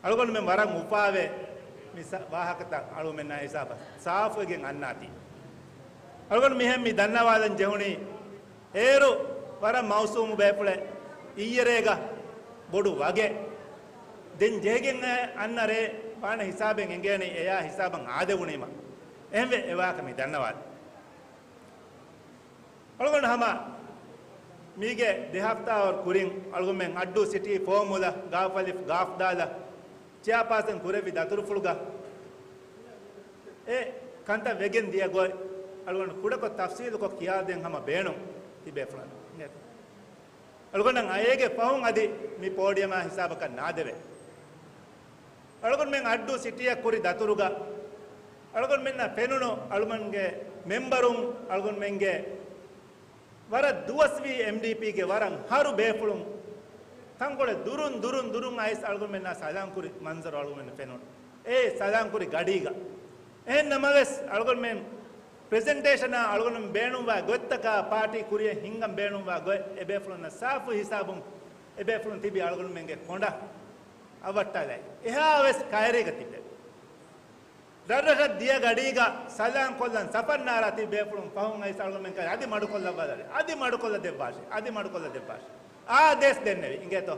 އަޅުގަނޑުމެން ވަރަށް އުފާވޭ މި ސަ-، ވާހަކަތައް އަޅުމެންނާ ހިސާބަށް ސާފުވެގެން އަންނާތީ. އަޅުގަނޑު މިހެން މި ދަންނަވާލަން ޖެހުނީ، އޭރު ވަރަށް މައުސޫމު ބޭފުޅެއް އިއްޔެ ރޭގަ ބޮޑު ވަގެއް ދެން ޖެހިގެން އަންނަ ރޭ ވާނެ ހިސާބެއް އެނގޭނީ އެޔާ ހިސާބަށް އާދެވުނީމަ. އެހެންވެ އެ ވާހަކަ މި ދަންނަވާލަން. އަޅުގަނޑު ހަމަ މީގެ ދެ ހަފްތާވަރު ކުރިން އަޅުގަނޑުމެން އައްޑޫ ސިޓީ ފޯމުލަ، ގާފު އަލިފް ގާފް ދާލަ، ޗެއާޕާސަން ކުރެއްވި ދަތުރުފުޅުގަ އެ ކަންތައް ވެގެން ދިޔަ ގޮތް އަޅުގަނޑު ކުޑަކޮށް ތަފްސީލުކޮށް ކިޔާދޭން ހަމަ ބޭނުން ތިބޭފުޅުން. އަޅުގަނޑަށް އޭގެ ފަހުން އަދި މި ޕޯޑިއަމާ ހިސާބަކަށް ނާދެވޭ. އަޅުގަނޑުމެން އައްޑޫ ސިޓީއަށް ކުރި ދަތުރުގަ އަޅުގަނޑުމެންނަށް ފެނުނު އަޅުގަނޑުގެ މެމްބަރުން، އަޅުގަނޑުމެންގެ ވަރަށް ދުވަސްވީ އެމްޑީޕީގެ ވަރަށް ހަރު ބޭފުޅުން ތަންކޮޅެއް ދުރުން ދުރުން ދުރުން އައިސް އަޅުގަނޑުމެންނާ ސަލާން ކުރި މަންޒަރު އަޅުގަނޑުމެން ފެނުނު. އެ ސަލާން ކުރި ގަޑީގަ. އެހެން ނަމަވެސް އަޅުގަނޑުމެން ޕްރެޒެންޓޭޝަނާ އަޅުގަނޑުމެން ބޭނުންވާ ގޮތްތަކާ ޕާޓީ ކުރިއަށް ހިންގަން ބޭނުންވާ ގޮތް އެބޭފުޅުންނަށް ސާފު ހިސާބުން އެބޭފުޅުން ތިބީ އަޅުގަނޑުމެންގެ ކޮނޑަށް އަވަށްޓާލައި. އެހާވެސް ކައިރީގަ ތިބެ. ރަށްރަށަށް ދިޔަ ގަޑީގަ ސަލާން ކޮށްލަން ސަފަށް ނާރާ ތިބި ބޭފުޅުން ފަހުން އައިސް އަޅުގަނޑުމެން ކައި އަދި މަޑުކޮށްލައްވާލާށި، އަދި މަޑުކޮށްލަ ދެއްވާށި، އަދި މަޑުކޮށްލަ ދެއްވާށި. އާދޭސް ދެންނެވި އިނގޭތޯ.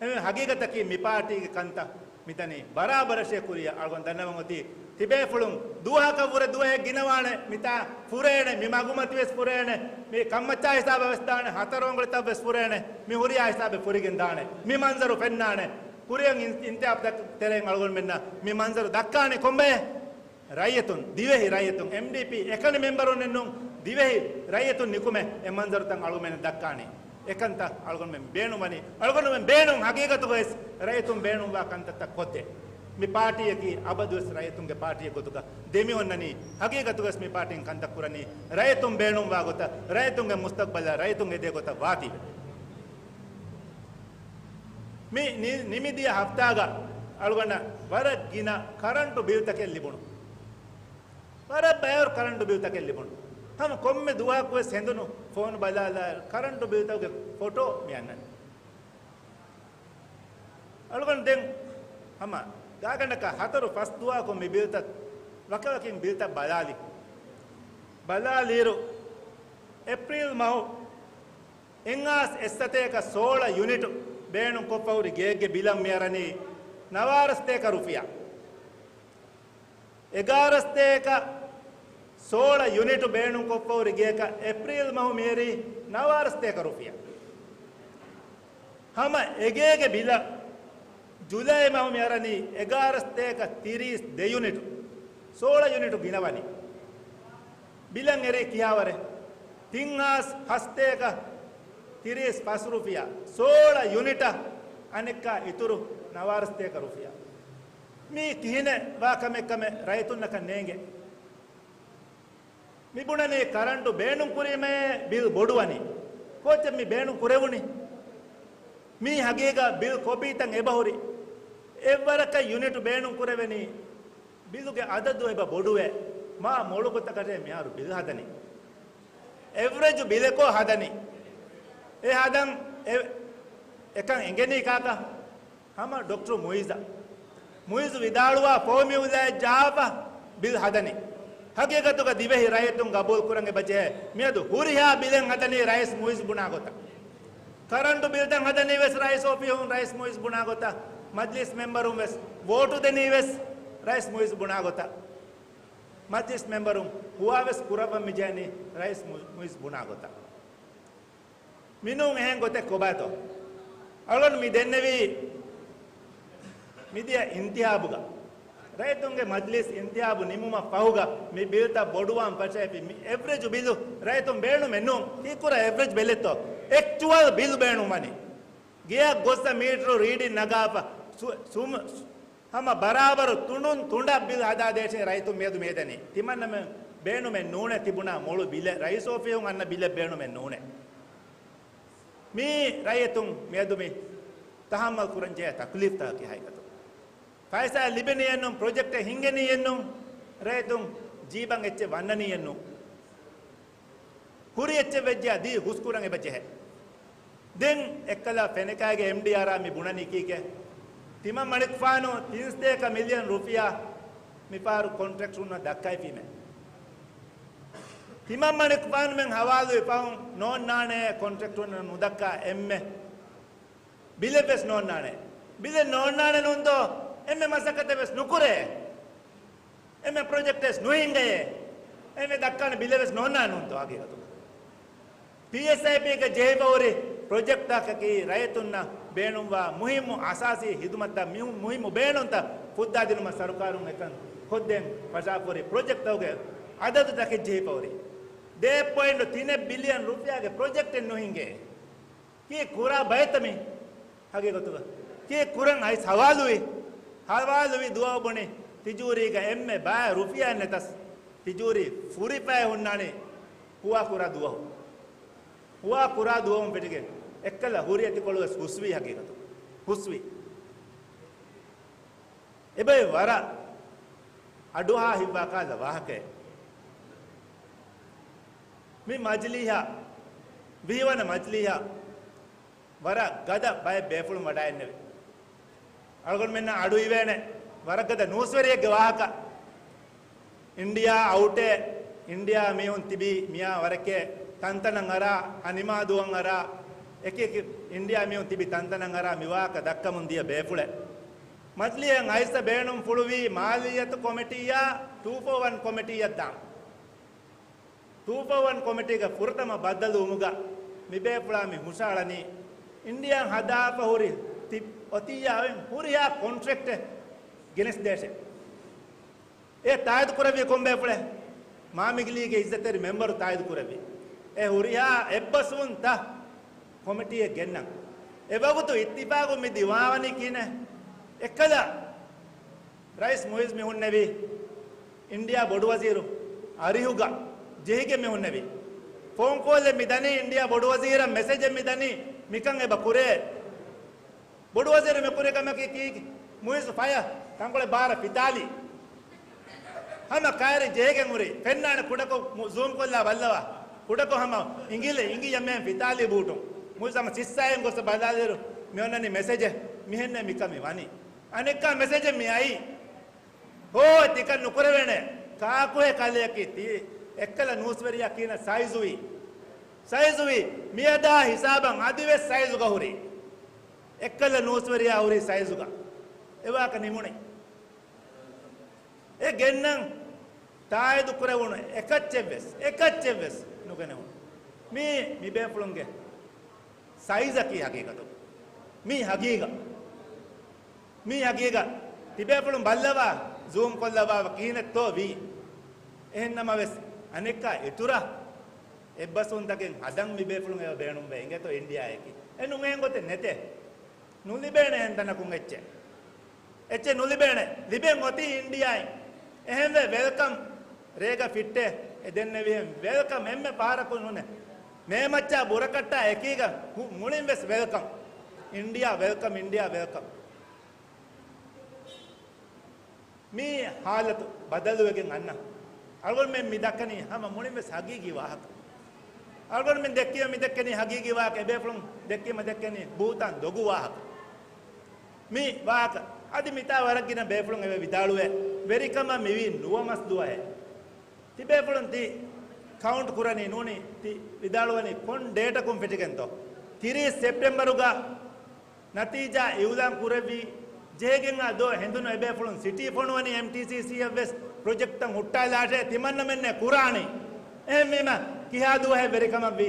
އެހެން ހަގީގަތަކީ މި ޕާޓީގެ ކަންތައް މިތަނީ ބަރާބަރަށޭ ކުރިޔަށް އަޅުގަނޑު ދަންނަވަން އޮތީ. ތިބޭފުޅުން ދުވަހަކަށް ވުރެ ދުވަހެއް ގިނަވާނެ، މިތާ ފުރޭނެ، މި މަގުމަތިވެސް ފުރޭނެ، މި ކަންމައްޗާ ހިސާބަށް ވެސް ދާނެ، ހަތަރު އަނގުޅިތައް ވެސް ފުރޭނެ، މި ހުރިހާ ހިސާބެއް ފުރިގެން ދާނެ، މި މަންޒަރު ފެންނާނެ. ކުރިއަށް އިން-، އިންތިހާބުތައް ތެރެއިން އަޅުގަނޑުމެންނަށް މި މަންޒަރު ދައްކާނީ ކޮންބައެއް؟ ރައްޔިތުން، ދިވެހި ރައްޔިތުން، އެމްޑީޕީ އެކަނި މެމްބަރުންނެއްނޫން، ދިވެހި ރައްޔިތުން ނިކުމެ އެ މަންޒަރުތައް އަޅުގަނޑުމެން ދައްކާނީ. އެކަންތައް އަޅުގަނޑުމެން ބޭނުންވަނީ، އަޅުގަނޑުމެން ބޭނުން ހަގީގަތުގަވެސް ރައްޔިތުން ބޭނުންވާ ކަންތައްތައް ކޮށްދޭ. މި ޕާޓީއަކީ އަބަދުވެސް ރައްޔިތުންގެ ޕާޓީއެއް ގޮތުގަ ދެމިއޮންނަނީ، ހަގީގަތުގަވެސް މި ޕާޓީން ކަންތައް ކުރަނީ ރައްޔިތުން ބޭނުންވާ ގޮތަށް، ރައްޔިތުންގެ މުސްތަގްބަލަށް ރައްޔިތުން އެދޭ ގޮތަށް ވާތީވެ. މި ނި-، ނިމިދިޔަ ހަފްތާގަ އަޅުގަނޑަށް ވަރަށް ގިނަ ކަރަންޓު ބިލްތަކެއް ލިބުނު. ވަރަށް ބައިވަރު ކަރަންޓު ބިލްތަކެއް ލިބުނު. ހަމަ ކޮންމެ ދުވަހަކުވެސް ހެނދުނު ފޯނު ބަލާލާ ކަރަންޓު ބިލްތަކުގެ ފޮޓޯ މި އަންނަނީ. އަޅުގަނޑު ދެން ހަމަ ގާގަނޑަކަށް ހަތަރު ފަސް ދުވަހަކުން މި ބިލްތައް ވަކިވަކިން ބިލްތައް ބަލާލި. ބަލާލިއިރު އޭޕްރީލް މަހު އެއްހާސް އެއްސަތޭކަ ސޯޅަ ޔުނިޓު ބޭނުން ކޮށްފަ ހުރި ގެއެއްގެ ބިލަށް މިއަރަނީ ނަވާރަ ސަތޭކަ ރުފިޔާ. އެގާރަ ސަތޭކަ ސޯޅަ ޔުނިޓު ބޭނުން ކޮށްފަ ހުރި ގެއަކަށް އޭޕްރީލް މަހު މިއެރީ ނަވާރަ ސަތޭކަ ރުފިޔާ. ހަމަ އެގޭގެ ބިލަށް ޖުލައި މަހު މިއަރަނީ އެގާރަ ސަތޭކަ ތިރީސް ދެ ޔުނިޓު، ސޯޅަ ޔުނިޓު ގިނަވަނީ. ބިލަށް އެރީ ކިހާވަރެއް؟ ތިން ހާސް ހަސަތޭކަ ތިރީސް ފަސް ރުފިޔާ، ސޯޅަ ޔުނިޓަށް އަނެއްކާ އިތުރު ނަވާރަސްތޭކަ ރުފިޔާ. މީ ކިހިނެއް ވާ ކަމެއް ކަމެއް ރައްޔިތުންނަކަށް ނޭނގެ. މި ބުނަނީ ކަރަންޓު ބޭނުން ކުރީމައޭ ބިލް ބޮޑުވަނީ. ކޯޗެއް މި ބޭނުން ކުރެވުނީ؟ މީ ހަގީގަ ބިލް ކޮޕީތައް އެބަހުރި. އެއްވަރަކަށް ޔުނިޓު ބޭނުން ކުރެވެނީ. ބިލުގެ އަދަދު އެބަ ބޮޑުވޭ. މާ މޮޅު ގޮތަކަށޭ މިހާރު ބިލް ހަދަނީ. އެވްރެޖު ބިލެކޯ ހަދަނީ. އެ ހަދަން އެ-، އެކަން އެނގެނީ ކާކަށް؟ ހަމަ ޑޮކްޓަރު މުއިޒަށް. މުއިޒު ވިދާޅުވާ ފޯމިއުލާއެއް ޖަހާފަ ބިލް ހަދަނީ. ހަގީގަތުގަ ދިވެހި ރައްޔިތުން ގަބޫލު ކުރަން އެބަޖެހޭ. މިއަދު ހުރިހާ ބިލެއް ހަދަނީ ރައީސް މުއިޒު ބުނާ ގޮތަށް. ކަރަންޓު ބިލްތައް ހަދަނީ ވެސް ރައީސް އޮފީހުން ރައީސް މުއިޒު ބުނާ ގޮތަށް. މަޖްލިސް މެމްބަރުން ވެސް ވޯޓު ދެނީ ވެސް ރައީސް މުއިޒު ބުނާ ގޮތަށް. މަޖްލިސް މެމްބަރުން ހުވާ ވެސް ކުރައްވަން މިޖެހެނީ ރައީސް މު-، މުއިޒު ބުނާ ގޮތަށް. މިނޫން އެހެން ގޮތެއް ކޮބާތޯ؟ އަޅުގަނޑު މި ދެންނެވީ މިދިޔަ އިންތިހާބުގަ، ރައްޔިތުންގެ މަޖްލިސް އިންތިހާބު ނިމުމަށް ފަހުގަ މި ބިލްތައް ބޮޑުވާން ފަށައިފި. މި އެވްރެޖު ބިލު ރައްޔިތުން ބޭނުމެއް ނޫން. ކީއްކުރާ އެވްރެޖް ބެލެއްތޯ؟ އެކްޗުއަލް ބިލް ބޭނުން ވަނީ. ގެއަށް ގޮއްސަ މީޓަރު ރީޑިން ނަގާފަ ސު-، ސުމ-، ހަމަ ބަރާބަރު ތުނޑުން ތުނޑަށް ބިލް ހަދާދޭށޭ ރައްޔިތުން މިއަދު މިއެދެނީ. ތިމަންނަމެން ބޭނުމެއް ނޫނޭ ތިބުނާ މޮޅު ބިލެއް، ރައީސް އޮފީހުން އަންނަ ބިލެއް ބޭނުމެއް ނޫނޭ. މީ ރައްޔިތުން މިއަދު މި ތަހައްމަލް ކުރަންޖެހޭ ތަކުލީފްތަކަކީ ހަގީގަތު. ފައިސާ ލިބެނީއެއްނު، ޕްރޮޖެކްޓެއް ހިންގެނީއެއްނު، ރައްޔިތުން ޖީބަށް އެއްޗެއް ވަންނަނީއެއްނު. ހުރި އެއްޗެއް ވެއްޖެއްޔާ ދީ ހުސްކުރަން އެބަޖެހޭ. ދެން އެއްކަލަ ފެނެކާގެ އެމްޑީއާރާ މި ބުނަނީ ކީކޭ؟ ތިމަންމަނިކުފާނު ތިން ސަތޭކަ މިލިއަން ރުފިޔާ މިފަހަރު ކޮންޓްރެކްޓުންނަށް ދައްކައިފީމޭ. ތިމަންމަނިކުފާނުމެން ހަވާލުވި ފަހުން ނޯންނާނެ ކޮންޓްރެކްޓުންނަށް ނުދައްކާ އެންމެ ބިލެއްވެސް ނޯންނާނެ. ބިލެއް ނޯންނާނެ ނޫންތޯ؟ އެންމެ މަސައްކަތެއް ވެސް ނުކުރޭ. އެންމެ ޕްރޮޖެކްޓެއް ވެސް ނުހިންގައޭ. އެންމެ ދައްކާނެ ބިލެއް ވެސް ނޯންނާނެ ނޫންތޯ ހަގީގަތުގަ؟ ޕީއެސްއައިޕީގެ ޖެހިފަ ހުރި ޕްރޮޖެކްޓްތަކަކީ ރައްޔިތުންނަށް ބޭނުންވާ މުހިއްމު އަސާސީ ހިދުމަތްތައް، މިހު-، މުހިއްމު ބޭނުންތައް ފުއްދާދިނުމަށް ސަރުކާރުން އެކަން ކޮށްދޭން ފަށާފަހުރި ޕްރޮޖެކްޓްތަކުގެ އަދަދުތަކެއް ޖެހިފަހުރި. ދެ ޕޮއިންޓު ތިނެއް ބިލިއަން ރުފިޔާގެ ޕްރޮޖެކްޓެއް ނުހިނގޭ. ކީއް ކުރާ ބައެއްތަ މީ؟ ހަގީގަތުގަ ކީއް ކުރަން އައިސް ހަވާލުވީ؟ ހަވާލުވި ދުވަހު ބުނި ތިޖޫރީގަ އެންމެ ބައެއް ރުފިޔާ ނެތަސް، ތިޖޫރީ ފުރިފައި ހުންނާނީ ހުވާ ކުރާ ދުވަހު. ހުވާ ކުރާ ދުވަހުން ފެށިގެން އެއްކަލަ ހުރި އެތިކޮޅު ވެސް ހުސްވީ ހަގީގަތު. ހުސްވީ. އެބައި ވަރަށް އަޑުއަހާ ހިތްވާ ކަހަލަ ވާހަކައެއް. މި މަޖިލީހަށް، ވިހިވަނަ މަޖިލީހަށް ވަރަށް ގަދަ ބައެއް ބޭފުޅުން ވަޑައިންނެވި. އަޅުގަނޑުމެންނަށް އަޑު އިވޭނެ ވަރަށް ގަދަ ނޫސްވެރިއެއްގެ ވާހަކަ. އިންޑިއާ އައުޓޭ، އިންޑިއާ މީހުން ތިބީ މިޔާ ވަރެކޭ ތަންތަނަށް އަރާ، ހަނިމާ ދުވަން އަރާ، އެކި އެކި އިންޑިއާ މީހުން ތިބި ތަންތަނަށް އަރާ މި ވާހަކަ ދައްކަމުން ދިޔަ ބޭފުޅެއް. މަޖިލީހަށް އައިސް ބޭނުންފުޅުވީ މާލިއްޔަތު ކޮމިޓީއާ ޓޫ ފޯ ވަން ކޮމިޓީއަށް ދާން. ޓޫ ފޯ ވަން ކޮމިޓީގެ ފުރަތަމަ ބައްދަލުވުމުގަ މިބޭފުޅާ މި ހުށައަޅަނީ އިންޑިއާން ހަދާފަ ހުރި ތި-، އޮތިއްޔާ އޮތް ހުރިހާ ކޮންޓްރެކްޓެއް ގެނެސްދޭށޭ. އެ ތާއިދު ކުރެއްވީ ކޮންބޭފުޅެއް؟ މާމިގިލީގެ އިއްޒަތްތެރި މެމްބަރު ތާއިދު ކުރެއްވި. އެ ހުރިހާ އެއްބަސްވުންތައް ކޮމިޓީއެއް ގެންނަން. އެ ވަގުތު އިއްތިފާގު މި ދިމާވަނީ ކިހިނެއް؟ އެއްކަލަ ރައީސް މުއިޒް މި ހުންނެވީ އިންޑިއާ ބޮޑުވަޒީރު އަރިހުގަ ޖެހިގެން މި ހުންނެވީ. ފޯން ކޯލެއް މި ދަނީ އިންޑިއާ ބޮޑުވަޒީރަށް، މެސެޖެއް މި ދަނީ މިކަން އެބަ ކުރޭ. ބޮޑުވަޒީރު މި ކުރި ކަމަކީ ކީކި؟ މުއިޒް ފަޔަ ތަންކޮޅެއް ބާރަށް ފިތާލީ. ހަމަ ކައިރި ޖެހިގެން ހުރި. ފެންނާނެ ކުޑަކޮށް ޒޫމް ކޮށްލާ ބައްލަވާ. ކުޑަކޮށް ހަމަ އިނގިލެ އިނގި ޔަމޭން ފިތާލީ ބޫޓުން. މުއިޒް ހަމަ ސިއްސާއިން ގޮސް ބަލާލިއިރު މި އޮންނަނީ މެސެޖެއް. މިހެންނޭ މިކަމި ވަނީ. އަނެއްކާ މެސެޖެއް މި އައީ. ހޯ، ތިކަން ނުކުރެވޭނެ. ކާކުހޭ ކަލެއަކީ ތި އެއްކަލަ ނޫސްވެރިޔާ ކިހިނެއް ސައިޒުވީ؟ ސައިޒުވީ. މިއަދާ ހިސާބަށް އަދިވެސް ސައިޒުގަ ހުރީ. އެއްކަލަ ނޫސްވެރިޔާ ހުރީ ސައިޒުގަ. އެވާކަ ނިމުނީ. އެ ގެންނަން ތާއީދު ކުރެވުނު އެކައްޗެއްވެސް، އެކައްޗެއްވެސް ނުގެނެވުނު. މީ، މި ބޭފުޅުންގެ ސައިޒަކީ ހަގީގަތު. މީ ހަގީގަ. މީ ހަގީގަ. ތިބޭފުޅުން ބައްލަވާ، ޒޫމް ކޮށްލަވާ ކިހިނެއްތޯ ވީ. އެހެންނަމަވެސް، އަނެއްކާ އިތުރަށް އެއްބަސްވުންތަކެއް ހަދަން މި ބޭފުޅުން އެބަ ބޭނުންވޭ އިނގޭތޯ އިންޑިއާއަކީ. އެ ނޫން އެހެން ގޮތެއް ނެތޭ. ނުލިބޭނެ އެހެން ތަނަކުން އެއްޗެއް. އެއްޗެއް ނުލިބޭނެ. ލިބެން އޮތީ އިންޑިއާއިން. އެހެންވެ ވެލްކަމް. ރޭގަ ފިއްޓޭ. އެ ދެންނެވިހެން ވެލްކަމް. އެންމެ ފަހަރަކު ނޫނޭ. މޭމައްޗާ ބުރަކައްޓާ އެކީގަ ހު-، މުޅިން ވެސް ވެލްކަމް. އިންޑިއާ ވެލްކަމް، އިންޑިއާ ވެލްކަމް. މި ހާލަތު ބަދަލުވެގެން އަންނަ. އަޅުގަނޑުމެން މި ދައްކަނީ ހަމަ މުޅިން ވެސް ހަގީގީ ވާހަކަ. އަޅުގަނޑުމެން ދެއްކީމަ މި ދެއްކެނީ ހަގީގީ ވާހަކަ، އެބޭފުޅުން ދެއްކީމަ ދެއްކެނީ ބުހުތާން ދޮގު ވާހަކަ. މި ވާހަކަ އަދި މިތާ ވަރަށް ގިނަ ބޭފުޅުން އެބަ ވިދާޅުވޭ، ވެރިކަމަށް މިވީ ނުވަ މަސް ދުވަހެއް. ތިބޭފުޅުން ތި ކައުންޓް ކުރަނީ ނޫނީ ތި ވިދާޅުވަނީ ކޮން ޑޭޓަކުން ފެށިގެންތޯ؟ ތިރީސް ސެޕްޓެމްބަރުގަ ނަތީޖާ އިއުލާން ކުރެއްވި ޖެހިގެން އާ ދޯ ހެނދުނު އެބޭފުޅުން ސިޓީ ފޮނުވަނީ އެމްޓީސީސީއަށް ވެސް ޕްރޮޖެކްޓްތައް ހުއްޓާލާށޭ ތިމަންނަމެންނޭ ކުރާނީ. އެހެންވީމަ ކިހާ ދުވަހެއް ވެރިކަމަށްވީ؟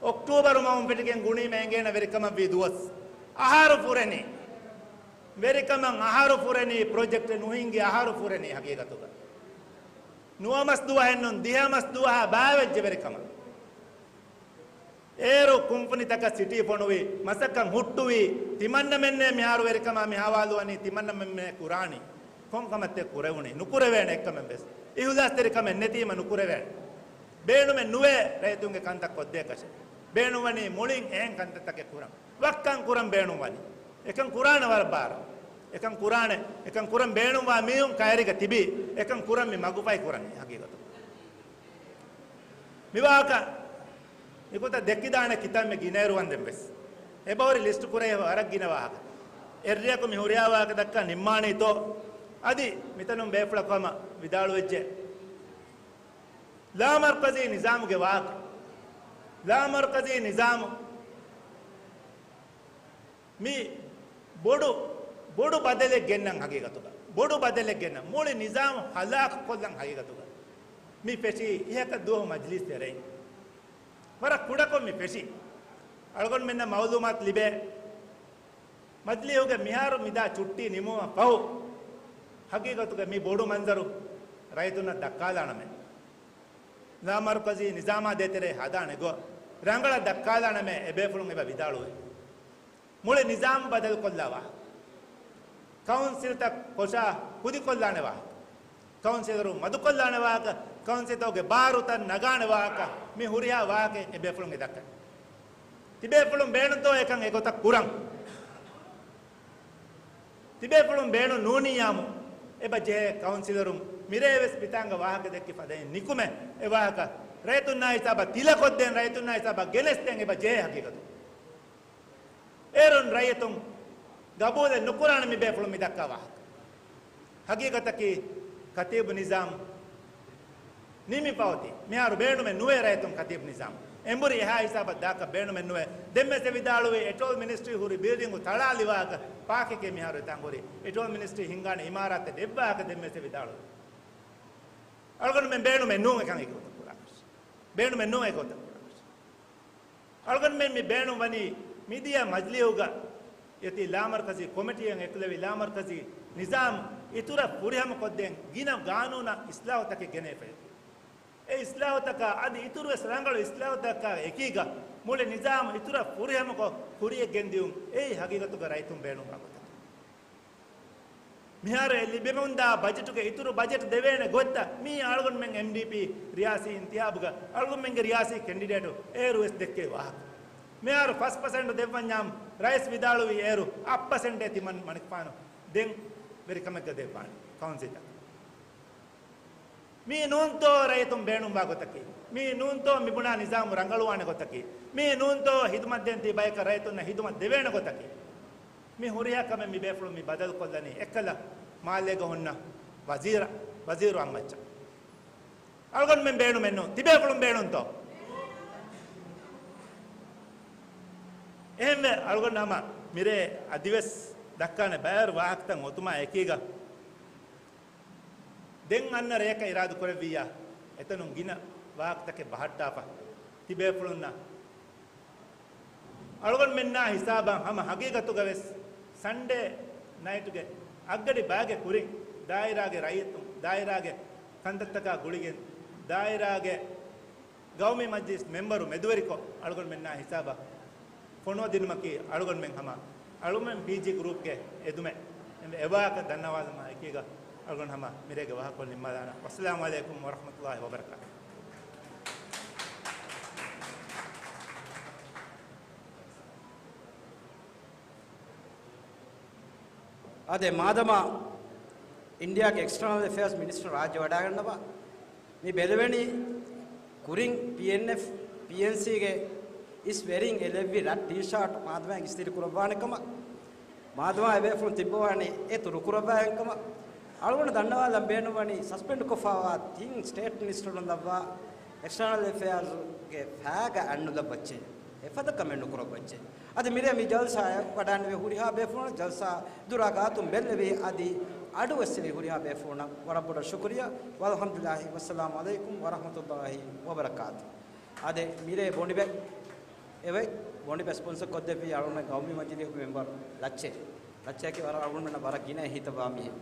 އޮކްޓޫބަރު މަހުން ފެށިގެން ގުނީމަ އެނގޭނެ ވެރިކަމަށްވީ ދުވަސް. އަހަރު ފުރެނީ. ވެރިކަމަށް އަހަރު ފުރެނީ ޕްރޮޖެކްޓެއް ނުހިންގި އަހަރު ފުރެނީ ހަގީގަތުގަ. ނުވަ މަސް ދުވަހެއްނުން ދިހަ މަސް ދުވަހާ ބާވެއްޖެ ވެރިކަމަށް. އޭރު ކުންފުނިތަކަށް ސިޓީ ފޮނުވި، މަސައްކަތް ހުއްޓުވި، ތިމަންނަމެންނޭ މިހާރު ވެރިކަމާ މި ހަވާލުވަނީ، ތިމަންނަމެންމޭ ކުރާނީ. ކޮން ކަމެއްތޭ ކުރެވުނީ؟ ނުކުރެވޭނެ އެއްކަމެއް ވެސް. އިހުލާސްތެރިކަމެއް ނެތީމަ ނުކުރެވޭނެ. ބޭނުމެއް ނުވޭ ރައްޔިތުންގެ ކަންތައް ކޮށްދޭކަށެއް. ބޭނުންވަނީ މުޅިން އެހެން ކަންތައްތަކެއް ކުރަން. ވައްކަން ކުރަން ބޭނުންވަނީ. އެކަން ކުރާނެ ވަރަށް ބާރަށް. އެކަން ކުރާނެ، އެކަން ކުރަން ބޭނުންވާ މީހުން ކައިރީގަ ތިބީ. އެކަން ކުރަން މި މަގުފަހި ކުރަނީ ހަގީގަތު. މިވާހަކަ މިގޮތަށް ދެއްކިދާނެ ކިތަންމެ ގިނައިރު ވަންދެން ވެސް. އެބަހުރި ލިސްޓު ކުރެވޭ ވަރަށް ގިނަ ވާހަކަ. އެއްރެއަކު މި ހުރިހާ ވާހަކަ ދައްކާ ނިންމާނީތޯ؟ އަދި މިތަނުން ބޭފުޅަކު ހަމަ ވިދާޅުވެއްޖެ. ލާމަރުކަޒީ ނިޒާމުގެ ވާހަކަ. ލާމަރުކަޒީ ނިޒާމު މި ބޮޑު، ބޮޑު ބަދަލެއް ގެންނަން ހަގީގަތުގަ. ބޮޑު ބަދަލެއް ގެންނަން. މުޅި ނިޒާމު ހަލާކުކޮށްލަން ހަގީގަތުގަ. މި ފެށީ އިހަކަށް ދުވަހު މަޖިލީސް ތެރެއިން. ވަރަށް ކުޑަކޮށް މި ފެށީ. އަޅުގަނޑުމެންނަށް މައުލޫމާތު ލިބޭ. މަޖިލީހުގެ މިހާރު މިދާ ޗުއްޓީ ނިމުމަށް ފަހު، ހަގީގަތުގަ މި ބޮޑު މަންޒަރު ރައްޔިތުންނަށް ދައްކާލާނަމޭ. ލާމަރުކަޒީ ނިޒާމާ ދޭތެރޭ ހަދާނެ ގޮތް ރަނގަޅަށް ދައްކާލާނަމޭ އެބޭފުޅުން އެބަ ވިދާޅުވޭ. މުޅި ނިޒާމް ބަދަލުކޮށްލާ ވާހަކަ. ކައުންސިލްތައް ކޮށާ ކުދިކޮށްލާނެ ވާހަކަ. ކައުންސިލަރު މަދުކޮށްލާނެ ވާހަކަ، ކައުންސިލްތަކުގެ ބާރުތައް ނަގާނެ ވާހަކަ، މި ހުރިހާ ވާހަކައެއް އެބޭފުޅުން އެ ދައްކަނީ. ތިބޭފުޅުން ބޭނުންތޯ އެކަން އެގޮތަށް ކުރަން؟ ތިބޭފުޅުން ބޭނުން ނޫނިއްޔާމު އެބަ ޖެހޭ ކައުންސިލަރުން މިރޭ ވެސް މިތާނގަ ވާހަކަ ދެއްކި ފަދައިން ނިކުމެ އެ ވާހަކަ ރައްޔިތުންނާ ހިސާބަށް ތިލަކޮށްދޭން، ރައްޔިތުންނާ ހިސާބަށް ގެނެސްދޭން އެބަ ޖެހޭ ހަގީގަތު. އޭރުން ރައްޔިތުން ގަބޫލެއް ނުކުރާނެ މި ބޭފުޅުން މި ދައްކާ ވާހަކަ. ހަގީގަތަކީ ކަތީބު ނިޒާމް ނިމިފަ އޮތީ. މިހާރު ބޭނުމެއް ނުވޭ ރައްޔިތުން ކަތީބު ނިޒާމް. އެނބުރި އެހާ ހިސާބަށް ދާކަށް ބޭނުމެއް ނުވޭ. ދެންވެސް އެ ވިދާޅުވީ އެޓޯލް މިނިސްޓްރީ ހުރި ބިލްޑިންގު ތަޅާލި ވާހަކަ ޕާކެކޭ މިހާރު އެތާނގުރީ. އެޓޯލް މިނިސްޓްރީ ހިންގާނެ އިމާރާތެއް ދެއްވާހަކަ ދެންވެސް އެ ވިދާޅުވީ. އަޅުގަނޑުމެން ބޭނުމެއް ނޫން އެކަން އެގޮތަށް ކުރާކަށް. ބޭނުމެއް ނޫން އެގޮތަށް ކުރާކަށް. އަޅުގަނޑުމެން މި ބޭނުން ވަނީ މިދިޔަ މަޖިލީހުގަ އެތި ލާމަރުކަޒީ ކޮމިޓީއަށް އެކުލެވި ލާމަރުކަޒީ ނިޒާމް އިތުރަށް ފުރިހަމަ ކޮށްދޭން ގިނަ ގާނޫނާ އިސްލާހުތަކެއް ގެނެވިފައި. އެ އިސްލާހުތަކާ އަދި އިތުރުވެސް ރަނގަޅު އިސްލާހުތަކާ އެކީގަ މުޅި ނިޒާމް އިތުރަށް ފުރިހަމަކޮށް ކުރިޔަށް ގެންދިއުން އެއީ ހަގީގަތުގަ ރައްޔިތުން ބޭނުންވާ ގޮތަކީ. މިހާރު އެ ލިބެމުންދާ ބަޖެޓުގެ އިތުރު ބަޖެޓް ދެވޭނެ ގޮތްތައް މީ އަޅުގަނޑުމެން އެމްޑީޕީ ރިޔާސީ އިންތިހާބުގަ އަޅުގަނޑުމެންގެ ރިޔާސީ ކެންޑިޑޭޓު އޭރު ވެސް ދެއްކޭ ވާހަކަ. މިހާރު ފަސް ޕަސެންޓު ދެއްވަންޏާމު ރައީސް ވިދާޅުވީ އޭރު އަށް ޕަސެންޓޭ ތިމަން މަނިކުފާނު ދެން ވެރިކަމެއްގަ ދެއްވާނެ ކައުންސިލްތަކަށް. މީ ނޫންތޯ ރައްޔިތުން ބޭނުންވާ ގޮތަކީ؟ މީ ނޫންތޯ މިބުނާ ނިޒާމު ރަނގަޅުވާނެ ގޮތަކީ؟ މީ ނޫންތޯ ހިދުމަތްދޭން ތިބި ބަޔަކަށް ރައްޔިތުންނަށް ހިދުމަތް ދެވޭނެ ގޮތަކީ؟ މި ހުރިހާ ކަމެއް މި ބޭފުޅުން މި ބަދަލުކޮށްލަނީ އެއްކަލަ މާލޭގަ ހުންނަ ވަޒީރަށް، ވަޒީރު އަންމައްޗަށް. އަޅުގަނޑުމެން ބޭނުމެއް ނޫން. ތިބޭފުޅުން ބޭނުންތޯ؟ އެހެންވެ އަޅުގަނޑު ހަމަ މިރޭ އަދިވެސް ދައްކާނެ ބައިވަރު ވާހަކަތައް އޮތުމާ އެކީގަ ދެން އަންނަ ރެޔަކަށް އިރާދަކުރެއްވިއްޔާ، އެތަނުން ގިނަ ވާހަކަތަކެއް ބަހައްޓާފަ. ތިބޭފުޅުންނަށް އަޅުގަނޑުމެންނާ ހިސާބަށް ހަމަ ހަގީގަތުގަ ވެސް ސަންޑޭ ނައިޓުގެ އަށްގަޑި ބައިގެ ކުރިން ދާއިރާގެ ރައްޔިތުން، ދާއިރާގެ ކަންތައްތަކާ ގުޅިގެން، ދާއިރާގެ ގައުމީ މަޖިލިސް މެމްބަރު މެދުވެރިކޮށް، އަޅުގަނޑުމެންނާ ހިސާބަށް ފޮނުވަދިނުމަކީ އަޅުގަނޑުމެން ހަމަ އަޅުގަނޑުމެން ޕީޖީ ގްރޫޕްގެ އެދުމެއް. އެއްވާކަށް ދަންނަވާލުމާ އެކީގަ އަޅުގަނޑު ހަމަ މިރޭގެ ވާހަކަކޮޅު ނިންމާލާނަން. ވައްސަލާމު ޢަލައިކުމް ވަރަޙްމަތުﷲި ވަބަރަކާތުހު. އާދެ، މާދަމާ އިންޑިއާގެ އެކްސްޓަރނަލް އެފެއާޒް މިނިސްޓަރ ރާއްޖެ ވަޑައިގަންނަވާ، މި ބެލެވެނީ ކުރިން ޕީއެންއެފް، ޕީއެންސީގެ އިސް ވެރިން އެ ލެއްވި ރަށް ޓީޝާޓް މާދަމާ އިސްތިރި ކުރައްވާނެ ކަމަށް. މާދަމާ އެބޭފުޅުން ތިއްބަވާނީ އެ ތުރު ކުރައްވާ ކަމަށް. އަޅުގަނޑު ދަންނަވާލަން ބޭނުންވަނީ ސަސްޕެންޑް ކޮށްފަވާ ތިން ސްޓޭޓް މިނިސްޓަރުން ލައްވާ އެކްސްޓަރނަލް އެފެއާޒްގެ ފައިގަ އަތްނުލައްވައްޗޭ. އެފަދަ ކަމެއް ނުކުރައްވައްޗޭ. އަދި މިރޭ މި ޖަލްސާއަށް ވަޑައިންނެވި ހުރިހާ ބޭފުޅުން، ޖަލްސާ ދުރާ ގާތުން ބެއްލެވި އަދި އަޑުއެއްސެވި ހުރިހާ ބޭފުޅުންނަށް ވަރަށް ބޮޑަށް ޝުކުރިއްޔާ. ވަލްޙަމްދުލިއްލާހި ވައްސަލާމު ޢަލައިކުމް ވަރަޙްމަތުﷲި ވަބަރަކާތު. އާދެ، މިރޭ ބޮނޑިބެ އެވެ، ބޮނޑިބެ ސްޕޮންސަ ކޮށްދެއްވި އަޅުގަނޑު ގައުމީ މަޖިލީހުގެ މެމްބަރު ލައްޗޭ. ލައްޗަކީ ވަރަށް އަޅުގަނޑުމެންނަށް ވަރަށް ގިނަ އެހީތައް ވާ މީހެއް.